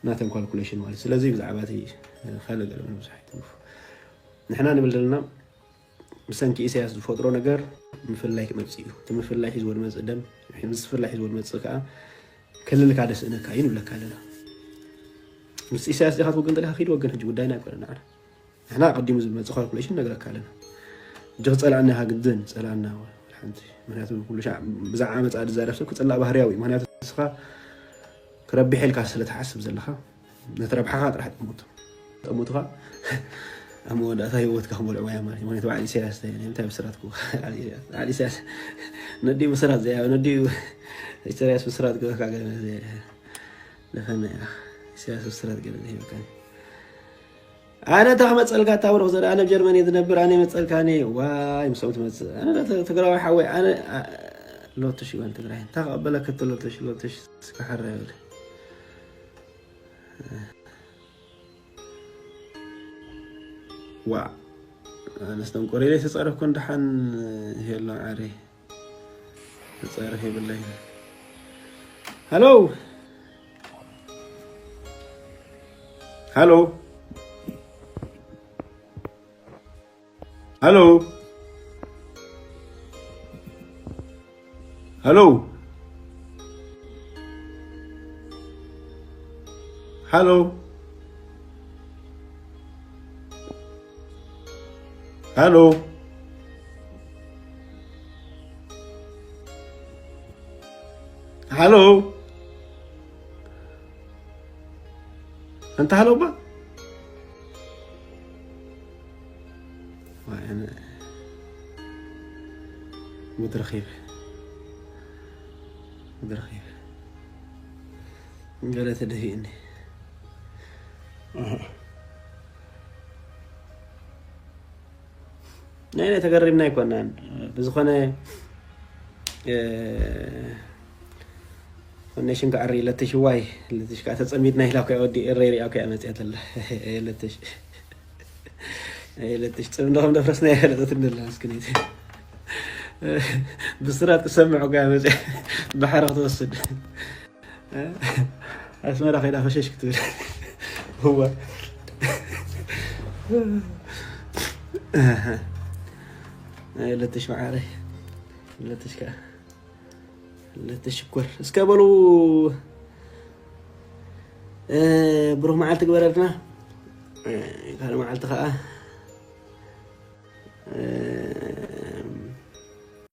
ናተን ካልኩሌሽን ማለት ስለዚ ብዛዕባ እቲ ካልእ ገለ ብዙሕ ኣይትንፉ ንሕና ንብል ዘለና ብሰንኪ ኢሳያስ ዝፈጥሮ ነገር ምፍላይ ክመፅእ እዩ እቲ ምፍላይ ሒዝዎ ዝመፅእ ደም ምስ ፍላይ ሒዝዎ ዝመፅእ ከዓ ክልልካ ደስእነካ እዩ ንብለካ ኣለና ምስ ኢሳያስ ዲኻ ትወግን ጠሊኻ ኪድ ወግን ሕጂ ጉዳይና ኣይኮነ ንዓና ንሕና ኣቐዲሙ ዝመፅእ ካልኩሌሽን ነግረካ ኣለና ሕጂ ክፀላእና ኢኻ ግድን ፀላእና ሓንቲ ምክንያቱ ኩሉ ሻዕ ብዛዕባ መፃ ዝዛረብ ሰብ ክፅላእ ባህርያዊ እዩ ምክንያቱ ንስኻ ክረብሕ ኢልካ ስለ ትሓስብ ዘለኻ ነቲ ረብሓኻ ጥራሕ ጠሙት ጠሙትኻ ኣብ መወዳእታ ህይወትካ ክመልዕዋ እያ ማለት እዩ ምክንያቱ በዓል ኢሳያስ እንታይ ብስራት በዓል ኢሳያስ ነዲኡ ብስራት ዘያ ነዲኡ ኢሳያስ ብስራት ገበካ ገለ ለፈና ኢኻ ኢሳያስ ብስራት ገለ ዘይበካ ኣነ እንታይ ክመፀልካ እታ ብሩኽ ዘርኢ ኣነ ኣብ ጀርመን እየ ዝነብር ኣነ ይመፀልካ ኣነ ዋይ ምሶም ትመፅእ ኣነ ትግራዊ ሓወይ ኣነ ሎትሽ ይበል ትግራይ እንታይ ክቐበለክ እቲ ሎትሽ ሎትሽ ስካሓራ ይበል ዋ ኣነስ ደንቆሬለይ ተፃረፍኩ እንደሓን ሄሎ ዓሪ ተፃረፍ የብለይ ሃሎ ሃሎ ሃሎ ሃሎ ሃሎ ሃሎ ሃሎ እንተ ሃሎ እባ ድረኺብ ድረኺብ ገለ ተደፊእኒ። ናይ ናይ ተገሪምና ኣይኮናን። ብዝኾነ ኮኔሽን ክዓሪ ለትሽ ዋይ ለትሽ ከዓ ተፀሚድና ኢላ ኮያ ወዲ ኤረይ ሪኣ ኮያ መፅያት ኣላ። ለትሽ ለትሽ ፅምዶ ከም ደፍረስና የፈለጠት እንደላ እስክኒት ብስራት ክሰምዕ ኮያ መፅያ ባሕሪ ክትወስድ ኣስመራ ከይዳ ፈሸሽ ክትብል። እዋ ለትሽ መዓረይ ለትሽ ከዓ ለትሽ ሽኮር እስከ በሉ። ብሩክ መዓልቲ ግበረልና። ካልእ መዓልቲ ከዓ